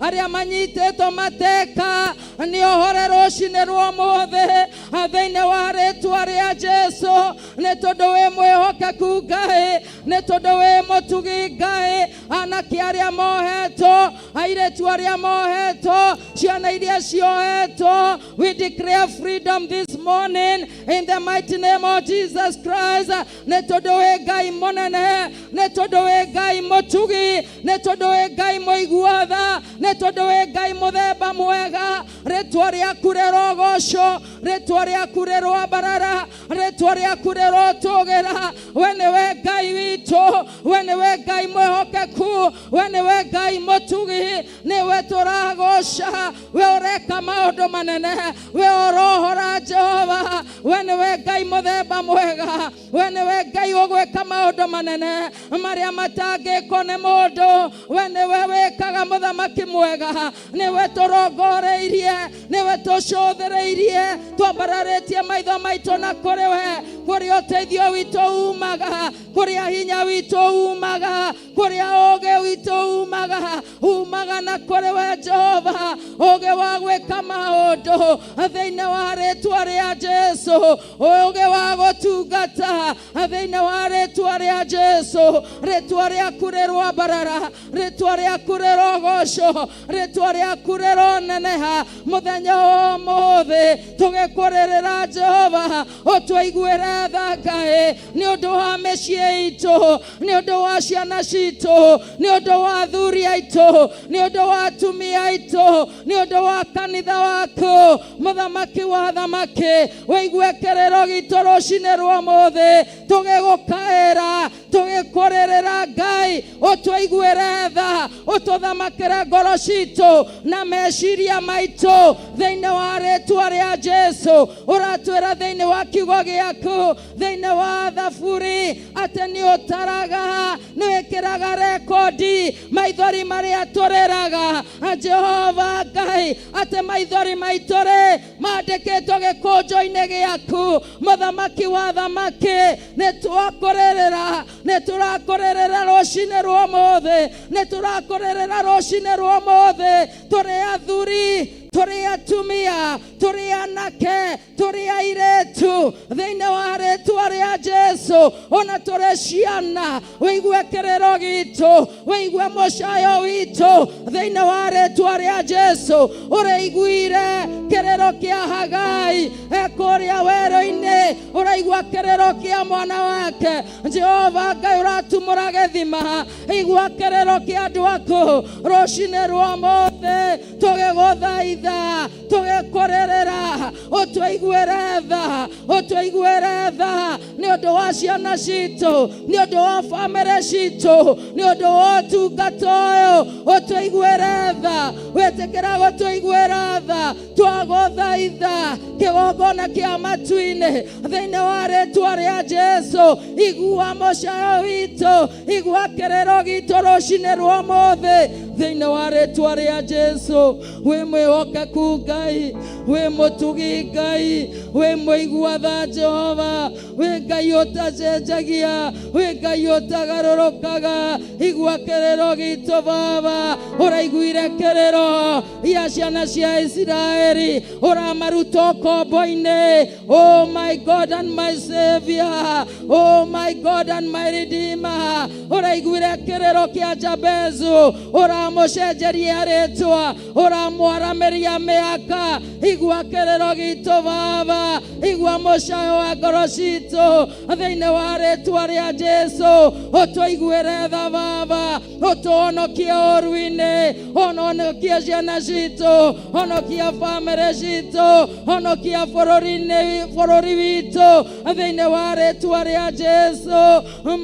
Arĩa manyitĩtwo mateka nĩ ohore rũcinĩ rwa ũmũthĩ thĩinĩ wa rĩtwa rĩa Jesu, nĩ tondũ wĩ mwĩhokeku, Ngai, nĩ tondũ wĩ mũtugi, Ngai. Anake arĩa mohetwo, airĩtu arĩa mohetwo, ciana iria ciohetwo, we declare freedom this morning in the mighty name of Jesus Christ, nĩ tondũ wĩ Ngai mũnene, nĩ tondũ wĩ Ngai mũtugi, nĩ tondũ wĩ Ngai mũigua tha, nĩ tondũ wĩ Ngai mũthemba mwega. Rĩtwa rĩaku rĩrogocwo, rĩtwa rĩaku rĩroambarara, rĩtwa rĩaku rĩrotũgĩra. We nĩwe Ngai witũ, we nĩwe Ngai mwĩhokeku, we nĩwe Ngai mũtugi, nĩwe tũragoca. Tũragũgoca, we ũreka maũndũ manene, we ũrohora Jehova, we nĩwe Ngai mũthemba mwega, we nĩwe Ngai ũgwĩka maũndũ manene marĩa matangĩkwo nĩ mũndũ, we nĩwe wĩkaga mũthamaki mwega, nĩwe tũrongoreirie, nĩwe tũcũthĩrĩirie, twambararĩtie maitho maitũ na kũrĩ we, kũrĩa ũteithio witũ umaga, kũrĩa hinya witũ umaga, kũrĩa ũũgĩ witũ umaga, umaga na kũrĩ we Jehova, ũũgĩ wa gwĩka maũndũ thĩinĩ wa rĩtwa rĩa Jesu, ũũgĩ wa gũtungata thĩinĩ wa rĩtwa rĩa Jesu, rĩtwa rĩaku rĩrwambarara, rĩtwa rĩaku rĩrogocwo, rĩtwa rĩaku rĩroneneha mũthenya wa ũmũthĩ, tũgĩkũrĩrĩra Jehova, ũtũiguĩre tha Ngai, nĩ ũndũ wa mĩciĩ itũ, nĩ ũndũ wa ciana citũ, nĩ ũndũ wa athuri aitũ, nĩ ũndũ wa atumia aitũ, nĩ ũndũ wa kanitha waku, mũthamaki wa thamaki, wĩigue kĩrĩro gitũ rũcinĩ rwa ũmũthĩ, tũgĩgũkaĩra, tũgĩkũrĩrĩra Ngai, ũtũiguĩre tha, ũtũthamakĩre ngoro citũ na meciria maitũ thĩinĩ wa rĩtwa rĩa Jesu. Ũratwĩra thĩinĩ wa kiugo gĩaku, thĩinĩ wa Thaburi, atĩ nĩ ũtaraga, nĩ wĩkĩraga rekondi maithori marĩa tũrĩraga. Jehova Ngai, atĩ maithori maitũ rĩ mandĩkĩtwo gĩkũnjo-inĩ gĩaku, mũthamaki wa thamaki, nĩ twakũrĩrĩra, nĩ tũrakũrĩrĩra rũcinĩ rwa ũmũthĩ, nĩ tũrakũrĩrĩra rũcinĩ rwa ũmũthĩ, tũrĩ athuri, tũrĩ atumia, tũrĩ anake, tũrĩ airĩtu, thĩinĩ wa rĩtwa rĩa Jesu, ona tũrĩ ciana, wĩigue kĩrĩro gitũ, wĩigue mũcayo witũ, thĩinĩ wa rĩtwa rĩa Jesu. Ũrĩiguire kĩrĩro kĩa Hagai ekũrĩa werũ-inĩ, ũraigua kĩrĩro kĩa mwana wake. Jehova Ngai, ũratumũra gĩthima, igua kĩrĩro kĩa andũ aku rũcinĩ rwa ũmũthĩ, tũgĩgũthaitha, tũgĩkũrĩrĩra, ũtũiguĩre tha, ũtũiguĩre tha, nĩ ũndũ wa ciana citũ, nĩ ũndũ wa bamĩrĩ citũ, nĩ ũndũ wa ũtungata ũyũ, ũtũiguĩre tha, wĩtĩkĩra gũtũiguĩra tha, twagũthaitha kĩgongona kĩa matu-inĩ thĩinĩ wa rĩtwa rĩa Jesu, igua mũcayo witũ, igua kĩrĩro gitũ rũcinĩ rwa ũmũthĩ thĩinĩ wa rĩtwa rĩa Jesu. Wĩ mwĩhokeku Ngai, wĩ mũtugi Ngai, wĩ mũigua tha Jehova, wĩ Ngai ũtacenjagia, wĩ Ngai ũtagarũrũkaga. Igua kĩrĩro gitũ Baba, ũraiguire kĩrĩro ya ciana cia Isiraeli, ũramaruta ũkombo-inĩ. Oh my God and my Savior, oh my God and my Redeemer, ũraiguire kĩrĩro kĩa Jabezu, ũramũcenjeria rĩtwa, ũramwaramĩria mĩaka. Igua kĩrĩro gitũ Baba, igua mũcayo wa ngoro citũ thĩinĩ wa rĩtwa rĩa Jesu. Ũtũiguĩre tha Baba, ũtũhonokie ũũru-inĩ, ũhonokie ciana citũ, honokia bamĩrĩ citũ, honokia bũrũri witũ thĩinĩ wa rĩtwa rĩa Jesu.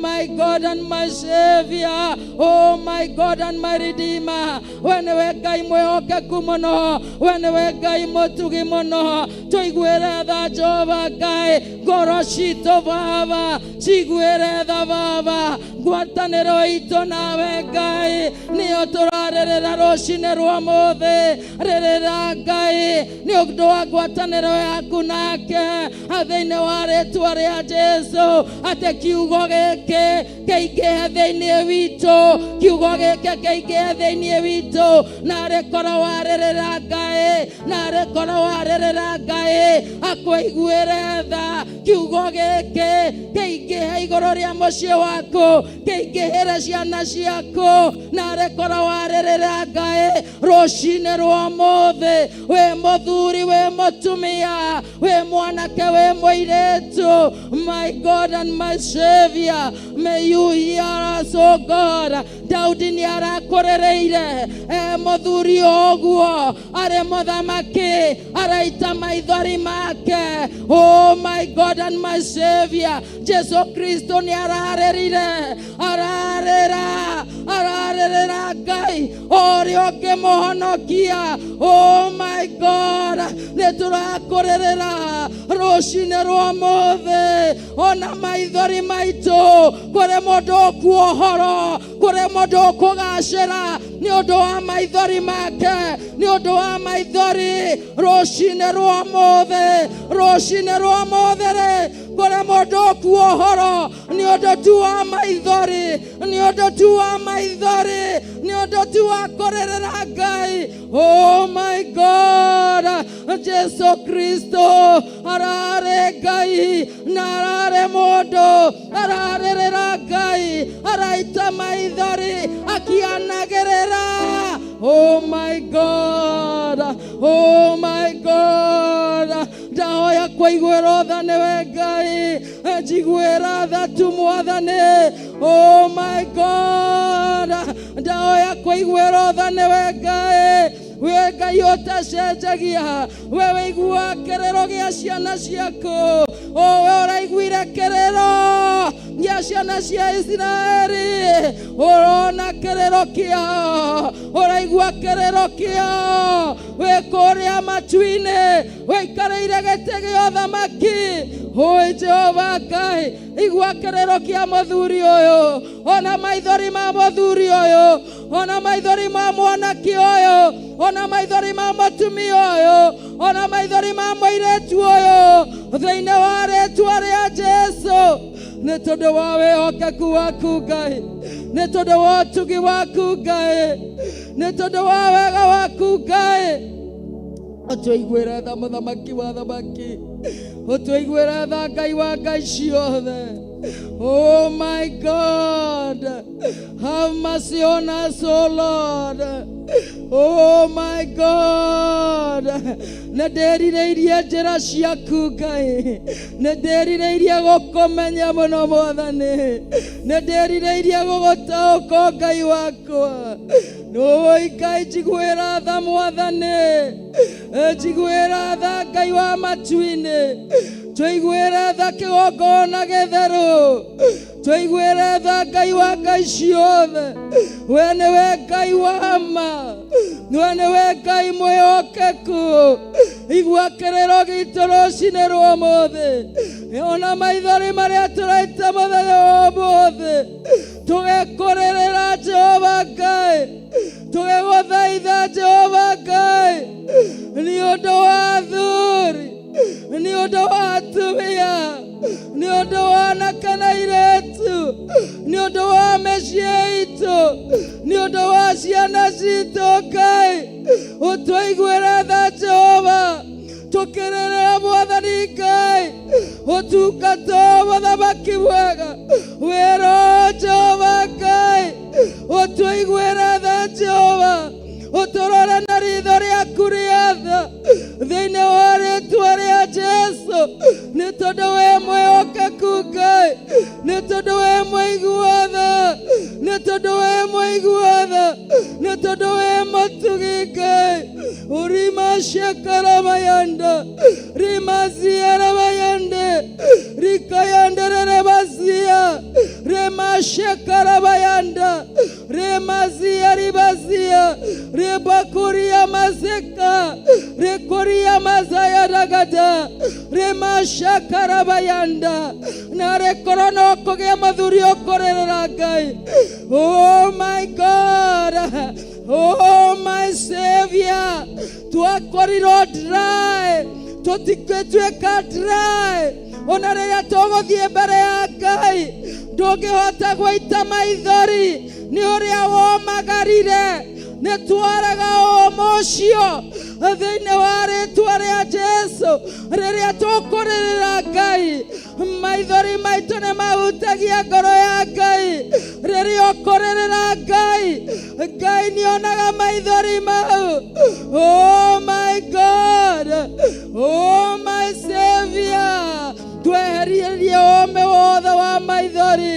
My God and my Savior, oh my God and my Redeemer, we nĩwe Ngai mwĩhokeku mũno, we nĩwe Ngai mũtugi mũno. Tũiguĩre tha Jehova Ngai, ngoro citũ Baba ciguĩre tha Baba, ngwatanĩro itũ nawe Ngai nĩyo tũrarĩrĩra rũcinĩ rwa ũmũthĩ. Rĩrĩra Ngai nĩ ũndũ wa ngwatanĩro yaku nake thĩinĩ wa rĩtwa rĩa Jesu, atĩ kiugo gĩkĩ kĩingĩhe thĩinĩ witũ, kiugo gĩkĩ kĩingĩhe thĩinĩ witũ, narĩ korwo warĩrĩra Ngai, narĩ korwo warĩrĩra Ngai akũiguĩre tha. Kiugo gĩkĩ kĩingĩhe igũrũ rĩa mũciĩ waku, kĩingĩhĩre ciana ciaku, narĩ korwo warĩrĩra Ngai rũcinĩ rwa ũmũthĩ. Wĩ mũthuri, wĩ mũtumia, wĩ mwanake, wĩ mũirĩtu, my God and my Savior, may you hear us, oh God. Daudi nĩ arakũrĩrĩire e mũthuri ũguo, arĩ mũthamaki, araita maithori make. Oh my God and my Savior, Jesu Kristo nĩ ararĩrire, ararĩra, ararĩra. Tũrakũrĩrĩra Ngai ũrĩa ũngĩmũhonokia. Oh my God, nĩ tũrakũrĩrĩra rũcinĩ rwa ũmũthĩ, ona maithori maitũ kũrĩ mũndũ ũkua ũhoro, kũrĩ mũndũ ũkũgacĩra nĩ ũndũ wa maithori make, nĩ ũndũ wa maithori rũcinĩ rwa ũmũthĩ, rũcinĩ rwa ũmũthĩ rĩ, kũrĩ mũndũ ũkua ũhoro nĩ ũndũ tu wa maithori, nĩ ũndũ tu wa maithori, nĩ ũndũ tu wa kũrĩrĩra Ngai. Oh my God, Jesu Kristo ararĩ Ngai na ararĩ mũndũ, ararĩrĩra Ngai, araita maithori akianagĩrĩra. Oh my God, oh my God, ndahoya kũiguĩrwo tha nĩwe Ngai, njiguĩra tha tu Mwathani. Oh my God, ndahoya kũiguĩrwo tha nĩwe Ngai, we Ngai ũtacenjagia, we wĩiguaga kĩrĩro gĩa ciana ciaku, o we ũraiguire kĩrĩro gĩa ciana cia Isiraeli, ũrona kĩrĩro kĩao, ũraigua kĩrĩro kĩao wĩ kũrĩa matu-inĩ, wĩikarĩire gĩtĩ gĩa ũthamaki. Ũĩ Jehova Ngai, igua kĩrĩro kĩa mũthuri ũyũ, ona maithori ma mũthuri ũyũ, ona maithori ma mwanake ũyũ, ona maithori ma mũtumia ũyũ, ona maithori ma mũirĩtu ũyũ, thĩinĩ wa rĩtwa rĩa Jesu. Nĩ tondũ wa wĩhokeku waku Ngai, nĩ tondũ wa ũtugi waku Ngai, nĩ tondũ wa wega waku Ngai, ũtũiguĩre tha mũthamaki wa thamaki, ũtũiguĩre tha Ngai wa ngai ciothe. Oh my God, have mercy on us, oh Lord. Oh my God, nĩ ndĩrirĩirie njĩra ciaku Ngai, nĩ ndĩrirĩirie gũkũmenya mũno Mwathani, nĩ ndĩrirĩirie gũgũtaũkwo Ngai wakwa. Oi Ngai, njiguĩra tha Mwathani, njiguĩra tha Ngai wa matu-inĩ, tũiguĩre tha kĩgongona gĩtheru, tũiguĩre tha Ngai wa ngai ciothe. We nĩwe Ngai wa ma, we nĩwe Ngai mwĩhokeku. Igua kĩrĩro gitũ rũcinĩ rwa ũmũthĩ, ona maithori marĩa tũraita mũthenya wa ũmũthĩ, tũgĩkũrĩrĩra Jehova Ngai, tũgĩgũthaitha Jehova Ngai, nĩ ũndũ wa athuri, nĩ ũndũ wa atumia, nĩ ũndũ wa anake na airĩtu, nĩ ũndũ wa mĩciĩ itũ, nĩ ũndũ wa ciana citũ Ngai, ũtũiguĩre tha Jehova, tũkĩrĩrĩra Mwathani Ngai, ũtungata mũthamaki mwega, wĩra Jehova Ngai, ũtũiguĩre tha Jehova, ũtũrore na ritho rĩaku rĩa tha thĩinĩ wa rĩtwa rĩa Jesu, nĩ tondũ wĩ mwĩhokeku Ngai, nĩ tondũ wĩ mũigua tha, nĩ tondũ wĩ mũigua tha, nĩ tondũ wĩ mũtugi Ngai. Urimashekaramayanدا rimaziyarabayande rikayandererebazia remashekarabayanda remazia ribazia rebakuria mazeka rekuria mazayaragada remashakarabayanda narekorwo no kũgĩa mũthuri ũkũrĩrĩra Ngai. Oh my God, oh my Savior, twakorirwo dry, tũtingĩtuĩka dry ona rĩrĩa tũgũthiĩ mbere ya Ngai, ndũngĩhota gũita maithori nĩ ũrĩa womagarire. Nĩ twaraga ũũma ũcio thĩinĩ wa rĩtwa rĩa Jesu. Rĩrĩa tũkũrĩrĩra Ngai, maithori maitũ nĩ mahutagia ngoro ya Ngai. Rĩrĩa ũkũrĩrĩra Ngai, Ngai nĩonaga maithori mau. Oh my God, oh my Savior, tweherie ũũme wothe wa maithori.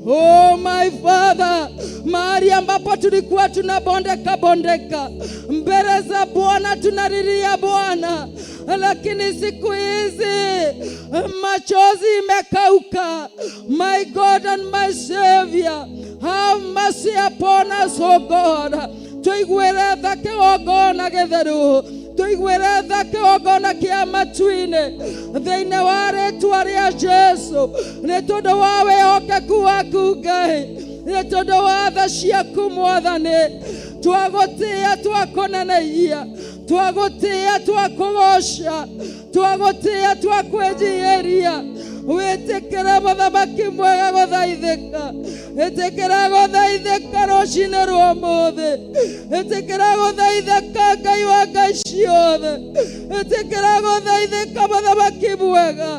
Oh my Father, mahali ambapo tulikuwa tunabondeka bondeka mbele za Bwana, tunalilia Bwana. Lakini siku hizi machozi imekauka. My God and my Savior, have mercy upon us, O God. Tũiguĩre tha kĩgongona gĩtheru, tũiguĩre tha kĩgongona kĩa matu-inĩ, thĩinĩ wa rĩtwa rĩa Jesu, nĩ tondũ wa wĩhokeku waku Ngai, nĩ tondũ wa tha ciaku Mwathani. Twagũtĩĩa, twakũneneia, twagũtĩĩa, twakũgoca, twagũtĩĩa, twakwĩnyiihĩria. Wĩtĩkĩre, mũthamaki mwega, gũthaithĩka. Ĩtĩkĩra gũthaithĩka rũcinĩ rwa ũmũthĩ. Ĩtĩkĩra gũthaithĩka, Ngai wa ngai ciothe. Ĩtĩkĩra gũthaithĩka, mũthamaki mwega.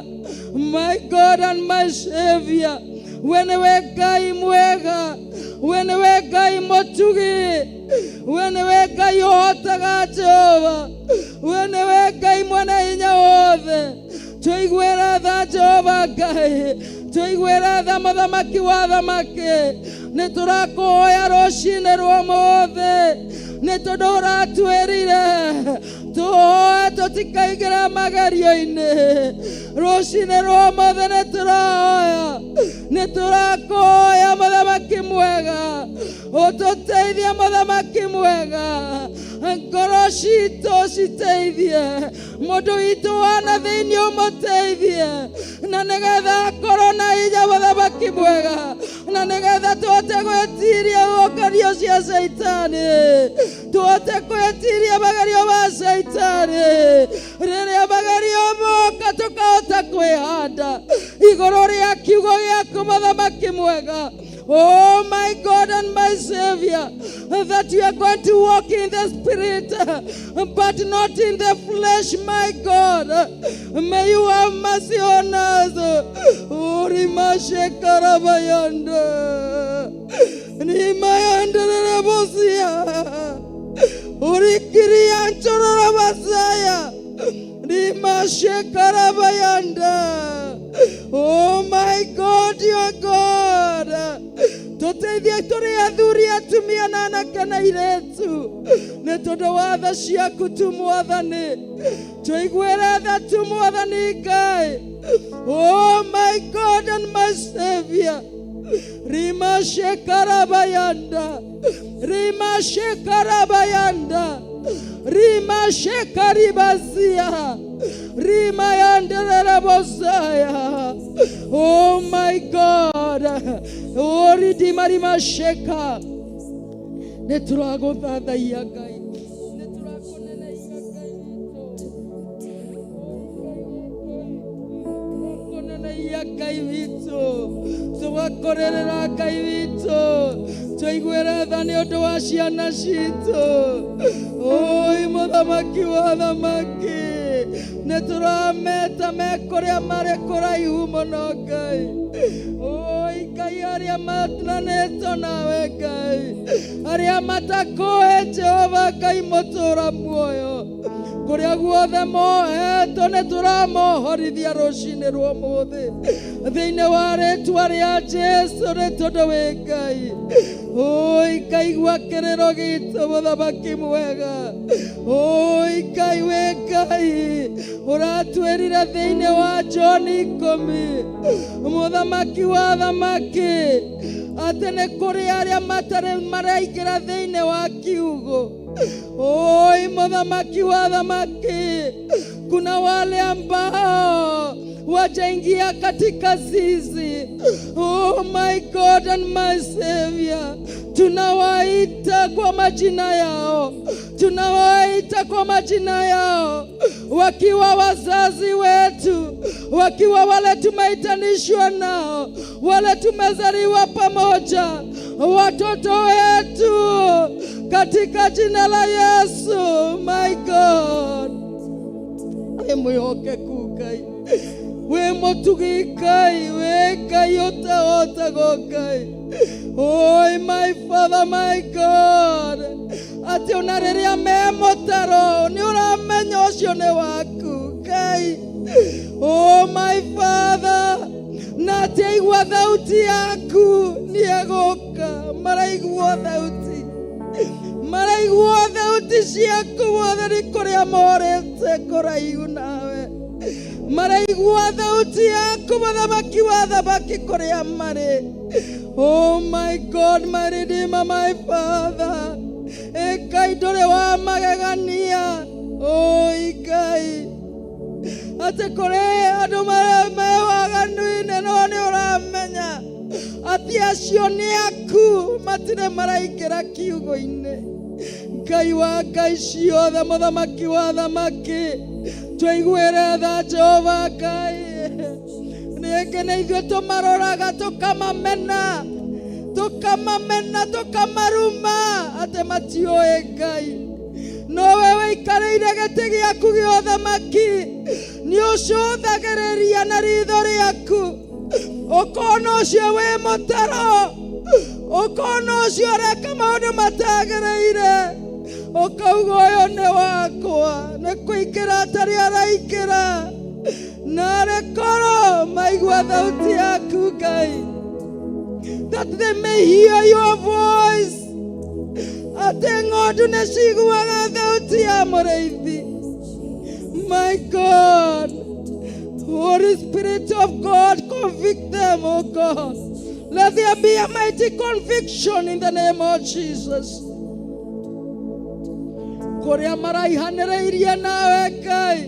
My God and my Savior, we nĩwe Ngai mwega, we nĩwe Ngai mũtugi, we nĩwe Ngai ũhotaga. Jehova, we nĩwe Ngai mwene hinya wothe. Tũiguĩre tha, Jehova Ngai, tũiguĩre tha, mũthamaki wa thamaki. Nĩ tũrakũhoya rũcinĩ rwa ũmũthĩ, nĩ tondũ ũratwĩrire tũhoe tũtikaingĩra magerio-inĩ. Rũcinĩ rwa ũmũthĩ nĩ tũrahoya, nĩ tũrakũhoya, mũthamaki mwega, ũtũteithie. Mũthamaki mwega, ngoro citũ citeithie, mũndũ witũ wana thĩinĩ ũmũteithie, na nĩgetha akorwo na hinya, mũthamaki mwega, na nĩgetha tũhote gwĩtiria ũkario cia Caitani, tũhote gwĩtiria magerio ma Caitani. Rĩrĩa magerio moka, tũkahota kwĩhanda igũrũ rĩa kiugo gĩaku, mũthamaki mwega. Oh my God and my Savior, that we are going to walk in the Spirit, but not in the flesh, my God. May you have mercy on us. Urimashe karabayanda. Nimayanderebosia. Urikirianchorora basaya. Rimashe karabayanda. Oh my God, your God. Tũteithie tũrĩ athuri, atumia na anake na airĩtu, nĩ tondũ wa tha ciaku tu, Mwathani. Tũiguĩre tha tu, Mwathani Ngai. Oh my God and my Savior. Rima shekarabayanda. Rima shekarabayanda. Rima shekaribazia. Rima yandererabosaya. Oh my God. Oh ridima rima sheka. Nĩ tũragũthathaiya, Ngai. Nĩ tũrakũneneia, Ngai witũ. Kũneneia, Ngai witũ, tũgakũrĩrĩra, Ngai witũ. Tũiguĩre tha nĩ ũndũ wa ciana citũ. Oi mũthamaki wa thamaki, nĩ tũrameta me kũrĩa marĩ kũraihu mũno, Ngai. Oi Ngai, arĩa matiganĩtwo nawe, Ngai, arĩa matakũĩ Jehova Ngai mũtũra muoyo, kũrĩa guothe mohetwo, nĩ tũramohorithia rũcinĩ rwa ũmũthĩ thĩinĩ wa rĩtwa rĩa Jesu, nĩ tondũ wĩ Ngai. Oi Ngai, gua kĩrĩro gitũ, mũthamaki mwega. Oi Ngai, wĩ Ngai ũratwĩrire thĩinĩ wa John 10, mũthamaki wa thamaki, atĩ nĩ kũrĩ arĩa matarĩ maraingĩra thĩinĩ wa kiugo. Oi mũthamaki wa thamaki, kuna wale ambao wajaingia katika zizi. Oh my God and my Savior, tunawaita kwa majina yao, tunawaita kwa majina yao, wakiwa wazazi wetu, wakiwa wale tumeitanishwa nao, wale tumezaliwa pamoja, watoto wetu, katika jina la Yesu, my God. Wĩ mwĩhokeku Ngai, wĩ mũtugi Ngai, wĩ Ngai ũtahotagwo, Ngai. Oi my Father, my God, atĩ ona rĩrĩa me mũtaro nĩ ũramenya ũcio nĩ waku, Ngai. Oh my Father, na atĩ aigua thauti yaku nĩ egũka. Maraigua thauti, maraigua. Maraigua thauti ciaku Mwathani kũrĩa morĩte kũraihu nawe. Maraigua thauti yaku Mũthamaki wa thamaki kũrĩa marĩ. Oh my God, my Redeemer, my Father. Ĩ Ngai ndũrĩ wa magegania. Oi Ngai. Atĩ kũrĩ andũ marĩa me waganu-inĩ no nĩ ũramenya atĩ acio nĩ aku matirĩ maraingĩra kiugo-inĩ. Ngai wa Ngai ciothe, Mũthamaki wa thamaki, tũiguĩre tha Jehova Ngai. Rĩngĩ nĩ ithuĩ tũmaroraga tũkamamena, tũkamamena, tũkamaruma atĩ matiũĩ Ngai. No we wĩikarĩire gĩtĩ gĩaku gĩa ũthamaki, nĩ ũcũthagĩrĩria na ritho rĩaku, ũkona ũcio wĩ mũtaro, ũkona ũcio ũreka maũndũ matagĩrĩire, ũkauga ũyũ nĩ wakwa, nĩ kũingĩra atarĩ araingĩra, narĩ korwo maigua thauti yaku Ngai, that they may hear your voice, atĩ ng'ondu nĩ ciguaga thauti ya mũrĩithi. My God, Holy Spirit of God, convict them, oh God. Let there be a mighty conviction in the name of Jesus. Kũrĩa maraihanĩrĩirie nawe Ngai.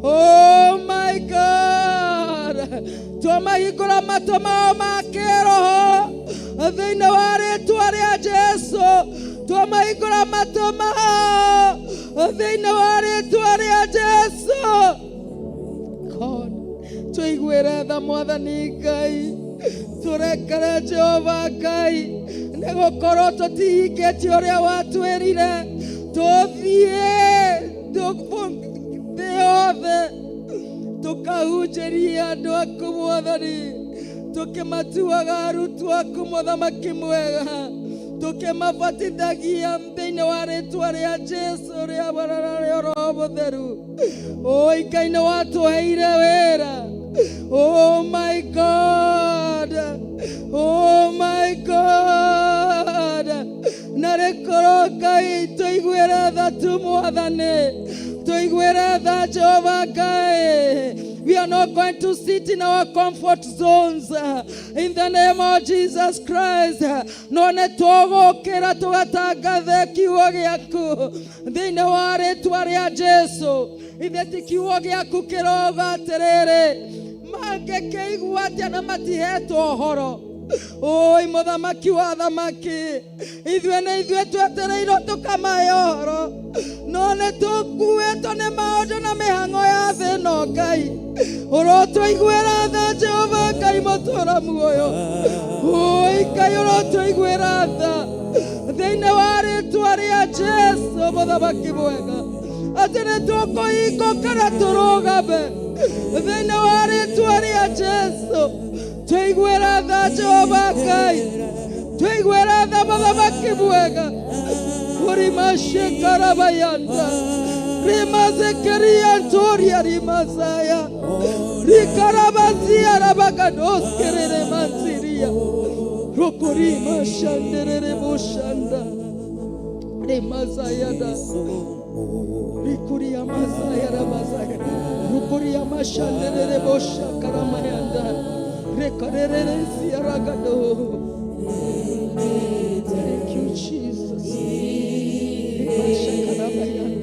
Oh my God. Twamahingũra matũ mao ma kĩroho thĩinĩ wa rĩtwa rĩa Jesu. Twamahingũra matũ mao thĩinĩ wa rĩtwa rĩa Jesu. God, tũiguĩre tha Mwathani Ngai, tũrekere Jehova Ngai, nĩ gũkorwo tũtihingĩtie ũrĩa watwĩrire tũthiĩ thĩ yothe tũkahunjĩrie andũ aku Mwathani, tũkĩmatuaga arutwo aku Mũthamaki mwega, tũkĩmabatithagia thĩinĩ wa rĩtwa rĩa Jesu rĩa Mwana na rĩa Roho Mũtheru. Oi Ngai nĩ watũheire wĩra. Oh my God, oh my God, na rĩkorwo Ngai tũiguĩre tha tu Mwathani, tũiguĩre tha Jehova Ngai. We are not going to sit in our comfort zones in the name of Jesus Christ. No nĩ tũgũkĩra tũgatangathe kiugo gĩaku thĩinĩ wa rĩtwa rĩa Jesu. Ithe ti kiugo gĩaku kĩroga atĩrĩrĩ, mangĩkĩigua atĩa na matihetwo ũhoro? Oi Mũthamaki wa thamaki, ithuĩ nĩ ithuĩ twetereirwo tũkamahe ũhoro, no nĩ tũkuĩtwo nĩ maũndũ na mĩhang'o ya thĩ ĩno. Ngai ũrotũiguĩra tha Jehova Ngai mũtũra muoyo. Oi Ngai ũrotũiguĩra tha thĩinĩ wa rĩtwa rĩa Jesu Mũthamaki mwega, atĩ nĩ tũkũhingũka na tũrũgame thĩinĩ wa rĩtwa rĩa Jesu. Tũiguĩra tha Jehova Ngai, tũiguĩra tha Mũthamaki mwega. Urimashekarabayanda rimazekeria rimasaya rikarabazia rabagadoskerere manziria rokorimashanderere boshanda rimasayada rikuria masaya rabazaya rukuria mashanderere boshakaramayanda rekarerere ziaragado. Thank you, Jesus. Rimasakarabayanda.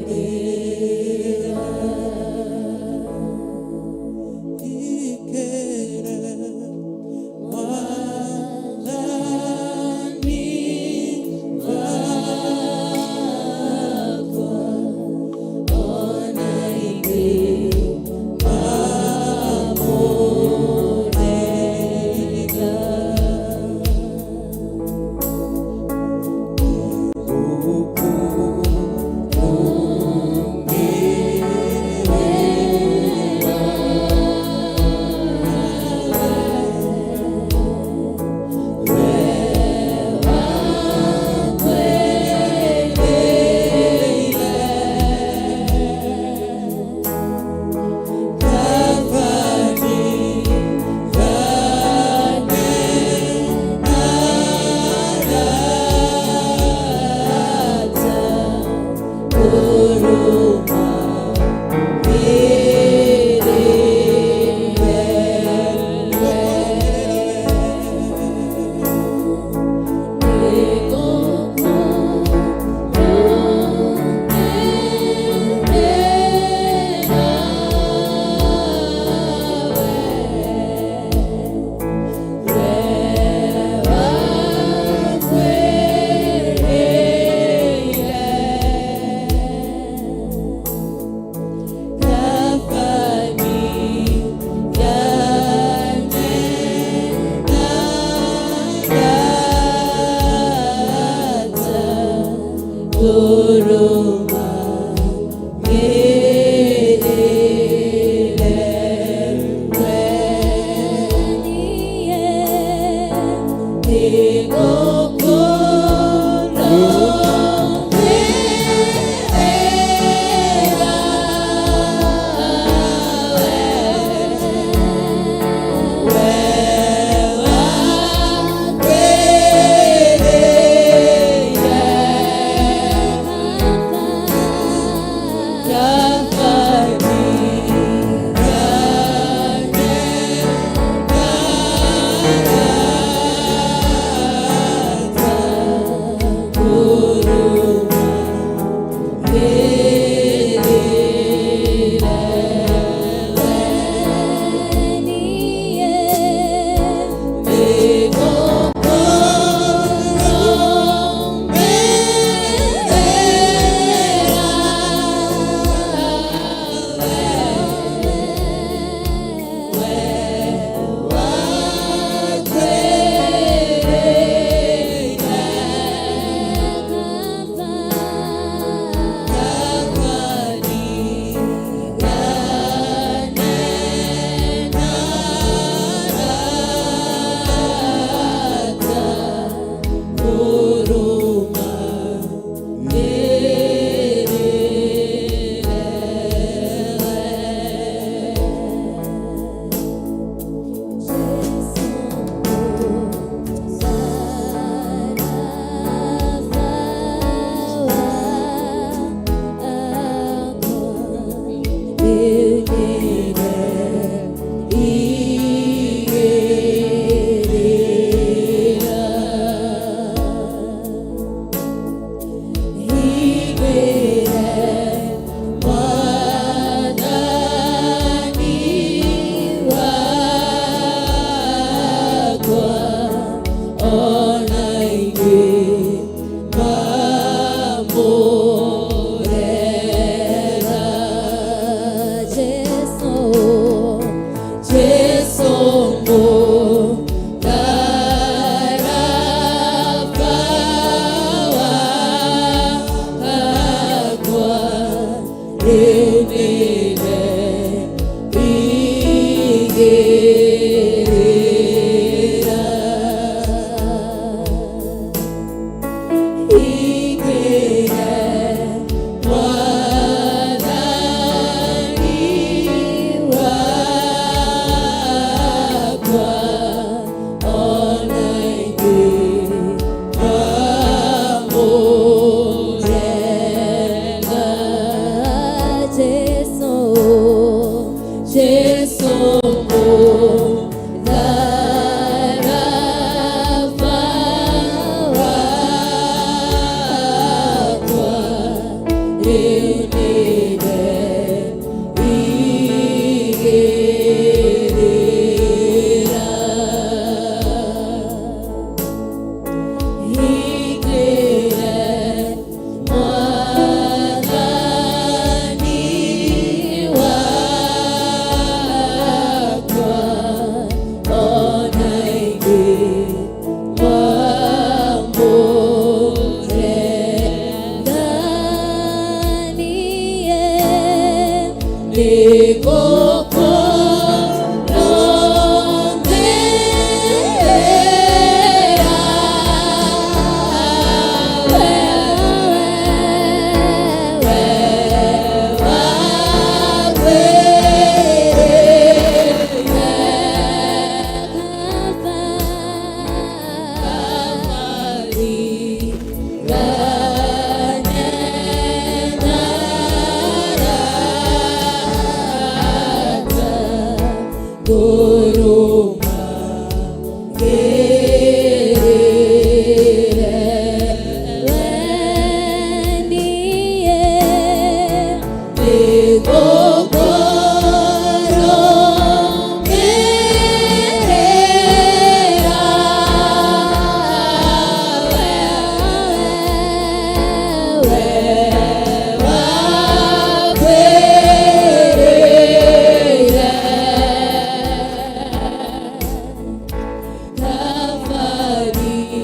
Kafari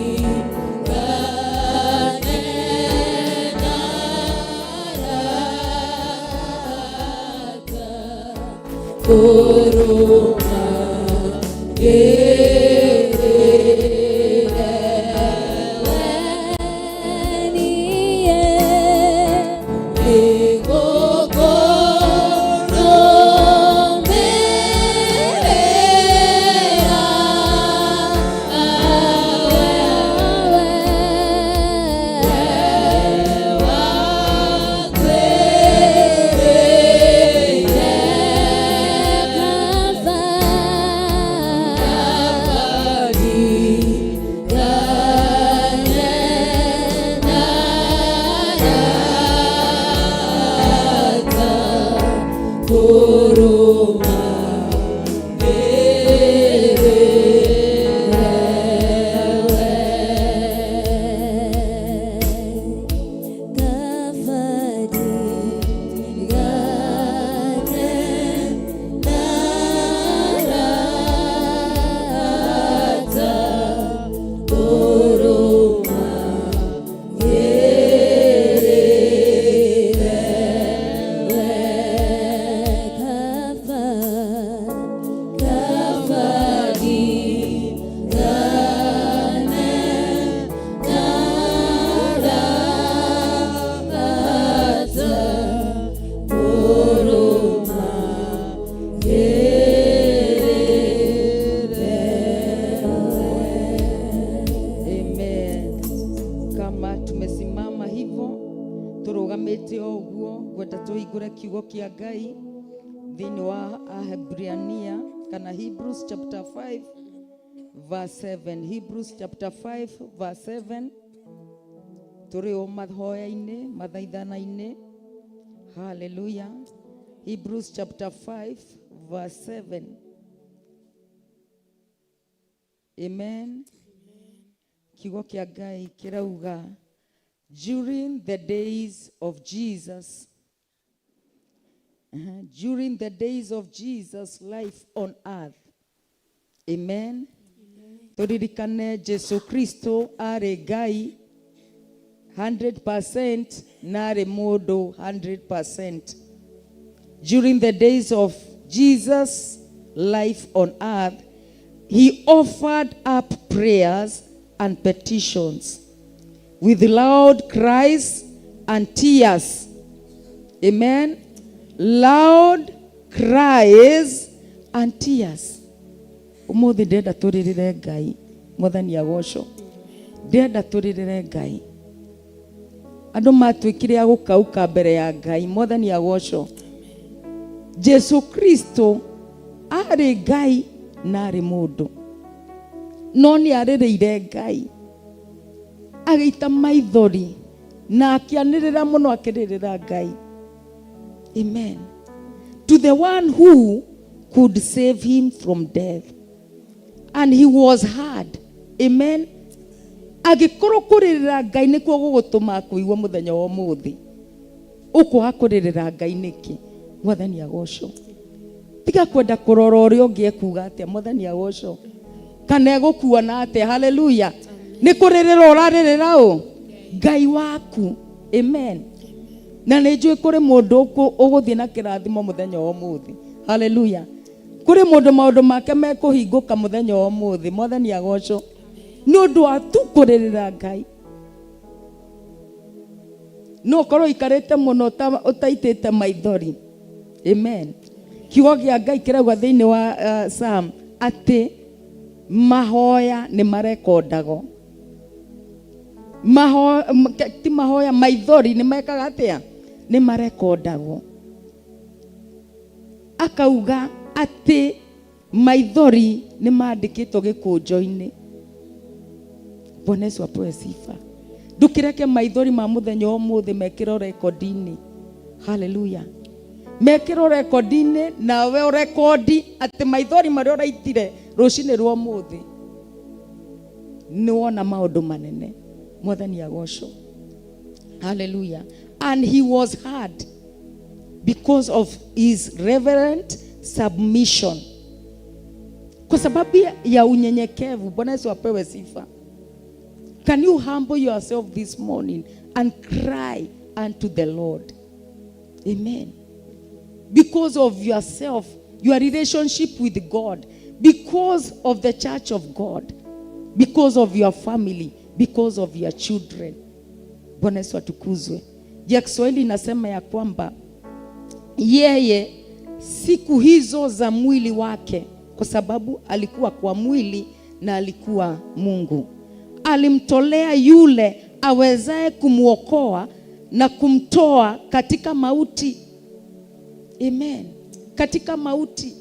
Amen. Kama tumesimama hivyo turugamite o ũguo, ngwenda tũhingũre kiugo kĩa Ngai thĩinĩ wa Ahebrania kana Hebrews chapter 5 verse 7. Hebrews chapter 5 verse 7. Tũrĩ o mahoya-inĩ, mathaithana-inĩ. Hallelujah. Hebrews chapter 5 verse 7. Amen. Kiugo kĩa Ngai kĩrauga, during the days of Jesus, during the days of Jesus' life on earth. Amen. Tũririkane Jesu Kristo arĩ Ngai 100% na arĩ mũndũ 100%. During the days of Jesus' life on earth, he offered up prayers and petitions with loud cries and tears. Amen. Loud cries and tears. Umuthi ndĩrenda tũrĩrĩre Ngai, Mwathani agocwo. Ndĩrenda tũrĩrĩre Ngai. Andũ matuĩkire a gũkauka mbere ya Ngai, Mwathani agocwo. Jesu Kristo arĩ Ngai na arĩ mũndũ, no nĩ arĩrĩire Ngai, agĩita maithori na akĩanĩrĩra mũno akĩrĩrĩra Ngai. Amen. To the one who could save him from death, and he was heard. Amen. Angĩkorwo kũrĩrĩra Ngai nĩkuo gũgũtũma akũigua mũthenya wa ũmũthĩ, ũkwaga kũrĩrĩra Ngai nĩkĩ? Mwathani agocwo. Tiga kwenda kũrora ũrĩa ũngĩ ekuga atĩa. Mwathani agocwo. Kana egũkuona atĩa. Haleluya. Nĩ kũrĩrĩra ũrarĩrĩra ũ Ngai waku. Amen. Na nĩ njũĩ kũrĩ mũndũ ũgũthiĩ na kĩrathimo mũthenya wa ũmũthĩ. Haleluya. Kũrĩ mũndũ maũndũ make mekũhingũka mũthenya wa ũmũthĩ. Mwathani agocwo. Nĩ ũndũ wa tu kũrĩrĩra Ngai. No ũkorwo ũikarĩte mũno ũtaitĩte maithori. Amen. Kiugo kĩa Ngai kĩrauga thĩinĩ wa Psalm atĩ mahoya nĩ marekondago. Ti mahoya, maithori nĩ mekaga atĩa? Nĩ marekondagwo. Akauga atĩ maithori nĩ mandĩkĩtwo gĩkũnjo-inĩ. Bwana Yesu apewe sifa. Ndũkĩreke maithori ma mũthenya wa ũmũthĩ mekĩrwo rekondi-inĩ. Haleluya. Mekĩrwo rekondi-inĩ nawe ũrekondi atĩ maithori marĩa ũraitire rũcinĩ rwa ũmũthĩ nĩ wona maũndũ manene. Mwathani agocwo. Hallelujah. And he was heard because of his reverent submission. Kwa sababu ya unyenyekevu. Bwana Yesu apewe sifa. Can you humble yourself this morning and cry unto the Lord? Amen. Because of yourself. Your relationship with God, because of the church of God, because of your family, because of your children. Bwana Yesu atukuzwe. Ya Kiswahili inasema ya kwamba yeye siku hizo za mwili wake, kwa sababu alikuwa kwa mwili na alikuwa Mungu, alimtolea yule awezaye kumwokoa na kumtoa katika mauti. Amen. Katika mauti,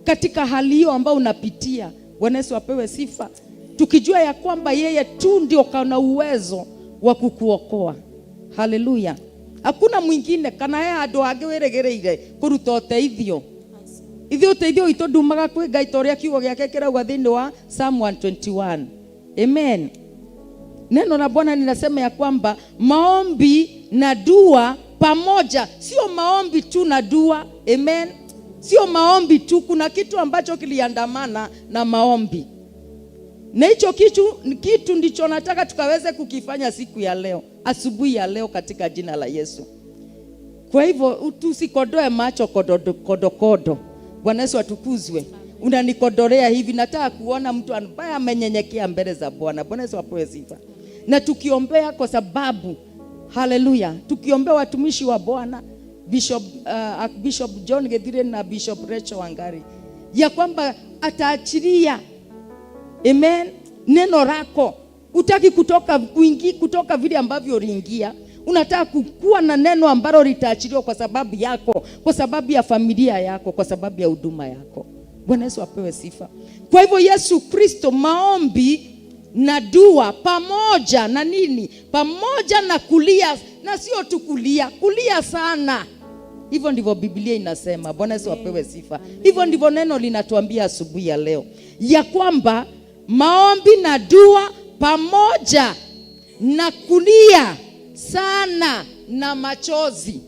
katika hali hiyo ambayo unapitia. Bwana Yesu apewe sifa. Tukijua ya kwamba yeye tu ndio kana uwezo wa kukuokoa. Haleluya. Hakuna mwingine kana he handũ hangĩ wĩrĩgĩrĩire kũruta ũteithio. Ithuĩ ũteithio witũ ndumaga kwĩ Ngai ta ũrĩa kiugo gĩake kĩrauga thĩinĩ wa Psalm 121. Amen. Neno la Bwana linasema ya kwamba maombi na dua pamoja, sio maombi tu na dua. Amen. Sio maombi tu, kuna kitu ambacho kiliandamana na maombi, na hicho kitu ndicho nataka tukaweze kukifanya siku ya leo, asubuhi ya leo, katika jina la Yesu. Kwa hivyo tusikodoe macho kodokodo kodo, kodo. Bwana Yesu atukuzwe. Unanikodolea hivi, nataka kuona mtu ambaye amenyenyekea mbele za Bwana. Bwana Yesu apewe sifa. Na tukiombea kwa sababu, haleluya, tukiombea watumishi wa Bwana Bishop John Githire na Bishop Rachel Wangari, ya kwamba ataachilia, amen, neno lako. Utaki kutoka kuingi, kutoka vile ambavyo uliingia. Unataka kukuwa na neno ambalo litaachiliwa kwa sababu yako, kwa sababu ya familia yako, kwa sababu ya huduma yako. Bwana Yesu apewe sifa. Kwa hivyo Yesu Kristo, maombi na dua pamoja na nini? Pamoja na kulia, na sio tu kulia, kulia sana. Hivyo ndivyo Biblia inasema. Bwana Yesu apewe sifa. Hivyo ndivyo neno linatuambia asubuhi ya leo, ya kwamba maombi na dua pamoja na kulia sana na machozi.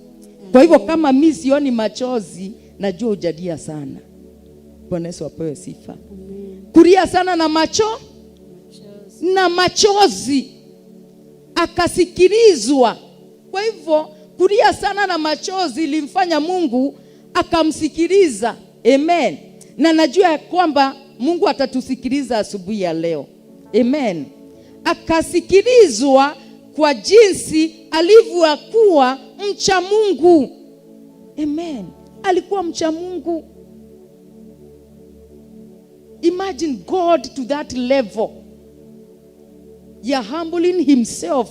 Kwa hivyo kama mimi sioni machozi, najua hujalia sana. Bwana Yesu apewe sifa. Kulia sana na macho na machozi, akasikilizwa. Kwa hivyo kulia sana na machozi ilimfanya Mungu akamsikiliza. Amen. Na najua ya kwamba Mungu atatusikiliza asubuhi ya leo. Amen. Akasikilizwa kwa jinsi alivyokuwa mcha Mungu. Amen. Alikuwa mcha Mungu. Imagine God to that level. Ya humbling himself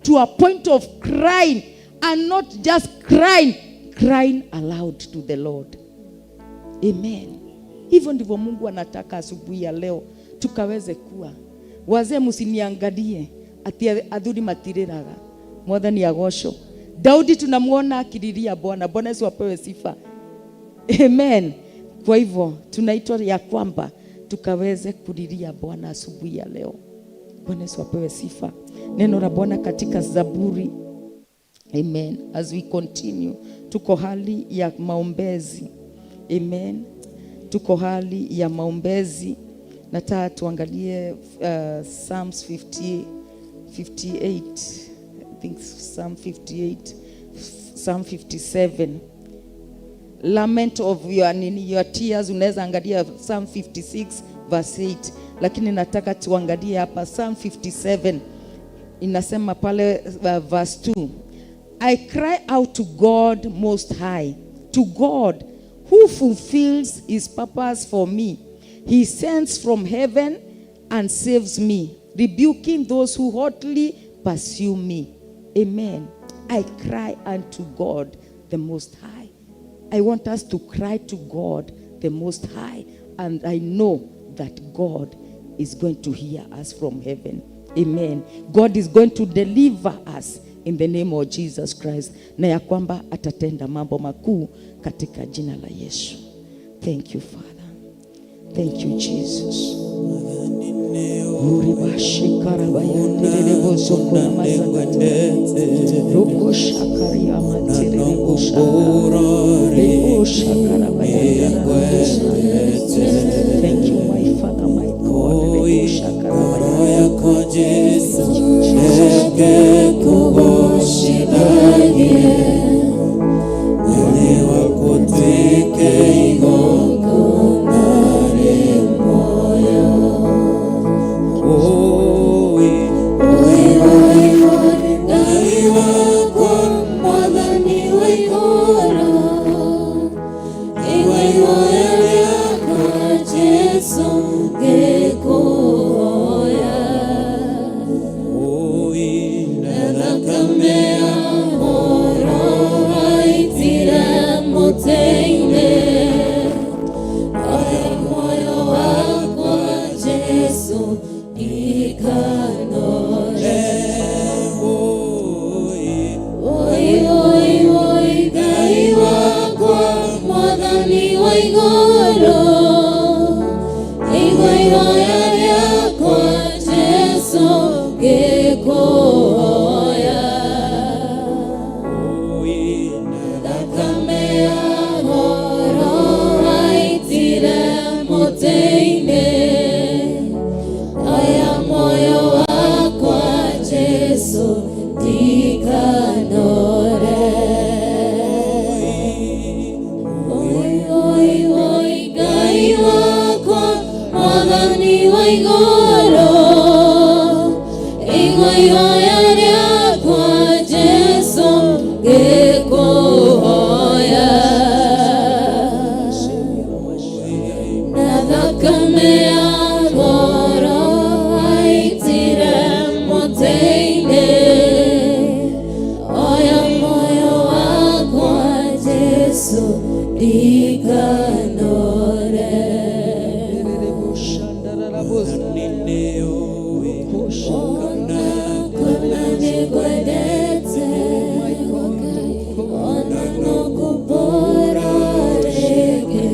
to a point of crying, and not just crying, crying aloud to the Lord. Amen. Hivyo ndivyo Mungu anataka asubuhi ya leo tukaweze kuwa. Wazee msiniangalie ati athuri matiriraga. Mwathani agocwo. Daudi tunamuona akililia Bwana. Bwana Yesu apewe sifa. Amen. Kwa hivyo tunaitwa ya kwamba tukaweze kulilia Bwana asubuhi ya leo. Bwana Yesu apewe sifa. Neno la Bwana katika Zaburi. Amen. As we continue, tuko hali ya maombezi. Amen. Tuko hali ya maombezi. Nataka tuangalie Psalms 58. I think Psalm 58, Psalm 57. Lament of your, nini, your tears. Unaweza angalia Psalm 56 verse 8, lakini nataka tuangalie hapa Psalm 57 inasema pale verse 2, I cry out to God Most High, to God who fulfills his purpose for me. He sends from heaven and saves me, rebuking those who hotly pursue me. Amen. I cry unto God the Most High. I want us to cry to God the Most High, and I know that God is going to hear us from heaven. Amen. God is going to deliver us in the name of Jesus Christ, na ya kwamba atatenda mambo makuu katika jina la Yesu. Thank you, Father. Thank you, Jesus. Thank you, my Father, my God. Jesu reke kũgocithagie mwĩrĩ waku ũtuĩke igongona. Igũrũ, igua ihoya rĩakwa Jesũ ngĩkũhoya. Thakame ya goro waitire mũtĩ-inĩ, oya muoyo wakwa Jesũ ndikanore. Oi, oi, oi, Ngai wakwa, Mwathani wa igũrũ, igua ihoya rĩakwa Jesũ ngĩkũhoya. Na thakame ya goro waitire mũtĩ-inĩ, oya muoyo wakwa Jesũ ndikanore. Ona nĩngwendete, ona no ngũmbũra rĩngĩ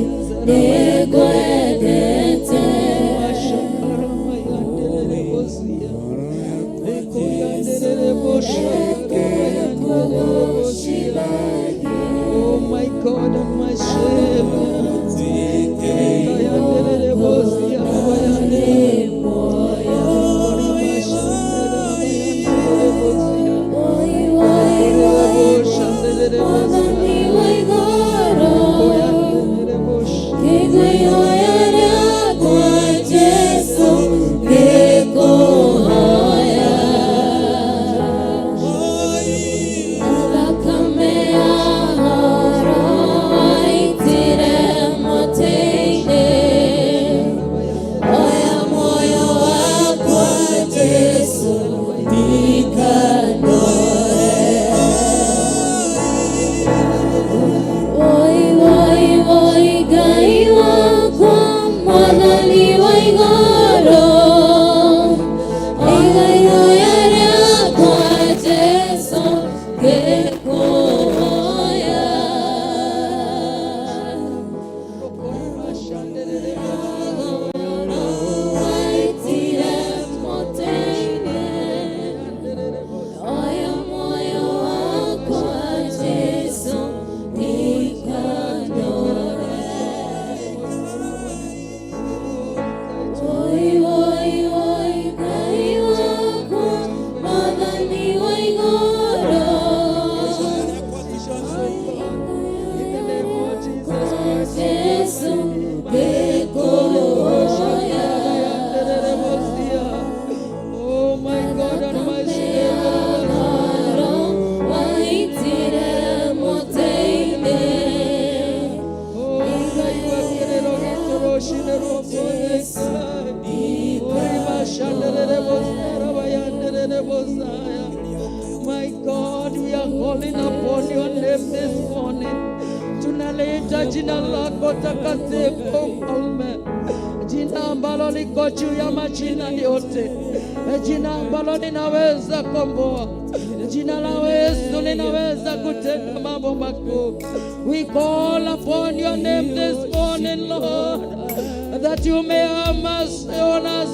nĩngwendete. Oh my God and my Savior. Oi, oi, oi, Mwathani wa igũrũ, kĩigua ihoya rĩakwa Jesũ ngĩkũhoya. Thakame ya goro waitire mũtĩ-inĩ, oya muoyo wakwa Jesũ ndikanore. Oi, oi, oi, Ngai wakwa, Mwathani wa igũrũ, igua ihoya rĩakwa Jesũ ngĩkũhoya. Waitire mũtĩ-inĩ, oya muoyo wakwa Jesũ ndikanore. Oi, oi, oi, Ngai wakwa, Mwathani wa igũrũ, Jesũ ngĩkũhoya. Oh my God and my Savior. Waitire mũtĩ-inĩ, Oh, ndaigua kĩrĩro gitũ rũcinĩ rwa ũmũthĩ, Ngai. Oi, mashanderere bosara, bayanderere bosaya. My God, we are calling upon your name this morning. Tunaliita jina lako takatifu, Mfalme, jina ambalo liko juu ya majina yote, jina ambalo linaweza komboa, jina la Yesu linaweza kutenda mambo makuu. We call upon your name this morning, Lord, that you may have mercy on us.